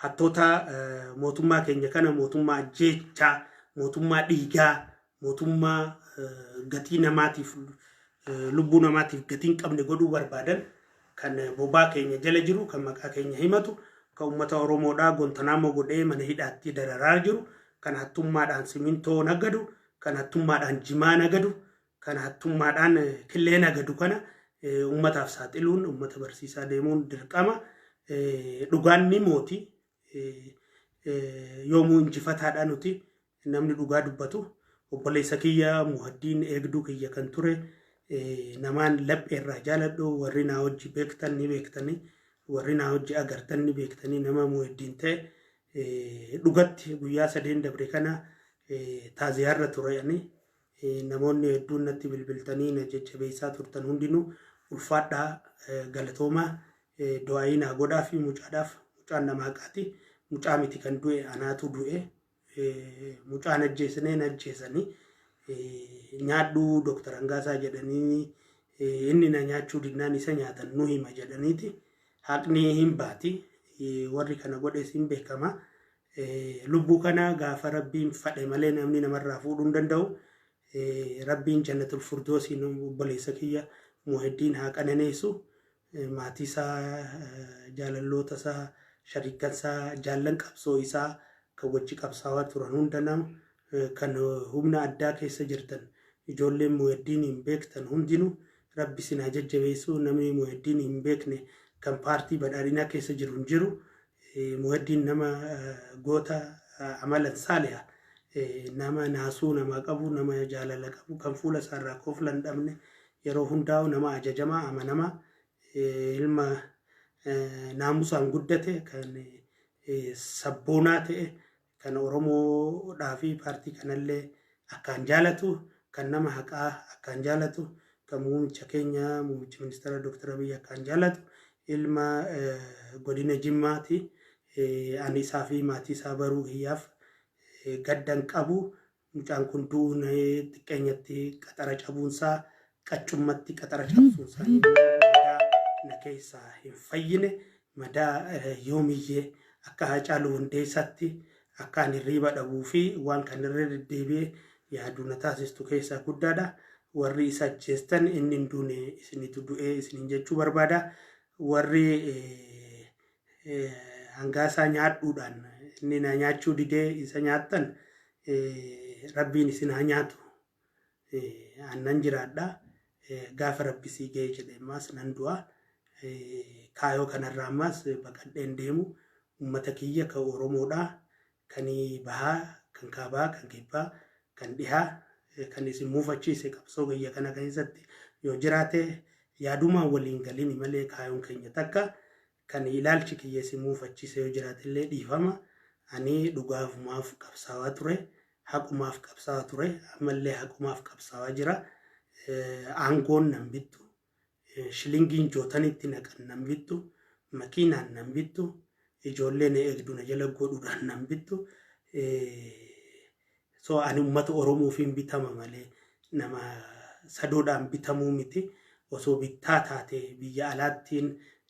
hattoota mootummaa keenya kana mootummaa ajjeechaa, mootummaa dhiigaa, mootummaa gatii namaatiif, lubbuu namaatiif gatii hin qabne godhuu barbaadan, kan bobaa keenya jala jiru, kan maqaa keenya himatu, kan uummata Oromoodhaa Guantanamo godhee mana hidhaatti dararaa jiru, kan hattummaadhaan simintoo nagadu, kan hattummaadhaan jimaa nagadu, kan hattummaadhaan killee nagadu kana uummataaf saaxiluun uummata barsiisaa deemuun dirqama. Dhugaan ni mooti. Yoomuu injifataadha nuti namni dhugaa dubbatu. Obboleessa kiyya Muhaddiin, eegduu kiyya kan ture, namaan lapheerraa jaaladhu, warri naa hojii beektan ni beektanii, warri naa hojii agartan ni beektanii, nama Muhaddiin ta'e dhugatti guyyaa 3 dabre kana taaziyaarra turani. Namoonni hedduun natti bilbiltanii na jajjabeessaa turtan hundinuu ulfaadhaa, galatoomaa. Du'aayii naa godhaa fi mucaadhaaf. Mucaan nama haqaati. Mucaa miti kan du'e, anaatu du'e. Mucaan ajjeesnee ajjeesanii nyaadhuu Dooktar Hangaasaa jedhanii inni na nyaachuu dinnaan isa nyaatan nu hima jedhaniiti. Haqni hin baati. Warri kana godhes hin beekama. Lubbuu kana gaafa Rabbiin fadhe malee namni namarraa fuudhuu hin danda'u. Rabbiin jannatul furdoosiin obboleessa kiyya Muheddiin haa qananeessu. Maatii isaa, jaalalloota isaa, shariikan isaa, jaallan qabsoo isaa kan wajji qabsaawaa turan hunda, nama kan humna addaa keessa jirtan, ijoolleen Muheddiin hin beektan hundinuu Rabbi isin haa jajjabeessu. Namni Muheddiin hin beekne kan paartii badhaadhinaa keessa jiru hin jiru. Muheddiin nama goota, amalan saaliha, nama naasuu namaa qabu, nama jaalala qabu, kan fuula isaarraa kofla hin dhabne, yeroo hundaa'u nama ajajamaa, amanamaa, ilma naamusaan guddate, kan sabboonaa ta'e, kan Oromoodhaa fi paartii kanallee akkaan jaalatu, kan nama haqaa akkaan jaalatu, kan muummicha keenya muummicha ministeera Dooktar Abiyyi akkaan jaalatu, ilma godina Jimmaati. Ani isaa fi maatii isaa baruu kiyyaaf gaddan qabu. Mucaan kun du'uun, xiqqeenyatti qaxara cabuunsaa, qaccummatti qaxara cabsuunsaa madaa na keessaa hin fayyine, madaa yoomiyyee akka Haacaaluu Hundeessaatti akka ani hirriiba dhabuu fi waan kan irra deddeebi'ee yaaduu na taasistu keessaa guddaadha. Warri isa ajjeestan inni hin duune, isinitu du'ee isiniin jechuu barbaada. Warri hangaasaa nyaadhuudhaan inni na nyaachuu didee isa nyaattan, Rabbiin isin haa nyaatu. Annan jiraadha. Gaafa Rabbi sii ga'e jedhe ammaas nan du'a. Kaayoo kanarraa ammaas baqadheen deemu. Uummata kiyya kan Oromoodhaa, kan bahaa, kan kaabaa, kan kibbaa, kan dhihaa Kan isin muufachiise qabsoo kiyya kana keessatti yoo jiraate, yaadumaan waliin galini malee kaayoon keenya takka. Kan ilaalchi kiyya isin muufachiise yoo jiraate illee dhiifama. Ani dhugaafumaaf qabsaawaa ture, haqumaaf qabsaawaa ture, ammallee haqumaaf qabsaawaa jira. Aangoon nan bittu, shilingiin jootanitti naqan nan bittu, makiinaan nan bittu, ijoollee na eegdu na jala godhuudhaan nan bittu. So ani uummata Oromoofiin bitama malee nama sadoodhaan bitamuu miti. Osoo bittaa taate biyya alaattiin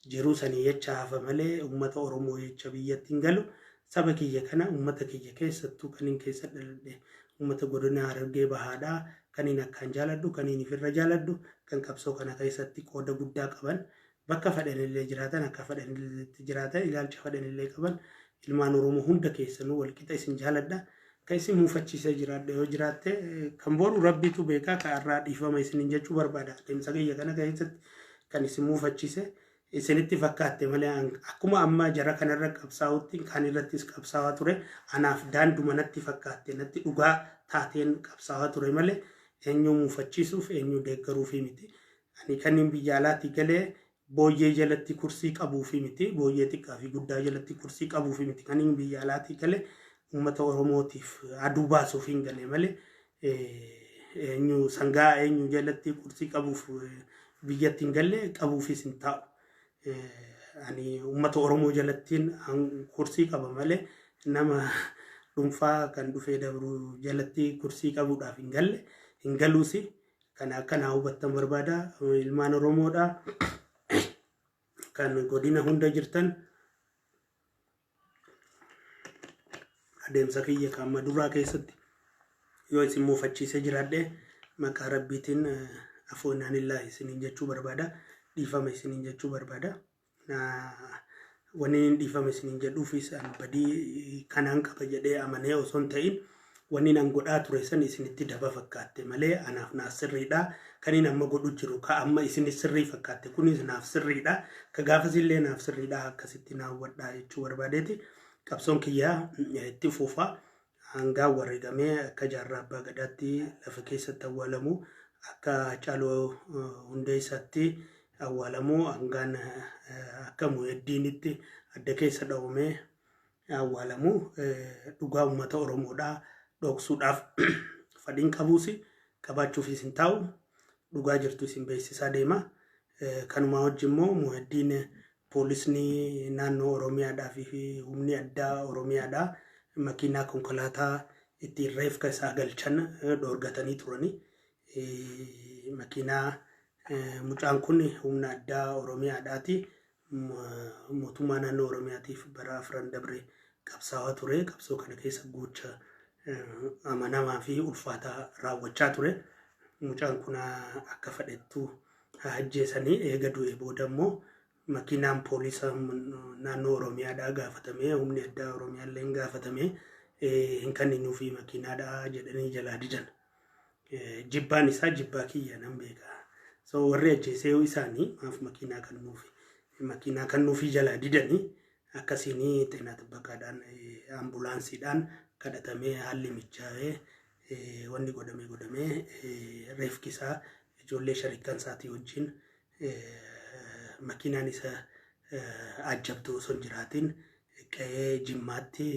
jiruu sanii jecha hafa malee uummata Oromoo jecha biyyatti hin galu. Saba kiyya kana, uummata kiyya, keessattuu kanin keessa dhaladhe uummata godina Harargee Bahaadhaa, kaniin akkaan jaaladhu, kaniin ifirra jaaladhu, kan qabsoo kana keessatti qooda guddaa qaban, bakka fedhanillee jiraatan, akka fedhanillee jiraatan, ilaalcha fedhanillee qaban, ilmaan Oromoo hunda keessanuu walqixa isin jaaladha. Kan isin muufachiisee jiraadha yoo jiraatte, kan boru Rabbiitu beekaa, kan irraa dhiifama isiniin jechuu barbaada. Adeemsa kiyya kana keessatti kan isin muufachiise isinitti fakkaatte malee, akkuma ammaa jara kanarra qabsaa'utti kan irrattis qabsaa'aa ture. Anaaf daanduma natti fakkaatte, natti dhugaa taateen qabsaa'aa ture malee eenyu muufachiisuuf, eenyu deeggaruufi miti. Ani kanneen biyya alaatii galee booyyee jalatti kursii qabuufi miti, booyyee xiqqaa fi guddaa jalatti kursii qabuufi miti. Kanneen biyya alaatii galee uummata Oromootiif aduu baasuuf hin galee malee eenyu sangaa eenyu jalatti kursii qabuuf biyyatti hin galle, qabuufis hin taa'u. Ani uummata Oromoo jalattiin kursii qaba malee nama dhuunfaa kan dhufee dabru jalatti kursii qabuudhaaf hin galle, hin galuusi. Kana akkanaa hubattan barbaada. Ilmaan Oromoodha. Kan godina hunda jirtan, adeemsa kiyya kan amma duraa keessatti yoo isin muufachiisee jiraadhe, maqaa Rabbiitiin afoonanillaa isiniin jechuu barbaada. Dhiifama isiniin jechuu barbaada. Wanni inni dhiifama isiniin jedhuufis an badii kanaan qaba jedhee amanee osoo hin ta'in, wanni nan godhaa ture san isinitti daba fakkaatte malee anaaf naaf sirriidha. Kan inni amma godhu jiru ka amma isinis sirrii fakkaatte kunis naaf sirriidha. Ka gaafasillee naaf sirriidha, akkasitti naa hubadhaa jechuu barbaadeeti. Qabsoon kiyyaa itti fufa. Hangaan wareegamee akka Jaarraa Abbaa Gadaatti lafa keessatti awwaalamu, akka Hacaaluu Hundeessaatti awwaalamu, hangaan akka Muheddiinitti adda keessa dhawamee awwaalamu, dhugaa uummata Oromoodhaa dhoksuudhaaf fadhiin qabuus qabaachuufis hin taa'u. Dhugaa jirtu isin beeksisaa deema. Kanumaa wajjin immoo Muheddiin poolisni naannoo Oromiyaadhaa fi humni addaa Oromiyaadhaa makiinaa konkolaataa ittiin reefka isaa galchan dhoorgatanii turani. Makiinaa mucaan kun humna addaa Oromiyaadhaati. Mootummaa naannoo Oromiyaatiif bara 4 dabre qabsaa'aa ture. Qabsoo kana keessa gocha amanamaa fi ulfaataa raawwachaa ture. Mucaan kun akka fedhettu haa ajjeesanii, eega du'e booda immoo makiinaan poolisa naannoo Oromiyaadhaa gaafatamee, humni addaa Oromiyaallee hin gaafatamee, hin kenninuufi makiinaadhaa jedhanii jalaa didan. Jibbaan isaa jibbaa kiyya nan beeka. So warri ajjeesee isaanii maaf makiinaa kennuufi makiinaa kennuufii jalaa didanii? Akkasiin xeenaa xibbaqaadhaan, ambulaansiidhaan kadhatamee, haalli mijaa'ee, wanni godhamee godhamee, reefki isaa ijoollee sharikan isaatii wajjin makiinaan isa ajjabdu osoo hin jiraatin qe'ee Jimmaatti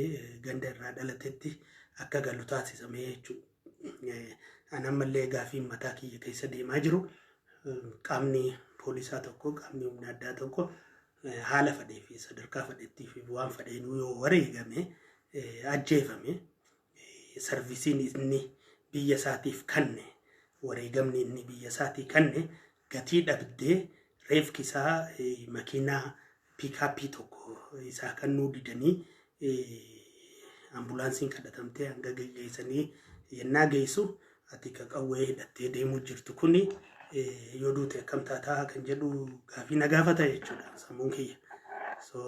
ganda irraa dhalatetti akka galu taasisamee jechuudha. Ani ammallee gaafii mataa kiyya keessa deemaa jiru, qaamni poolisaa tokko, qaamni humna addaa tokko haala fedhee fi sadarkaa fedhettii fi waan fedheenuu yoo wareegame, ajjeefame, serviceiin inni biyya isaatiif kanne, wareegamni inni biyya isaatii kanne gatii dhabdee reefki isaa makiinaa pickupii tokko isaa kennuu didanii, ambulaansiin kadhatamtee hanga geggeessanii yennaa geessu, ati ka qawwee hidhattee deemuu jirtu kuni yoo duute akkam taataa kan jedhu gaafii na gaafata jechuudha sammuun kiyya. So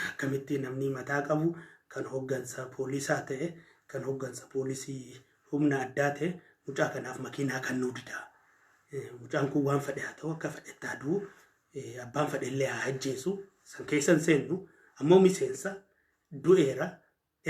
akkamitti namni mataa qabu, kan hoggansa poolisaa ta'e, kan hoggansa poolisii humna addaa ta'e, mucaa kanaaf makiinaa kennuu didaa? Mucaan kun waan fedhe haa ta'u, akka fedhetti haa du'u, abbaan fedhe illee haa ajjeesu, san keessa hin seennu, ammoo miseensa du'eera.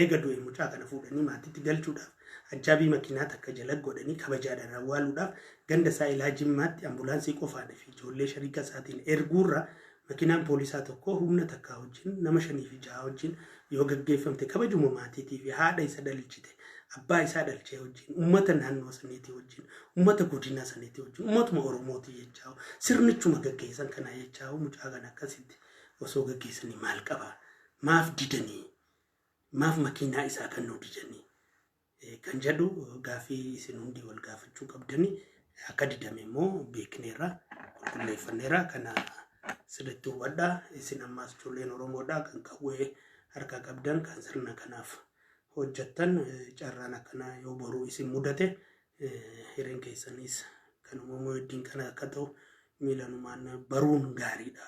Eega du'e mucaa kana fuudhanii maatiitti galchuudhaaf ajjaabii makiinaa takka jala godhanii kabajaadhaan awwaaluudhaaf ganda isaa ilaa Jimmaatti ambulaansii qofaan fi ijoollee shariika isaatiin erguurra makiinaan poolisaa tokko humna takkaa wajjin nama shanii fi jaha wajjin yoo gaggeeffamte kabajuma maatiitii fi haadha isa dhalchite abbaa isaa dhalchee wajjin ummata naannoo saniitii wajjin ummata godina saniitii wajjin ummatuma Oromootii jechaa sirnichuma gaggeessan kanaa jechaa mucaa kana akkasitti osoo gaggeessanii maal qaba? Maaf didanii? Maaf makiinaa isaa kan nu didanii? Kan jedhu gaaffii isin hundi wal gaafachuu qabdanii. Akka didame immoo beekneerra, qulqulleeffanneerra. Kana sirriitti hubadhaa. Isin ammaas ijoolleen Oromoodhaa kan qawwee harkaa qabdan, kan sirna kanaaf hojjettan, carraan akkanaa yoo boruu isin mudate hireen keessanis kan uumamuu heddiin kana akka ta'u miilanumaan baruun gaariidha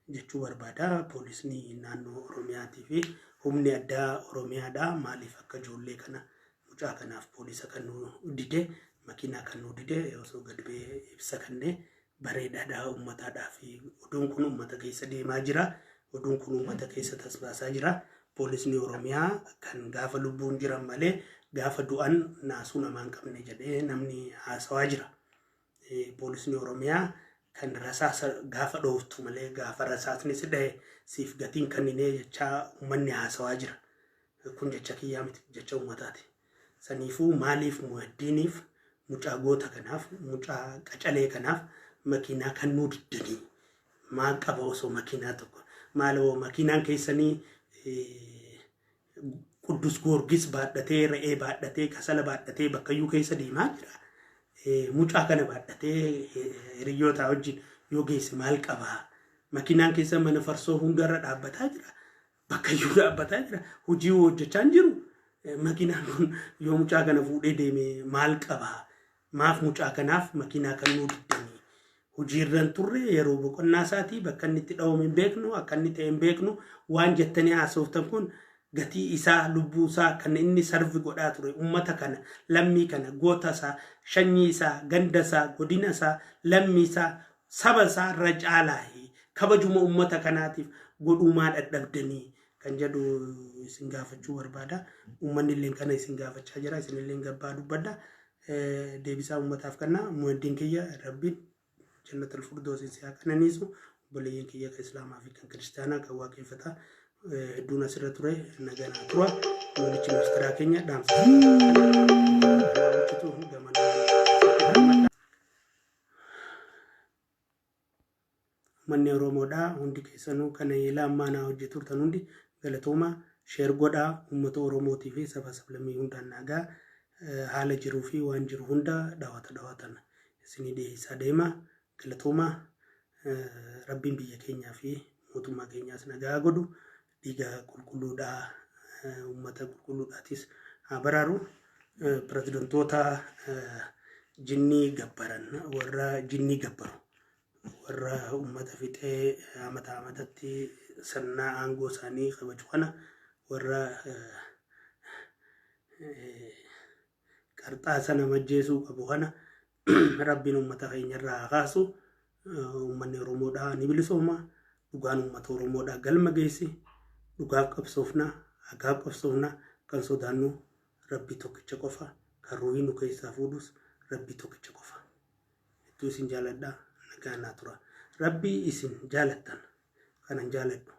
jechuu barbaada. Poolisni naannoo Oromiyaatii fi humni addaa Oromiyaadha. Maaliif akka ijoollee kana mucaa kanaaf poolisa kan nu dide, makiinaa kan nu dide, osoo gad ba'ee ibsa kennee bareedaadha uummataadhaa fi oduun kun uummata keessa deemaa jira. Oduun kun uummata keessa tasbaasaa jira. Poolisni Oromiyaa kan gaafa lubbuun jiran malee gaafa du'an naasuu namaa hin qabne jedhee namni haasawaa jira. Poolisni Oromiyaa kan rasaasa gaafa dhooftu malee gaafa rasaasni si dhahe siif gatiin kenninee jechaa uummanni haasawaa jira. Kun jecha kiyyaa miti, jecha uummataati. Saniifuu maaliif Muhaddiiniif, mucaa goota kanaaf, mucaa qacalee kanaaf makiinaa kennuu diddanii? Maal qaba osoo makiinaa tokko? Maaloo makiinaan keessanii Quddus Goorgis baadhatee, re'ee baadhatee, kasala baadhatee bakkayyuu keessa deemaa jira. Mucaa kana baadhatee hiriyoota wajjin yoo geesse maal qabaa? Makiinaan keessa mana farsoo hundarra dhaabbataa jira. Bakkayyuu dhaabbataa jira. Hojii hojjechaa hin jiru. Makiinaan kun yoo mucaa kana fuudhee deeme maal qabaa? Maaf mucaa kanaaf makiinaa kennuu diddanii? Hojiirra hin turre, yeroo boqonnaa isaatii, bakka inni itti dhawame hin beeknu, akka inni ta'e hin beeknu. Waan jettanii haasoftan kun gatii isaa, lubbuu isaa kan inni serve godhaa ture ummata kana, lammii kana, goota isaa, shanyii isaa, ganda isaa, godina isaa, lammii isaa, saba isaa irra caalaa kabajuma ummata kanaatiif godhuumaa dadhabdanii kan jedhu isin gaafachuu barbaada. Uummanni illee kana isin gaafachaa jira. Isin illee gabbaa dubbadha. Deebisaa uummataaf kenna. Muhaddiin kiyya, Rabbiin jannatul firdoosiin si haa qananiisu. Obboleeyyan kiyya kan Islaamaa fi kan Kiristaanaa kan waaqeffataa hedduun asirra ture naganaa tura. Muummichi ministeeraa keenya dhaamsa kanaa bulchitu gamanaa. Uummanni Oromoodhaa hundi keessanuu kan ilaa ammaa naa hojii turtan hundi galatooma. Share godhaa, uummata Oromootii fi saba sablammii hundaan nagaa haala jiruu fi waan jiru hunda dhawata dhawatan isinii dhiyeessaa deema. Galatooma. Rabbiin biyya keenyaa fi mootummaa keenyaas nagaa godhu, dhiiga qulqulluudhaa uummata qulqulluudhaatis haa baraaru. Pirezidantoota jinnii gabbaran, warra jinnii gabbaru, warra uummata fixee amata amatatti sirna aangoo isaanii kabaju kana, warra qarxaasa nama ajjeesuu qabu kana Rabbiin uummata keenyarraa haa kaasu. Uummanni Oromoodhaa ni bilisooma. Dhugaan uummata Oromoodhaa galma geessi. Dhugaaf qabsoofna, haqaaf qabsoofna. Kan sodaannu Rabbii tokkicha qofa. Kan ruuhii nu keessaa fuudhus Rabbii tokkicha qofa. Hedduu isin jaaladha. Nagaa naa tura. Rabbii isin jaalattan kanan jaaladhu.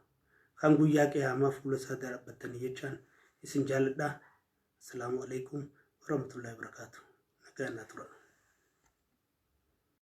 Kan guyyaa qiyaamaa fuula isaa dhaabbattanii jechaan isin jaaladha. Assalaamu alaikum warahmatullahi wabarakatuh. Nagaa naa tura.